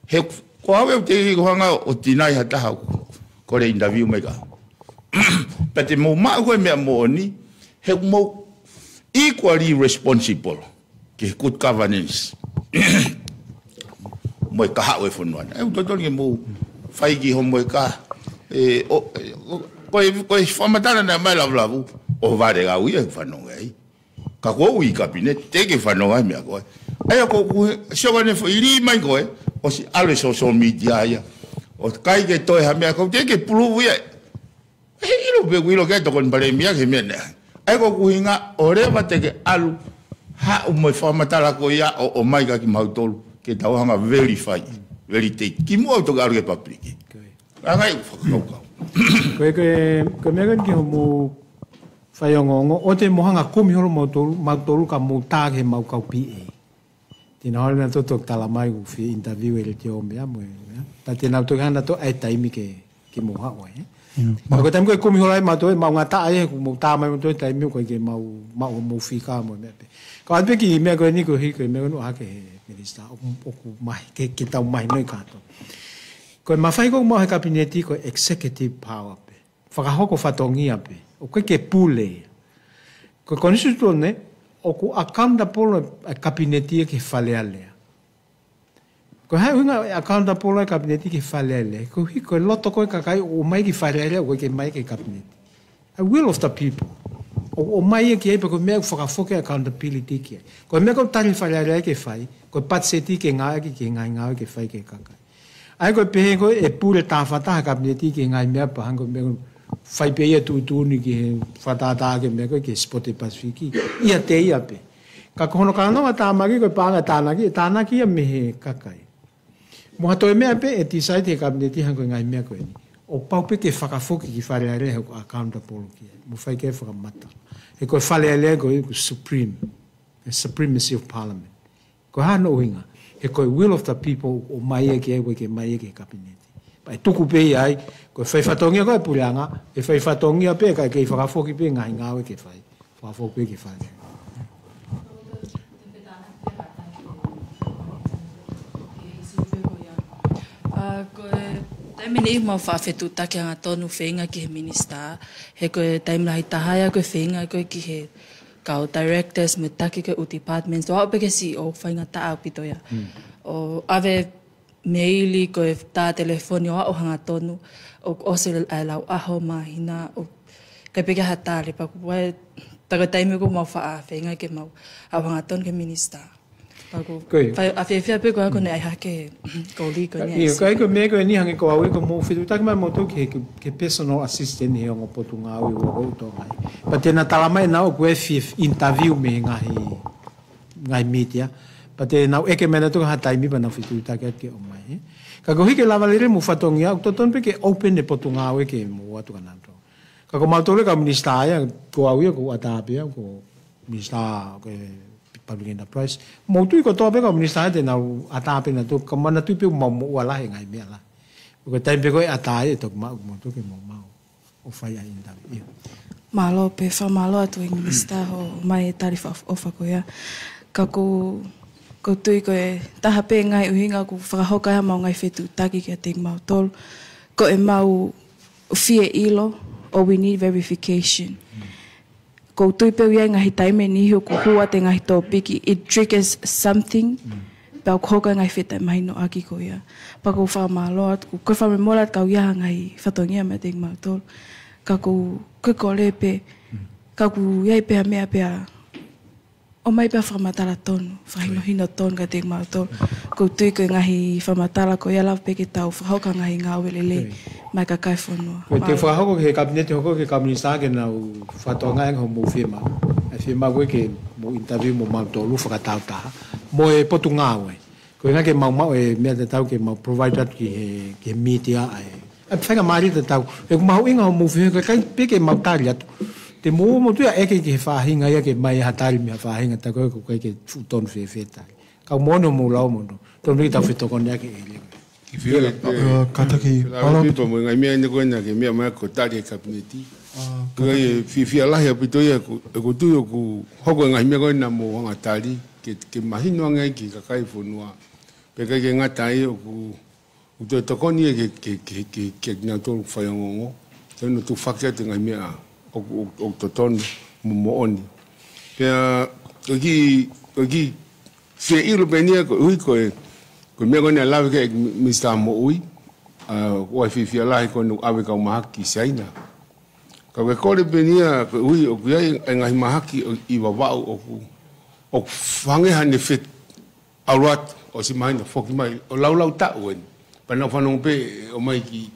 He ko au ʻe te ko hanga ʻo tinai ha taha ʻoku kole interview mai ka. Pea te mou maʻu ko e meʻa moʻoni, he mou equally responsible ki he good governance. Mo e kahaʻu e fonua na. ʻE u totonu ke mou fai ki hoʻomou ka. ʻE, ʻo, ʻe, ʻo, ko e, ko e fakamatala naʻe ʻomai lavulavu, ʻo vale au ia fanongo ai. Ka ko ui kapineti, te ke fanongo ai meʻa ko ē. ʻA ia ko ʻeku, sio ka ne foʻi lī mai ko ē, ʻosi ʻalu e social media ia. ʻOku ʻikai ke toe ha meʻa ko ē, te ke puluvu ia. ʻE ʻilo pē ʻoku ʻilo ke tokoni palēmia ke meʻa nea. ʻA ia ko ʻeku ʻuhinga, ʻoleva te ke ʻalu, haʻu mo e fakamatala ko ia ʻo, ʻomai kia kimautolu, ke tau hanga verify, validate. Kimuʻa ʻoku toki ʻalu ki he public. Angai ʻoku fakakaukau. Ko e, ko e, ko e meʻa ko eni ki hoʻomou faiongoongo, ʻoua te mou hanga kumi holo mautolu, mautolu ka mou tā ki he mau kau P A. Te nau holo nautolu ʻo tala mai ʻoku fie interview e letiō meʻa mo e, meʻa. Pea te nau toki hanga nautolu ʻai taimi ke, ke mou haʻu ai, ē. Mm. Ka ko e taimi ko ē kumi holo ai mautolu, mau ngata ai, ʻoku mou tā mai mautolu taimi ko ē ke mau, mau, mau fika mo e meʻa pē. Ka ʻoatu pē ki he meʻa ko eni ko e hiki, ko e meʻa ko eni ʻoku ʻohake he minisitā, ʻoku, ʻoku mahi, ke, ke tau mahinoʻi kātoa. Ko e mafai ko ē ʻoku maʻu he kapineti ko e executive power pē. Fakahoko fatongia pē. ʻOku ʻikai ke pule ia. Ko e konisitūtone, ʻoku accountable e kapineti ia ki he Fale Alea. Ko e hā e ʻuhinga e accountable e kapineti ki he Fale Alea? Ko e hiki ko e loto ko ē kakai ʻoku ʻomai ki Fale Alea, ʻoku ʻikai ke ʻomai ki he kapineti. A will of the people. ʻOku ʻomai ia ki ai pē ko e meʻa ʻoku fakafoki accountability ki ai. Ko e meʻa ʻoku tali Fale Alea ke fai, ko e patiseti ke ngāueʻaki ki he ngaahi ngāue ke fai ki he kakai. ʻA ia ko e pehē ko ē ʻe pule tāfataha kapineti ki he ngaahi meʻa pehē ko e meʻa ʻoku fai pē ia tuʻutuʻuni ki he fakatātā ki he meʻa ko ē ki he sipote Pasifiki. ʻIate ia pē. Ka ko hono kānoʻa tāmaki ko e paʻanga tānaki, ʻe tānaki ia mei he kakai. Mo ha toe meʻa pē ʻe decide he kapineti hangē ko e ngaahi meʻa ko eni. ʻOku pau pē ke fakafoki ki Fale Alea he ʻoku accountable ki ai. Mo fai ke fakamata. He ko e Fale Alea ko e ʻoku supreme. The supremacy of parliament. Ko e hā hono ʻuhinga? He ko e will of the people ʻoku ʻomai ia ki ai, ʻoku ʻikai ke ʻomai ia ki he kapineti. Pea ʻe tuku pē ia ai, ko e fai fatongia ko e puleʻanga, ʻe fai fatongia pē, ka ʻe kei fakafoki pē ngaahi ngāue ke fai. Fakafoki pē ke fai. ʻA, ko e taimi ni mau faʻa fetuʻutaki hangatonu feinga ki he minisitā, he ko e taimi lahi taha ia ko e feinga ko ē ki he kau directors mo e taki ko ē ʻū departments, ʻo aʻu pē ki he C E O, faingataʻa ʻaupito ia. Mm. ʻO ʻave meili ko e tā telefoni ʻo aʻu hangatonu, ʻo, ʻosi ʻa e lau ʻaho, māhina, ʻo ʻikai pē ke ʻi ai ha tali, pea ko e, tā ko e taimi ko ē mau faʻa feinga ke mau aʻu hangatonu ki he minisitā. Pea ko e, Ko e. fai, ʻa fiefia pē ko ē ko ʻene ʻai hake ko li ko eni ʻIo, ʻai ka ʻi ai ko e meʻa ko eni hangē ko au ē ʻoku mou fetuʻutaki mai moutolu ki he, ki he personal assistant he ongo potungāue ʻoku ou tō mai. Pea te na tala mai ʻe naua ʻoku ʻi ai e fie interview mei he ngaahi, ngaahi media. Pea te nau ʻeke mai nautolu ha taimi pea nau fetuʻutaki atu ke ʻomai, ē. Ka ko e hiki lava lelei mo e fatongia, ʻoku totonu pē ke open e potungāue ke mou ō atu kia nautolu. Ka ko mautolu ē kau minisitā ia, ko au ia ʻoku ou ʻatā pē au, ko e minisitā ko e public enterprise. Mou tui kotoa pē kau minisitā ia te nau ʻatā pē nautolu, ka manatuʻi pē ʻoku mau moʻua lahi he ngaahi meʻa lahi. Ko e taimi pē ko ē ʻatā ia ʻe toki maʻu, mautolu ke mou maʻu ʻo fai ʻa e interview. ʻIo. Mālō pē, fakamālō atu e minisitā hoʻo ʻomai e tali fakaʻofoʻofa ko ia. Ka ʻoku, ʻoku ou tui ko e taha pē ngaahi ʻuhinga ʻoku fakahoko ai ʻemau ngaahi fetuʻutaki kiate kimautolu. Ko ʻemau fie ʻilo, ʻo we need verification. Mm. ʻOku ou tui pē ʻoku ʻi ai e ngaahi taimi ʻe niʻihi ʻoku hū atu e ngaahi tōpiki, it triggers something, Mm. pea ʻoku hoko ai e ngaahi fetāmahinoʻaki ko ia. Pea ʻoku ou fakamālō atu, ʻoku ou fakamolemole atu ka ʻoku ʻi ai ha ngaahi fatongia meiate kimautolu. Ka ʻoku, ʻoku ou kole pē, Mm. ka ʻoku ʻi ai pē ha meʻa pē ʻa ʻOmai pē ʻa e fakamatala tonu, fakahinohino tonu kiate kimautolu. ʻOku ou tui ko e ngaahi fakamatala ko ia lava pē ke tau fakahoko ha ngaahi ngāue lelei maʻa e kakai e fonua. Ko e te fakahoko ki he kapineti, hoko ki he kau minisitā ke nau fakatokangaʻi ange hoʻomou fiemaʻu. ʻA e fiemaʻu ko ē ke mou interview mo mautolu fakatāutaha. Mo e potungāue. Ko e ʻuhinga ke mau maʻu e meʻa tatau ke mau provide atu ki he, ki he media ʻa e ʻa e faingamālie tatau. ʻOku mahuʻinga hoʻomou fehuʻi, ʻikai pē ke mau tali atu. Te mou ō moutolu ia ʻo ʻeke ki he faʻahinga ia ke ʻomai ha tali mei ha faʻahinga tatau, ko e ʻikai ke fuʻu tonu fēfē tali. Ka ʻoku moʻoni hoʻomou lau moutolu. Tonu ke tau fetokoniʻaki ʻe leva. Ki fia ʻIo, ʻikai ʻikai, kātaki, Lava Lava Pipa, mo e ngaahi meʻa eni ko ena ke meʻa mai ko e tali ʻa e kapineti. ʻA, Ko e kātaki. Fiefia lahi ʻaupito ia, ʻoku, ʻoku ou tui ʻoku hoko e ngaahi meʻa ko ena mo hanga tali, ke, ke mahino ange ai ki he kakai e fonua. Pea ʻikai ke ngata ai ʻoku ʻoku toe tokoni ia ke, ke, ke, ke, ke kinautolu fai ongoongo. Te nau tufaki atu e ngaahi meʻa ʻoku, ʻoku, ʻoku totonu mo moʻoni. Pea, ʻoku ou kiʻi, ʻoku ou kiʻi fie ʻilo pē eni ia koeʻuhi ko e, ko e meʻa ko ena naʻe lave ki ai e mi-, Minisitā Moʻui, ʻa, ʻoku ʻi ai e fiefia lahi ko ena ʻoku ʻave e kau mahaki ki Siaina. Ka ʻoku ou kole pē eni ia koeʻuhi ʻoku ʻi ai e ngaahi mahaki ʻo, ʻi Vavaʻu ʻoku, ʻoku hangē haʻane fe-, ʻalu atu, ʻosi māhina foki mai, ʻo laulau taʻu eni. Pea nau fanongo pē ʻo ʻomai ki,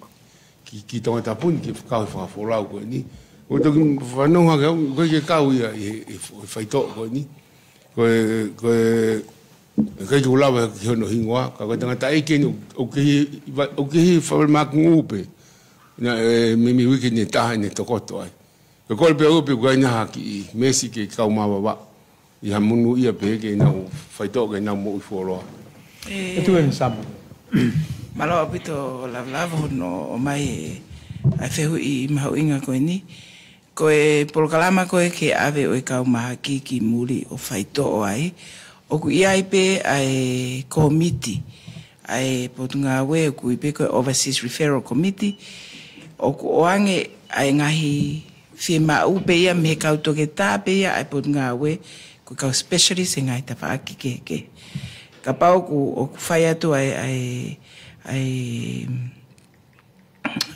ki, ki Tongatapu ni, ke fakahoko e fakafolau ko eni. ʻOku ou toki fanongo hake au, ʻoku ʻikai ke kau ia ʻi he, he, he faitoʻo ko eni. Ko e, ko e, ʻikai ke u lave ki hono hingoa, ka ko e tangataʻeiki eni, ʻoku kehe, ʻoku kehe fale makungu pē. Naʻe, ʻe, meimei uike ʻe taha ʻene tokoto ai. Ko e kole pē au pē ʻoku ʻi ai ha kiʻi meesi ki he kau mā Vavaʻu ʻi ha monūʻia pē ke nau faitoʻo ke nau moʻui fuoloa. ʻE, ʻE tuʻu eni Sama. Mālō ʻaupito Lava Lava hono ʻomai ʻa e fehuʻi mahuʻinga ko eni. Ko e polokalama ko ē ke ʻave ʻo e kau mahaki ki muli ʻo faitoʻo ai. ʻOku ʻi ai pē ʻa e kōmiti ʻa e Potungāue ʻoku ui pē ko e Overseas Referral Committee. ʻOku ʻoange ʻa e ngaahi fiemaʻu pē ia mei he kau toketā pē ia ʻa e Potungāue, ko e kau specialist he ngaahi tafaʻaki kehekehe. Kapau ʻoku, ʻoku fai atu ʻa e, ʻa e, ʻa e,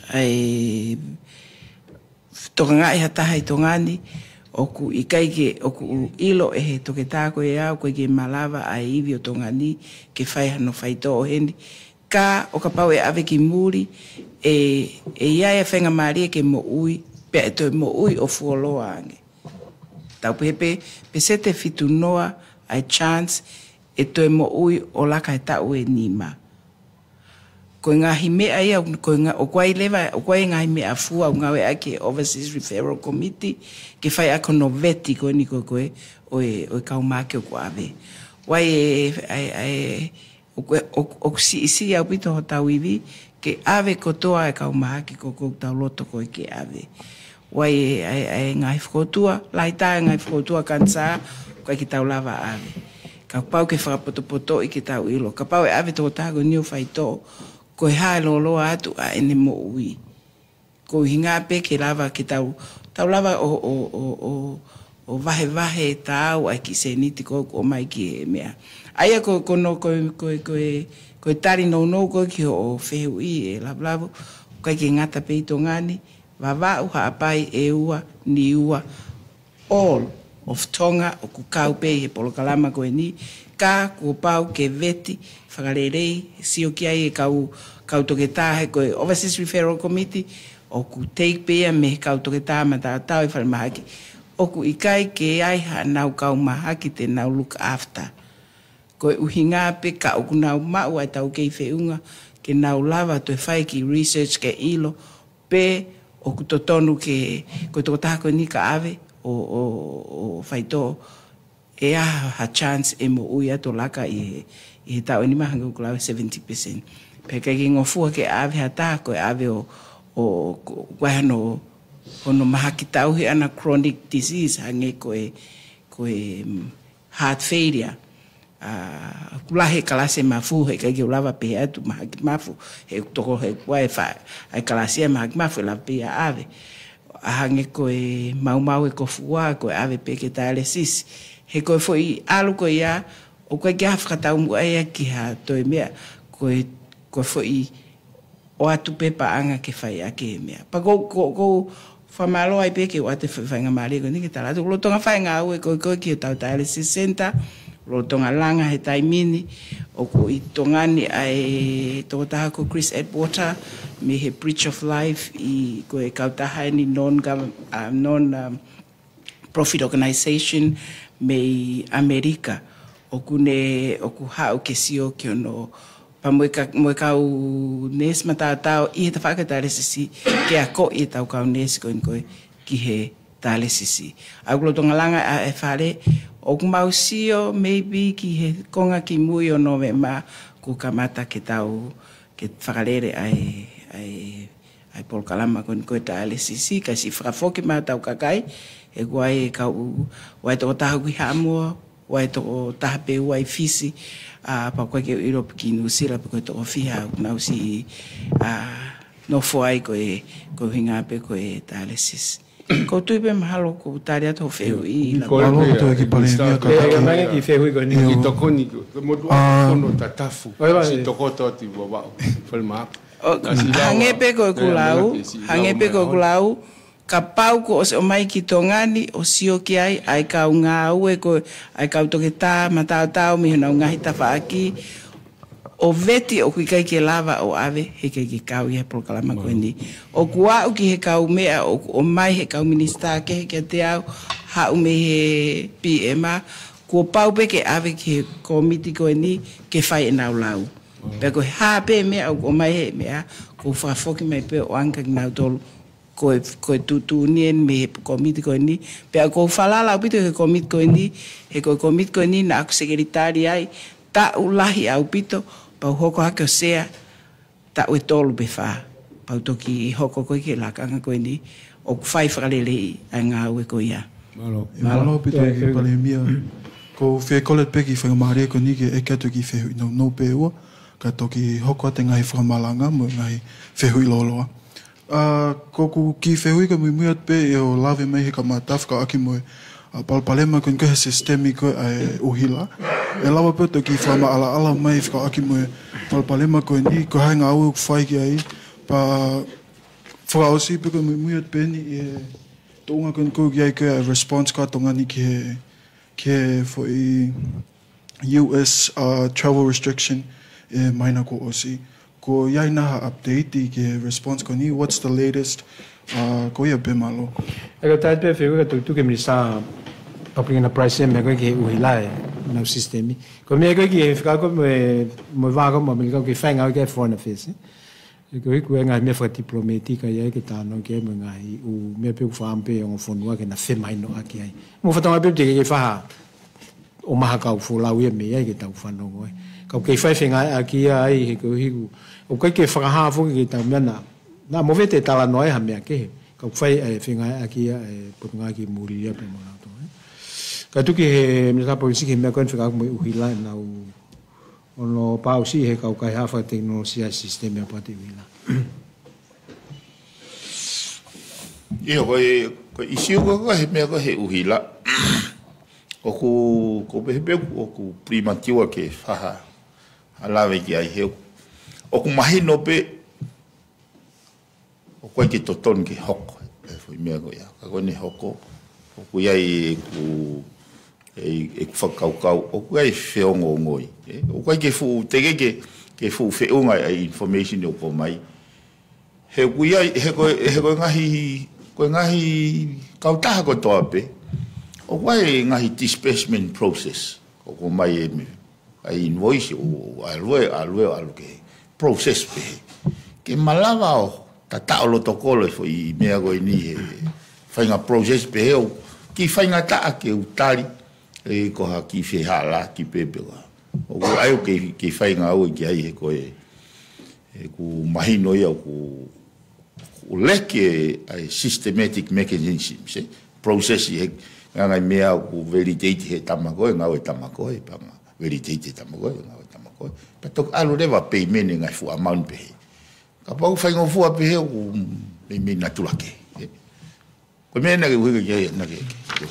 ʻa e tokangaʻi ha taha ʻi Tonga ni, ʻoku ʻikai ke, ʻoku ʻilo ʻe he toketā ko ia ʻoku ʻikai ke malava ʻa e ivi ʻo Tonga ni ke fai hano faitoʻo heni. Ka ʻo kapau ʻe ʻave ki muli, ʻe, ʻe ʻi ai e faingamālie ke moʻui, pea ʻe toe moʻui ʻo fuoloa ange. Tau pehē pē, peseti ʻe fitu noa ʻa e chance ʻe toe moʻui ʻo laka he taʻu ʻe nima. Ko e ngaahi meʻa ia, ko e nga-, ʻoku ʻi ai leva, ʻoku ʻi ai e ngaahi meʻa fua ʻoku ngāueʻaki ʻe he Overseas Referral Committee, ke fai ʻaki hono veti ko eni ko ē, ko ē, ʻo e, ʻo e kau mahaki ʻoku ʻave. ʻOku ʻi ai e, ʻa e, ʻa e, ʻoku, ʻoku, ʻoku siʻisiʻi ʻaupito hotau ivi, ke ʻave kotoa e kau mahaki ko ē ʻoku tau loto ko ē ke ʻave. ʻOku ʻi ai e, ʻa e, ʻa e ngaahi fokoutua, lahi taha e ngaahi fokoutua kanisā, ʻoku ʻikai ke tau lava ʻave. Kapau ke fakapotopotoʻi ke tau ʻilo. Kapau ʻe ʻave tokotaha ko eni ʻo faitoʻo, ko e hā e lōloa atu ʻa ʻene moʻui. Ko e ʻuhinga pē ke lava ke tau, tau lava ʻo, ʻo, ʻo, ʻo, ʻo vahevahe taau ʻa e kiʻi sēniti ko ē ʻoku ʻomai ki he meʻa. ʻA ia ko, ko hono, ko, ko, ko, ko e tali nounou ko ē ki hoʻo fehuʻi ʻe Lava Lava, ʻoku ʻikai ke ngata pē ʻi Tonga ni, Vavaʻu, Haʻapai, ʻEua, Niua, all of Tonga ʻoku kau pē ʻi he polokalama ko eni, ka kuo pau ke veti fakalelei, sio ki ai e kau, kau toketā he ko e Overseas Referral Committee, ʻoku take pē ia mei he kau toketā mataotao ʻi falemahaki. ʻOku ʻikai ke ʻi ai haʻanau kau mahaki te nau look after. Ko e ʻuhinga pē ka ʻoku nau maʻu ʻa e taukei feʻunga, ke nau lava toe fai e kiʻi research ke ʻilo, pe ʻoku totonu ke, ko e tokotaha ko eni ka ʻave ʻo, ʻo, ʻo faitoʻo, ʻe ʻi ai ha chance ʻe moʻui atu ʻo laka ʻi he, ʻi he taʻu ʻe nima hangē ko e lau seventy percent. Pea ʻikai ke ngofua ke ʻave ha taha ko e ʻave ʻo, ʻo, ko, ko e hano, hono mahaki tauhi ʻana chronic disease hangē ko e, ko e, mm, heart failure. ʻA, ʻoku lahi e kalasi e mafu, he ʻikai ke u lava pehē atu mahaki mafu, he ʻoku toko he kuo ʻi ai e fa-, ʻa e kalasi e mahaki mafu ʻe lava pē ia ʻave. ʻA hangē ko e maumau e kofua, ko e ʻave pē ke dialysis. He ko e foʻi ʻalu ko ia, ʻoku ʻikai ke ʻi ai ha fakataumuʻa ia ki ha toe meʻa, ko e, ko e foʻi ʻoatu pē paʻanga ke fai ʻaki e meʻa. Pea ko, ko, ko, Fakamālō ai pē ki he ʻoatu e faingamālie ko eni ke tala atu. Lolotonga fai e ngāue ko ē ko ē ki hotau dialysis center, lolotonga langa he taimi ni, ʻoku ʻi Tonga ni ʻa e tokotaha ko Chris Atwater, mei he Bridge of Life, ʻa ia ko e kautaha eni non, uh, non, um, profit organization mei ʻAmelika. ʻOku ne, ʻoku haʻu ke sio ki hono, pea mo e ka-, mo e kau neesi mataotao ʻi he tafaʻaki dialysis, ke akoʻi ʻetau kau neesi ko eni ko ē ki he dialysis. ʻA ia ʻoku lolotonga langa ʻa e fale, ʻoku mau sio maybe ki he konga kimui ʻo Nōvema kuo kamata ke tau, ke fakalele ʻa e, ʻa e, ʻa e polokalama ko eni ko e dialysis, kae siʻi fakafoki mai hotau kakai, he ʻoku ʻi ai e kau, ʻoku ʻi ai e tokotaha ʻoku ʻi Haʻamoa, ʻoku ʻi ai e tokotaha pē ʻoku ʻi Fisi, ʻa, pea ʻoku ʻikai ke u ʻilo pe ki Nuʻusila pe ko e toko fiha ʻoku nau siʻi, ʻa, nofo ai ko e, ko e ʻuhinga pē ko e dialysis. Ko u tui pē mahalo kuo u tali atu hoʻo fehuʻi. Mālō ʻaupito ʻEiki Palēmia, kātaki. Ē, mai ki he fehuʻi ko eni. Ki tokoni ko, ko motu ʻa kono tatafu. Oi, oi. Siʻi tokoto ati Vavaʻu. Fale Maʻaku. ʻO, hangē pē ko ʻeku lau, hangē pē ko ʻeku lau, kapau kuo ʻosi ʻomai ki Tonga ni ʻo sio ki ai ʻa e kau ngāue ko, ʻa e kau toketā mataotao mei honau ngaahi tafaʻaki, ʻo veti ʻoku ʻikai ke lava ʻo ʻave, heʻikai ke kau ia he polokalama ko eni. ʻOku aʻu ki he kau meʻa ʻoku ʻomai he kau minisitā kehe kiate au, haʻu mei he P M, kuo pau pē ke ʻave ki he kōmiti ko eni ke fai ʻenau lau. Pea ko e hā pē meʻa ʻoku ʻomai he meʻa, kuo fakafoki mai pē ʻo ʻoange kia kinautolu. Ko e, ko e tuʻutuʻuni eni mei he kōmiti ko eni. Pea ʻoku ou falala ʻaupito ki he kōmiti ko eni, he ko e kōmiti ko eni naʻa ku sekelitali ai taʻu lahi ʻaupito, pea u hoko hake ʻo sea taʻu ʻe tolu pe fā, pea u toki hoko ko ē ki he lakanga ko eni ʻoku fai fakaleleiʻi ʻa e ngāue ko ia. Mālō. Mālō ʻaupito ʻEiki Palēmia. Ko u fie kole pē ki he faingamālie ko eni ke ʻeke atu e kiʻi fehuʻi nounou pē ʻe ua, kae toki hoko atu e ngaahi fakamalanga mo e ngaahi fehuʻi lōloa. ʻA, ko ʻeku kiʻi fehuʻi ko e muimui atu pē ʻi hoʻo lave mai he kamata fekauʻaki mo e, ʻa, palopalema ko eni ko e he sisitemi ko ē ʻa e ʻuhila. ʻE lava pē ʻo toki fakamaʻalaʻala mai fekauʻaki mo e palopalema ko eni, ko e hā e ngāue ʻoku fai ki ai, pea fakaʻosi pē ko e muimui atu pē eni ʻi he tuʻunga ko eni ko ē ʻoku ʻi ai ko ē ʻa e response ko ē ʻa Tonga ni ki he, ki he foʻi U S, uh, travel restriction ʻi he māhina kuo ʻosi. Ko ia ʻi ai nai ha update ki he response ko eni, what's the latest? Uh, ko ia pē mālō. ʻE, ko e taha pē fehuʻi ka tukutuku ki he Minisitā Public Enterprise, meʻa ko ē ki he ʻuhila ʻenau sisitemi. Ko e meʻa ko ē ki he fekauʻaki mo e, mo e vā ko ē mo ʻAmelika ʻoku fai e ngāue ki ai e Foreign Affairs, ē. ʻE, ko e ʻuhi ko e ngaahi meʻa fakatipilōmētika ia ke talanoa ki ai mo e ngaahi ʻū meʻa pē ʻoku faʻa ʻamu pē ongo fonua ke na femahinoʻaki ai. Mo e fatongia pē te ke faha ʻo maha kau folau ia mei ai ke tau fanongo ai. Ka ʻoku kei fai fengāueʻaki ia ai he ko e ʻuhi ʻoku ʻikai ke fakahā foki ke tau meʻa na. Naʻa mo vete talanoa ai ha meʻa kehe. Ka ʻoku fai e fengāueʻaki ia e Potungāue ki Muli ia pea mo nautolu, ē. Ka tuku ki he Minisitā Polisi ki he meʻa ko eni fekauʻaki mo e ʻuhila ʻenau ʻo nau pau siʻi he kau kaihaʻa fakatekinolosia e sisitemi ʻa e pati ʻuhila. ʻIo, ko e, ko e ʻisiū ko ē he meʻa ko ē he ʻuhila. ʻOku, ko e pehē pē ʻoku premature ke faha ʻa e lave ki ai he ʻoku, ʻoku mahino pē ʻoku ʻikai ke totonu ke hoko e foʻi meʻa ko ia. Ka ko ʻene hoko, ʻoku ʻi ai ʻeku, ʻe, ʻeku fakakaukau, ʻoku ʻi ai e feongoongoi. Ē, ʻoku ʻikai ke fuʻu, teʻeki ke, ke fuʻu feʻunga e information ʻoku ʻomai. He ʻoku ʻi ai, he ko e, he ko e ngaahi, ko e ngaahi kautaha kotoa pē, ʻoku ʻi ai e ngaahi disbursement process ʻoku ʻomai e meʻa. ʻA e invoice ʻo ʻalu ē, ʻalu ē, ʻalu ki he process pehē. Ke malava ʻo tataʻo lotokolo e foʻi meʻa ko eni he faʻahinga process pehē ʻoku kiʻi faingataʻa ke u tali, ē, ko ha kiʻi fehālaaki pē pe ko e hā. ʻOku ʻi ai ʻoku kei, kei fai ngāue ki ai he ko e, ʻeku mahino ia ʻoku ʻoku leke ʻa e systematic mechanisms, ē? Process ʻi he ngaahi meʻa ʻoku validate he tama ko ē, ngāue tama ko ē, pea ngāue validate he tama ko ē, ngāue tama ko ē. Pea toki ʻalu leva payment e ngaahi fuʻu amount pehē. Kapau faingofua pehē ʻoku meimei natula kehe, ē? Ko e meʻa naʻa ke ʻuhinga ki ai, naʻa ke, ke.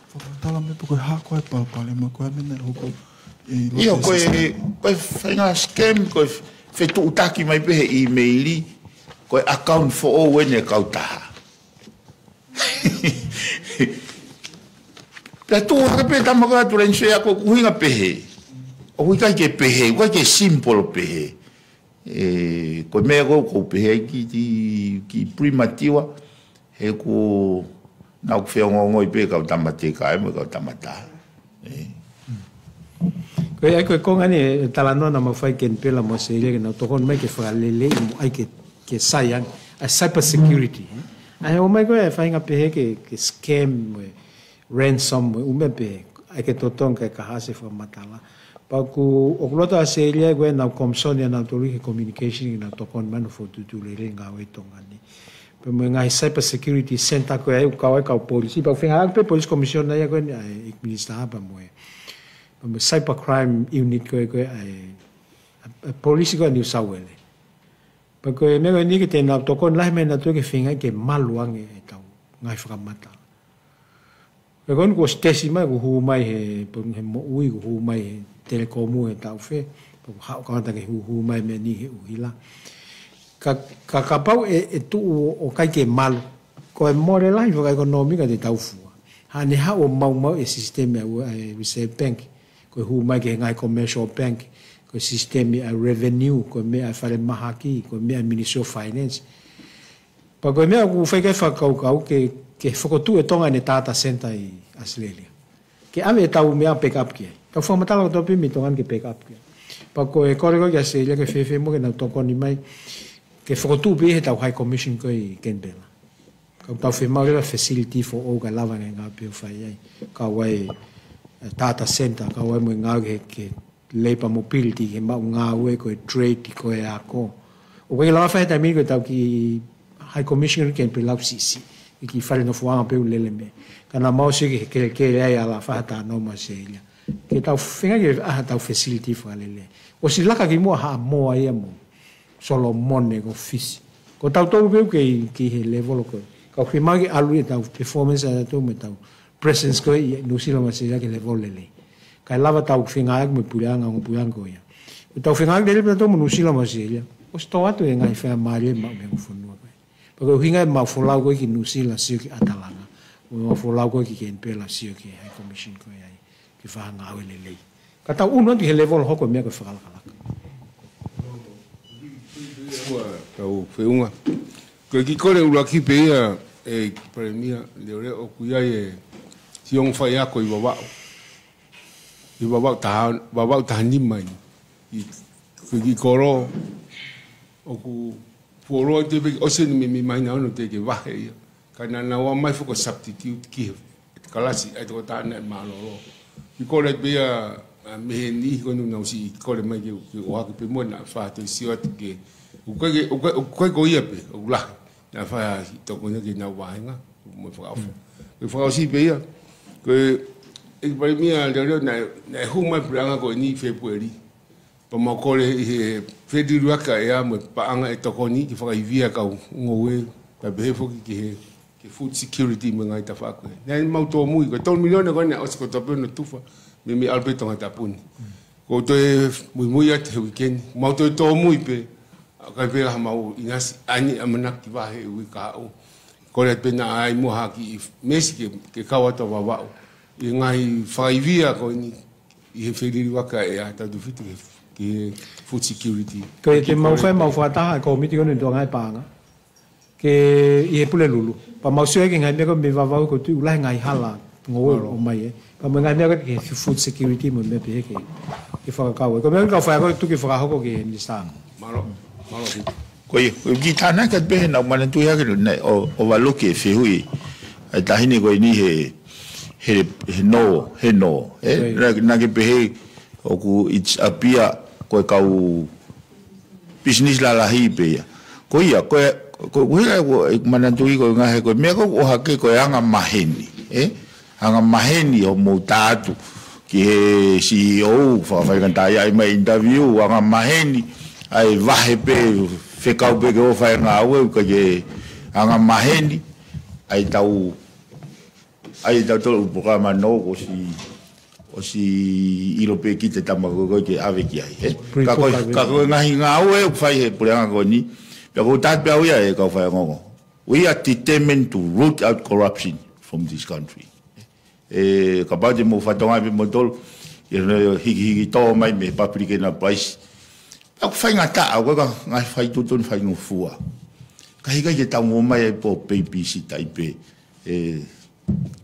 Fakatala mai pe ko e hā ko ē e palopalema ko ē meʻa naʻe hoko ʻi loto ʻIo, he ko e, system. Ko e faʻahinga scam, ko e fetuʻutaki mai pē he email, ko e account foʻou eni e kautaha. Pea tuʻu hake pē tama ko ē ʻa e Tuʻi Lensue ʻa ko ʻuhinga pehē. ʻOku ʻikai ke pehē, ʻikai ke simple pehē. Ē, ko e meʻa ko ē ʻoku ou pehē ai ki, ki, ki premature, he ʻoku nau feongoongoi pē kau tama teka ē mo e kau tama tā. Ē. Ko e ʻai ko e konga ni e talanoa naʻa mau fai Kenipela mo ʻAositelēlia ke nau tokoni mai ke fakaleleiʻi mo ʻai ke, ke sai ange. ʻA e cyber security, ē. ʻA e ō mai ko ē ʻa e faʻahinga pehē ke, ke scam mo e ransom mo e ʻū meʻa pehē. ʻAi ke totongi kae kaha ʻa e fakamatala. Pea ʻoku, ʻoku loto ʻAositelēlia ko ē ʻenau komisoni ʻanautolu ki he communication ke nau tokoni mai ʻo fokotuʻutuʻu lelei ngāue ʻi Tonga ni. Pea mo e ngaahi cyber security center ko ē ʻoku kau ai kau polisi. Pea ʻoku feinga ʻa e police commissioner ia ko eni ʻa e Minisitā pea mo e. Pea mo e cyber crime unit ko ē ko ē ʻa e, ʻa e polisi ko ē New South Wales. Pea ko e meʻa ko eni ke te nau tokoni lahi mai nautolu ke feinga ke malu ange ʻetau ngaahi fakamatala. Pea ko eni kuo ʻosi tesi mai, kuo hū mai he, he moʻui, kuo hū mai he telekomu he taʻu fē, pea kuo haʻu kamata ke hū, hū mai meʻa ni he ʻuhila. Ka, ka kapau ʻe, ʻe tuʻu ʻo ʻikai ke malu, ko e mole lahi fakaʻekonōmika te tau fua. Haʻane haʻu ʻo maumau e sisitemi ʻa e Reserve Bank, ko e hū mai ki he ngaahi commercial bank, ko e sisitemi ʻa e revenue, ko e meʻa ʻa e falemahaki, ko e meʻa ʻa e Ministry of Finance. Pea ko e meʻa ʻoku fai ki ai e fakakaukau ke, ke fokotuʻu ʻe Tonga ʻene data center ʻi ʻAositelēlia. Ke ʻave ʻetau meʻa backup ki ai. Tau fakamatala kotoa pē mei Tonga ni ke backup ki ai. Pea ko e kole ko ē ki ʻAositelēlia ke fēfē muʻa ke nau tokoni mai. Ke fokotuʻu pē ʻi heʻetau High Commission ko ē ʻi Kenipela. Ka tau fiemaʻu leva facility foʻou kae lava ngaahi ngāue pē ʻo fai ai. Kau ai, ē, data center, kau ai mo e ngāue ki he, ki he labour mobility, ki he maʻu ngāue, ko e trade, ko e ako. ʻOku ʻikai lava fai he taimi ni ko ʻetau kiʻi High Commission Kenipela ʻoku siʻisiʻi. Kiʻi fale nofoʻanga pē ʻoku lele meʻa. Ka naʻa mau sio ki he kelekele ai ʻa e ala fai ha talanoa mo ʻAositelēlia. Ke tau feinga ke ʻai haʻatau facility fakalelei. ʻOsi laka kimuʻa Haʻamoa ia mo Solomone ko Fisi. Ko tautolu pē ʻoku kei, kei he level ko ē. Ka ʻoku fiemaʻu ke ʻalu ʻetau performance ʻa tautolu mo ʻetau presence ko ē ʻi Nuʻusila mo ʻAositelēlia ki he level lelei. Kae lava ʻetau feinga ʻaki mo e puleʻanga, ongo puleʻanga ko ia. ʻEtau feinga ʻaki lelei pē tautolu mo Nuʻusila mo ʻAositelēlia. ʻOsi tō atu e ngaahi faingamālie maʻu mei he ongo fonua ko ē. Pea ko e ʻuhinga ia ʻemau folau ko ē ki Nuʻusila sio ki ʻAtalanga. ʻO ʻemau folau ko ē ki Kenipela sio ki he High Commission ko ē ai. Ke fai ha ngāue lelei. Ka tau ʻunu atu he level hoko e meʻa ko e fakalakalaka. Ua tau feʻunga. Ko e kiʻi kole ʻuluaki pē ia ʻe Palēmia Leoleo ʻoku ʻi ai e siʻi ongo faiako ʻi Vavaʻu. ʻI Vavaʻu taha, Vavaʻu taha nima ʻi. ʻI, ko e kiʻi kolo ʻoku fuoloa te peki ʻosi ni mi, mi mai na ono te ke vahe ia. Ka naʻa nau ō mai foki ʻo substitute ki he kalasi ʻa e tokotaha naʻe mālōlō. Kiʻi kole pē ia, ʻa, mei he niʻihi ko eni naʻa nau siʻi kole mai ke, ke ʻohake pē mo naʻa faʻa toe sio atu ke. ʻOku ʻikai ke, ʻoku ʻikai, ʻoku ʻikai ko ia pē, ʻoku lahi. Naʻa faʻa tokoni ke nau vahenga, mo e fakaʻofa. Ko e fakaʻosi pē ia, ko e, ʻEiki Palēmia Leoleo naʻe, naʻe hū mai puleʻanga ko eni Fēpueli. Pea mau kole ʻi he feliliuaki ʻa e ʻea mo e paʻanga ʻe tokoni ke fakaivia kau ngoue, pea pehē foki ki he, ki he food security mo e ngaahi tafaʻaki ko ē. Naʻe mau tōmui, ko e tolu miliona ko ē naʻe ʻosi kotoa pē hono tufa, mei, mei ʻalu pē Tongatapu ni. Ko e toe muimui atu he uike ni, mau toe tōmui pē, ʻikai pē ha mau ʻinasi, ʻa eni ʻamanaki vahe he uike kahaʻu. Kole atu pē naʻa ʻai muʻa ha kiʻi meesi ke, ke kau atu ʻa Vavaʻu. ʻI he ngaahi fakaivia ko eni, ʻi he feliliuaki ʻa e ʻea, tautefito ki he, ki he food security. Ko e te mau fai, mau fakataha, ko e miti ko eni tuʻa ngaahi paʻanga. Ke ʻi he Pulelulu. Pea mau sio ai ki he ngaahi meʻa ko ē mei Vavaʻu ko e tuʻu lahi e ngaahi hala ngoue ʻo ʻomai ē. Pea mo e ngaahi meʻa ko ē ki he food security mo e meʻa pehē ke, ke fakakau ai. Ko e meʻa ko ē kau fai ko e tuku ke fakahoko ki he Minisitā. Mālō, mālō. Ko ia, ko e kiʻi tānaki atu pē he naʻa ku manatuʻi hake naʻe ʻo, ʻo valu ke fehuʻi. ʻA e taʻahine ko eni he, he, he nō, he nō. Ē? Ko ia. Naʻa, naʻa ke pehē ʻoku ʻi ʻApia ko e kau business lalahi pē ia. Ko ia, ko e, ko e, ko e, ko e manatuʻi ko e ngaahi, ko e meʻa ko ē ʻoku ʻohake ko e anga maheni, ē? Anga maheni hoʻomou tā atu ki he C E O, fakafaingataʻaʻia mai interview, anga maheni, ʻa e vahe pē, fekau pē ke ō fai ngāue, ka ke anga maheni, ʻa e tau, ʻa e tau tolu polokalama nō, ko si, ʻosi ʻilo pē ki he tama ko ē ke ʻave ki ai, ē? Ka ko e, ka ko e ngaahi ngāue ʻoku fai he puleʻanga ko eni, pea ʻoku ou tala pē au ia ʻe kau faiongoongo. We are determined to root out corruption from this country. ʻE, kapau te mou fatongia pē moutolu, ʻi he hikihiki tō mai mei he public enterprise. Pea ʻoku faingataʻa, ʻoku ʻikai ko e ngaahi fai tuʻutuʻuni faingofua. Ka ʻikai ke tau ō mai ai pē ʻo babysit ai pē, ʻe,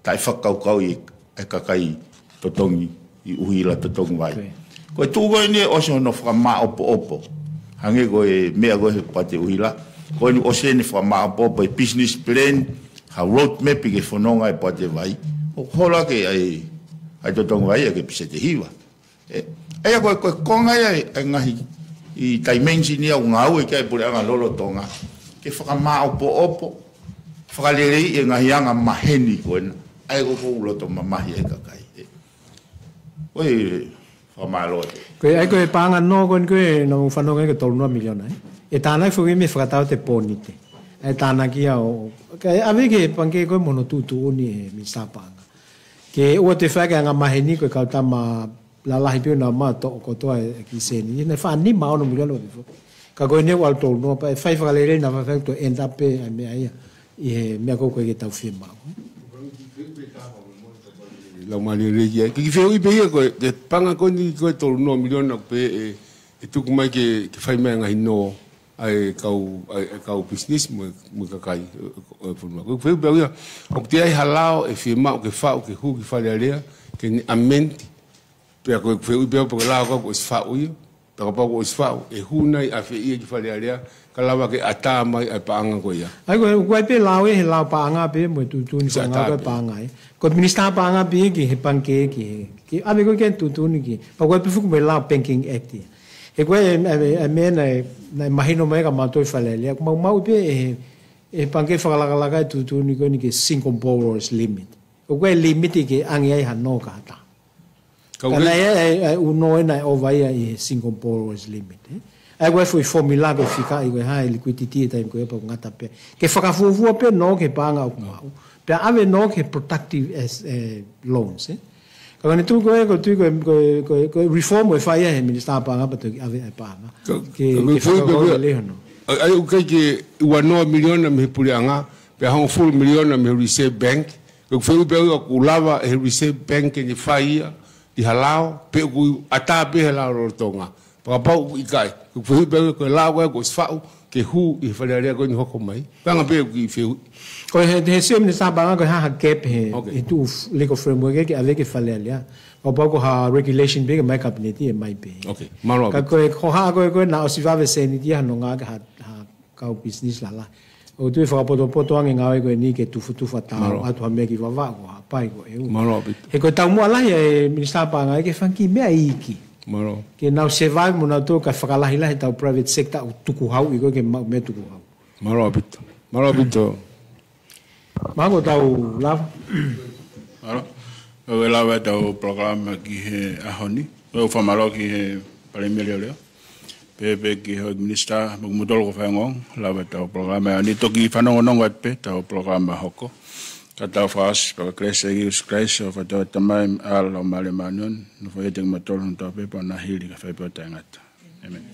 taʻefakakaukauʻi e kakai totongi ʻi ʻUhila totongi vai. Ko e tuʻu ko eni ʻosi hono fakamāʻopoʻopo. Hangē ko e meʻa ko ē he pate ʻUhila. Ko eni ʻosi ʻene fakamāʻopoʻopo e business plan, ha roadmap ke fononga e pate vai. ʻOku hola ke ʻai, ʻai totongi vai ʻa e ke pisete hiva. ʻE, ʻa ia ko e, ko e konga ia e, e ngaahi, ʻi he dimension ia ʻoku ngāue ki ai e puleʻanga lolotonga. Ke fakamāʻopoʻopo, fakaleleiʻi e ngaahi anga maheni ko ena. ʻA ia ko e ʻoku loto mamahi ai e kakai. ʻE. ʻOi, fakamālō atu. Ko e, ʻa ia ko e paʻanga nō ko eni ko ē naʻa mou fanongo ki ai ko e tolu noa miliona, ē. ʻE tānaki foki mei he fakatau te ponite. ʻE tānaki ia ʻo, ka ʻe ʻave ki he pangikē ko ē mo hono tuʻutuʻuni ʻe he minisitā paʻanga. Ke ʻoua toe fai ha anga maheni ko e kau tama lalahi pē ʻo nau maʻu ʻo toʻo kotoa e kiʻi sēniti. Naʻe fā nima ono miliona ʻo te foki. Ka ko eni ʻoku ʻalu tolu noa pea ʻe fai fakalelei naʻa faifai to end up pē ʻa e meʻa ia. ʻI he meʻa ko ē ʻoku ʻikai ke tau fiemaʻu. Lau mālie lelei ia. Ke kiʻi fehuʻi pē ia ko e, ko e paʻanga ko eni ko e tolu noa miliona ʻoku pehē ʻe, ʻe tuku mai ke, ke fai mai e ngaahi nō ʻa e kau, ʻa e, ʻa e kau business mo e, mo e kakai ʻo, ʻo, ʻo e fonua. Ko e fehuʻi pē ia, ʻoku ʻi ai ha lao ʻe fiemaʻu ke faʻu ke hū ki Fale Alea, ke ne amend, pea ko e fehuʻi pē ia pe ko e lao ko ē kuo ʻosi faʻu ia, pea kapau kuo ʻosi faʻu, ʻe hū nai ʻafē ia ki Fale Alea, ka lava ke ʻatā mai ʻa e paʻanga ko ia. ʻA ia ko e, ʻoku ʻi ai pē lao ʻi he lao paʻanga pē mo e tuʻutuʻuni ko e ngāue ko e paʻanga ē. Ko e minisitā paʻanga pē ia ki he pangikē ki he, ke ʻave ko ē ki he tuʻutuʻuni ki he. Pea ʻoku ʻi ai pē foki mo e lao Banking Act ia. He ko e, e, e, e meʻa naʻe, naʻe mahino mai kia mautolu ʻi Fale Alea. ʻOku maumauʻi pē ʻe he, ʻe he pangikē fakalakalaka e tuʻutuʻuni ko eni ki he single borrowers limit. ʻOku ʻi ai e limit ke ʻange ai ha nō ki ha taha. Ka ʻoku ʻi ai e, e, e ʻū nō ena ʻe ʻova ia ʻi he single borrowers limit, ē. ʻA ia ko e foʻi formula ko e fikaʻi ko e hā e liquidity he taimi ko ē pea ʻoku ngata pē. Ke fakafuofua pē nō ki he paʻanga ʻoku maʻu. Pea ʻave nō ki he productive as, eh, loans, ē. Ka ko eni tuʻu ko ē, ko e tuʻu ko e, ko e, ko e, ko e reform ʻe fai ia he minisitā paʻanga pea toki ʻave e paʻanga. Ka, ke, ka ko e ke foʻi pē fakakaukau ia lelei hono. ʻA ia, ʻa ia ʻoku ʻikai ke ua noa miliona mei he puleʻanga, pea hongofulu miliona mei he Reserve Bank. Ko e fehuʻi pē ia ʻoku lava ʻe he Reserve Bank ke ne fai ia ʻi ha lao, pe ʻoku ʻatā pē he lao lolotonga. Pea kapau ʻoku ʻikai, ko e fehuʻi pē ia ko e lao ko ē kuo ʻosi faʻu, ke hū ʻi he Fale Alea ko eni hoko mai. Paʻanga pē ʻoku kiʻi fehuʻi. Ko e he, he sio minisitā paʻanga ko e hā ha gap he, ʻOkei. he tuʻu f-, legal framework ē ke ʻave ki Fale Alea. Kapau ko ha regulation pē ke ʻomai kapineti ʻe ʻomai pē. ʻOkei, mālō ʻaupito. Ka ko e, ko e hā ko ē ko ē naʻe ʻosi vave sēniti ia hono ngāueʻaki ʻe ha, ha kau business lalahi. ʻOku ou tui fakapotopoto ange ngāue ko eni ke tufutufa tau Mālō. atu ha meʻa ki Vavaʻu, ko Haʻapai, ko ʻEua. Mālō ʻaupito. He ko e taumuʻa lahi e minisitā paʻanga ke fanga kiʻi meʻa iiki. Mālō. Ke nau survive mo nau tō ka fakalahilahi ʻetau private sector ʻoku tukuhauʻi ko ē ke maʻu meʻa tukuhau. Mālō ʻaupito. Mālō ʻaupito. Mahalo kuo tau lava. Mālō. Ko e lava ʻetau polokalama ki he ʻaho ni. Ko e fakamālō ki he Palēmia Leoleo. Pehē pē ki he Houʻeiki Minisitā, mo kimoutolu kau faiongoongo, lava ʻetau polokalama he ʻaho ni, toki fanongonongo atu pē ʻetau polokalama hoko. Ka tau fakaʻosi, pea ko e kelesi ʻa e ʻEiki ko Sīsū Kalaisi, ʻofa ʻa e Tamai, ʻaloʻofa ʻa e Laumālie Māʻoniʻoni, nofoʻia ʻiate kimoutolu, nau tau pē pea ʻo na hili kae fai pē ʻo taʻengata. ʻĒmeni.